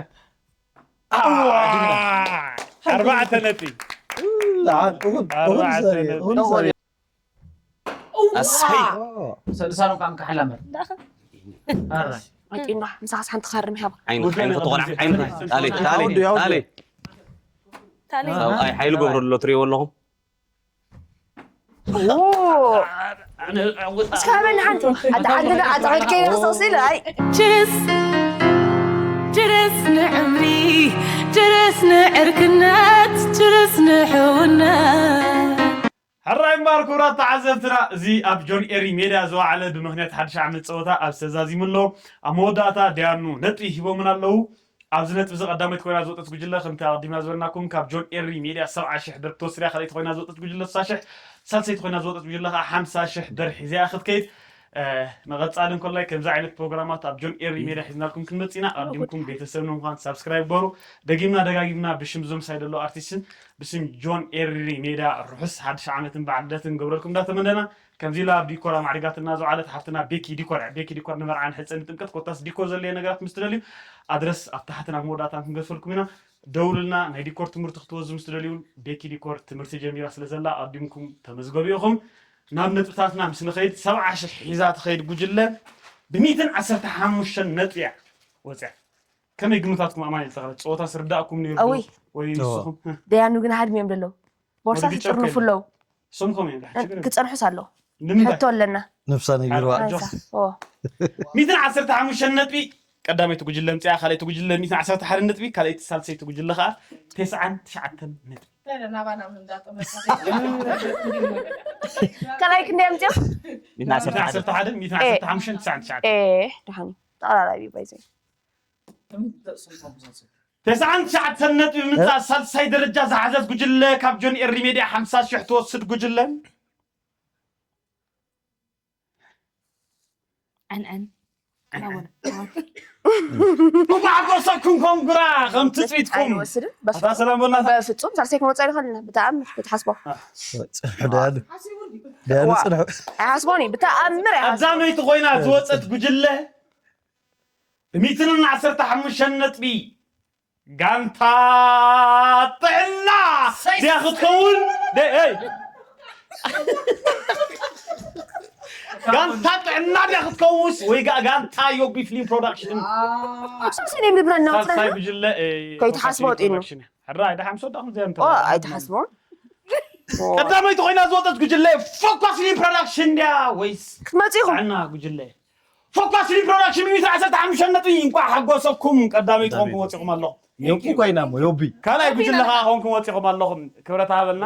ኣርባዕተ ነጥቢ ደሓን እኹን እኹን ኣርባዕተ ሰሪያ ነጥቢ። እኹን ሰሪያ ኣስፈይ ሰልሳሎም ካብ ምካሓላ እምበር ኣራይ መጢና ምሳኻስ ሓንቲ ኸርም ሃባ ዓይኑ ዓይኑ ተቆልዓ ዓይኑ ጣሊ ጣሊ ጣሊ ታሊ ሰብኣይ ሓይሉ ገብሩ ኣሎ ትሪእዎ ኣለኹም እስካ በል ሓንቲ ኣታ ዓድና ኣታ ዓድከ ይረክሰው ሲል ኣይ ችርስ ችርስ ንዕምሪ ችርስ ንዕርክነት ችርስ ንሕውነት ሕራይ እምበኣር ክቡራት ተዓዘብትና እዚ ኣብ ጆን ኤሪ ሜድያ ዝወዓለ ብምኽንያት ሓድሽ ዓመት ፀወታ ኣብ ዝተዛዚሙ ኣሎ ኣብ መወዳእታ ዳያኑ ነጥቢ ሂቦምን ኣለዉ ኣብዚ ነጥቢ እዚ ቀዳመይቲ ኮይና ዝወጠት ጉጅለ ከምቲ ኣቐዲምና ዝበልናኩም ካብ ጆን ኤሪ ሜድያ ሰብዓ ሽሕ ብር ክትወስድ እያ ካልኣይቲ ኮይና ዝወጠት ጉጅለ ስሳ ሽሕ ሳልሰይቲ ኮይና ዝወጠት ጉጅለ ከዓ ሓምሳ ሽሕ ብር ሒዛ እያ ክትከይድ መቐፃሊ እንከላይ ከምዚ ዓይነት ፕሮግራማት ኣብ ጆን ኤሪ ሜድያ ሒዝናልኩም ክንመፅእ ኢና ኣቐዲምኩም ቤተሰብ ንምዃን ሳብስክራይብ ግበሩ ደጊምና ደጋጊምና ብሽም ዞም ሳይደሎ ኣርቲስትን ብስም ጆን ኤሪ ሜድያ ርሑስ ሓድሽ ዓመትን በዓል ልደትን ንገብረልኩም እንዳተመነና ከምዚ ኢላ ኣብ ዲኮር ኣማዕሪጋትና ዝውዓለት ሓፍትና ቤኪ ዲኮር እያ ቤኪ ዲኮር ንመርዓ ንሕፀ ንጥምቀት ኮታስ ዲኮር ዘድለየ ነገራት ምስ ትደልዩ ኣድረስ ኣብ ታሕትን ኣብ መወዳእታን ክንገድፈልኩም ኢና ደውሉልና ናይ ዲኮር ትምህርቲ ክትወዙ ምስ ትደልዩ ቤኪ ዲኮር ትምህርቲ ጀሚራ ስለ ዘላ ኣዲምኩም ተመዝገቡ ኢኹም ናብ ነጥብታትና ምስ ንኸይድ ሰብዓ ሽሕ ሒዛ ትኸይድ ጉጅለ ብሚእትን ዓሰርተ ሓሙሽተን ነጥቢ እያ ወፅያ ከመይ ግምታትኩም ኣማን ይልተኸለ ፀወታ ስርዳእኩም ነይሩ እውይ። ወይ ንስኹም ደያኑ ግን ሃድም እዮም ደለዉ ቦርሳ ወዲ ትጥርንፉ ጨከን። ኣለዉ ስም ከመይ እዮም ዳሕጂ ክፀንሑስ ኣለዉ ንምንታይ ሕቶ ኣለና ነብሳ ነጊርዋ ሓንሳ ኦ ሚእትን ዓሰርተ ሓሙሽተን ነጥቢ ቀዳመይቲ ጉጅለ ምፅያ ካልኣይቲ ጉጅለ ሚእትን ዓሰርተ ሓደ ነጥቢ ካልኣይቲ ሳልሰይቲ ጉጅለ ከዓ ተስዓን ትሽዓተን ነጥቢ ካልኣይ ክንደይ ኣምፅኦም ሚእትን ዓሰርተ ሓደ ሚእትን ዓሰርተ ሓደ ሚእትን ዓሰርተ ሓሙሽተን ትስዓን ትሽዓተን ኤ ደሓን እዩ ተቐራራቢ ባይዘ ተስዓን ትሽዓተን ነጥቢ ምምፃእ ሳልሳይ ደረጃ ዝሓዘት ጉጅለ ካብ ጆን ኤሪ ሜድያ ሓምሳ ሽሕ ትወስድ ጉጅለ ዕንዕን እንኳዕ ሓጎሰኩም ኮንግራ ከም ትፅቢትኩም ኣይንወስድን በፍ- ኣታ ሰላም በልና በፍፁም ሳልሳይ ክንወፅእ ይኽእል ኢና ብጣዕሚ ክትሓስቦ ፅንሑ ደያሉ ደያሉ ፅንሑ ኣይሓስቦን እዩ ብተኣምር ኣይሓስቦን ቀዳመይቲ ኮይና ዝወፀት ጉጅለ ሚእትን ዓሰርተ ሓሙሽተ ነጥቢ ጋንታ ጥዕና ድያ ክትከውን ደ- ይ ጋንታ ጥዕና ድያ ክትከውስ ወይ ጋ- ጋንታ ዮቢ ፊልም ፕሮዳክሽን ሰኔ ብልብና ሳልሳይ እናወፅና ጉጅለ ከይትሓስቦ ወጢኑ። ሕራ ኣይደ ሓምሶ ዳኹም ዘም ኣይትሓስቦን ቀዳመይቲ ኮይና ዝወፀት ጉጅለ ፎኳስ ፊልም ፕሮዳክሽን ድያ ወይስ ክትመፁ ኢኹም ጥዕና ጉጅለ ፎኳስ ፊልም ፕሮዳክሽን ሚኒት ዓሰርተ ሓሙሽተ ነጥቢ እንኳዕ ሓጎሰኩም ቀዳመይቲ ኮንኩም ወፂኹም ኣለኹም ዮቢ ኮይና ሞ ዮቢ ካልኣይ ጉጅለ ከዓ ኮንኩም ወፂኹም ኣለኹም ክብረት ሃበልና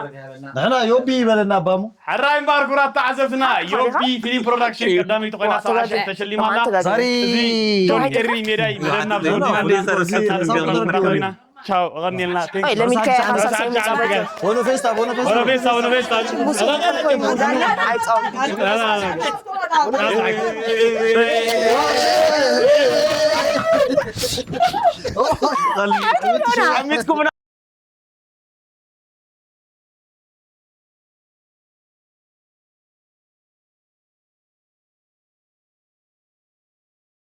ንሕና ዮቢ ይበለና ኣባሙ ሕራይ እምበኣር ክቡራት ተዓዘብትና ዮቢ ፊልም ፕሮዳክሽን ቀዳመይቲ ኮይና ሰብዓ ሽሕ ተሸሊማ ኣላ ተጋጊ ሳሪ ጆን ኤሪ ሜዳይ መደብና ብዝወድና ቀፃሊ ኮይና ቻው ቀኒልና ለሚድካ ሓሳብ ሰሚፃ በጀ ቦኖ ፌስታ ቦኖ ፌስታ ወረቤሳ ወረቤሳ ሙስሊም ኮይኑ ዳና ኣይፃወት ዓሚፅኩም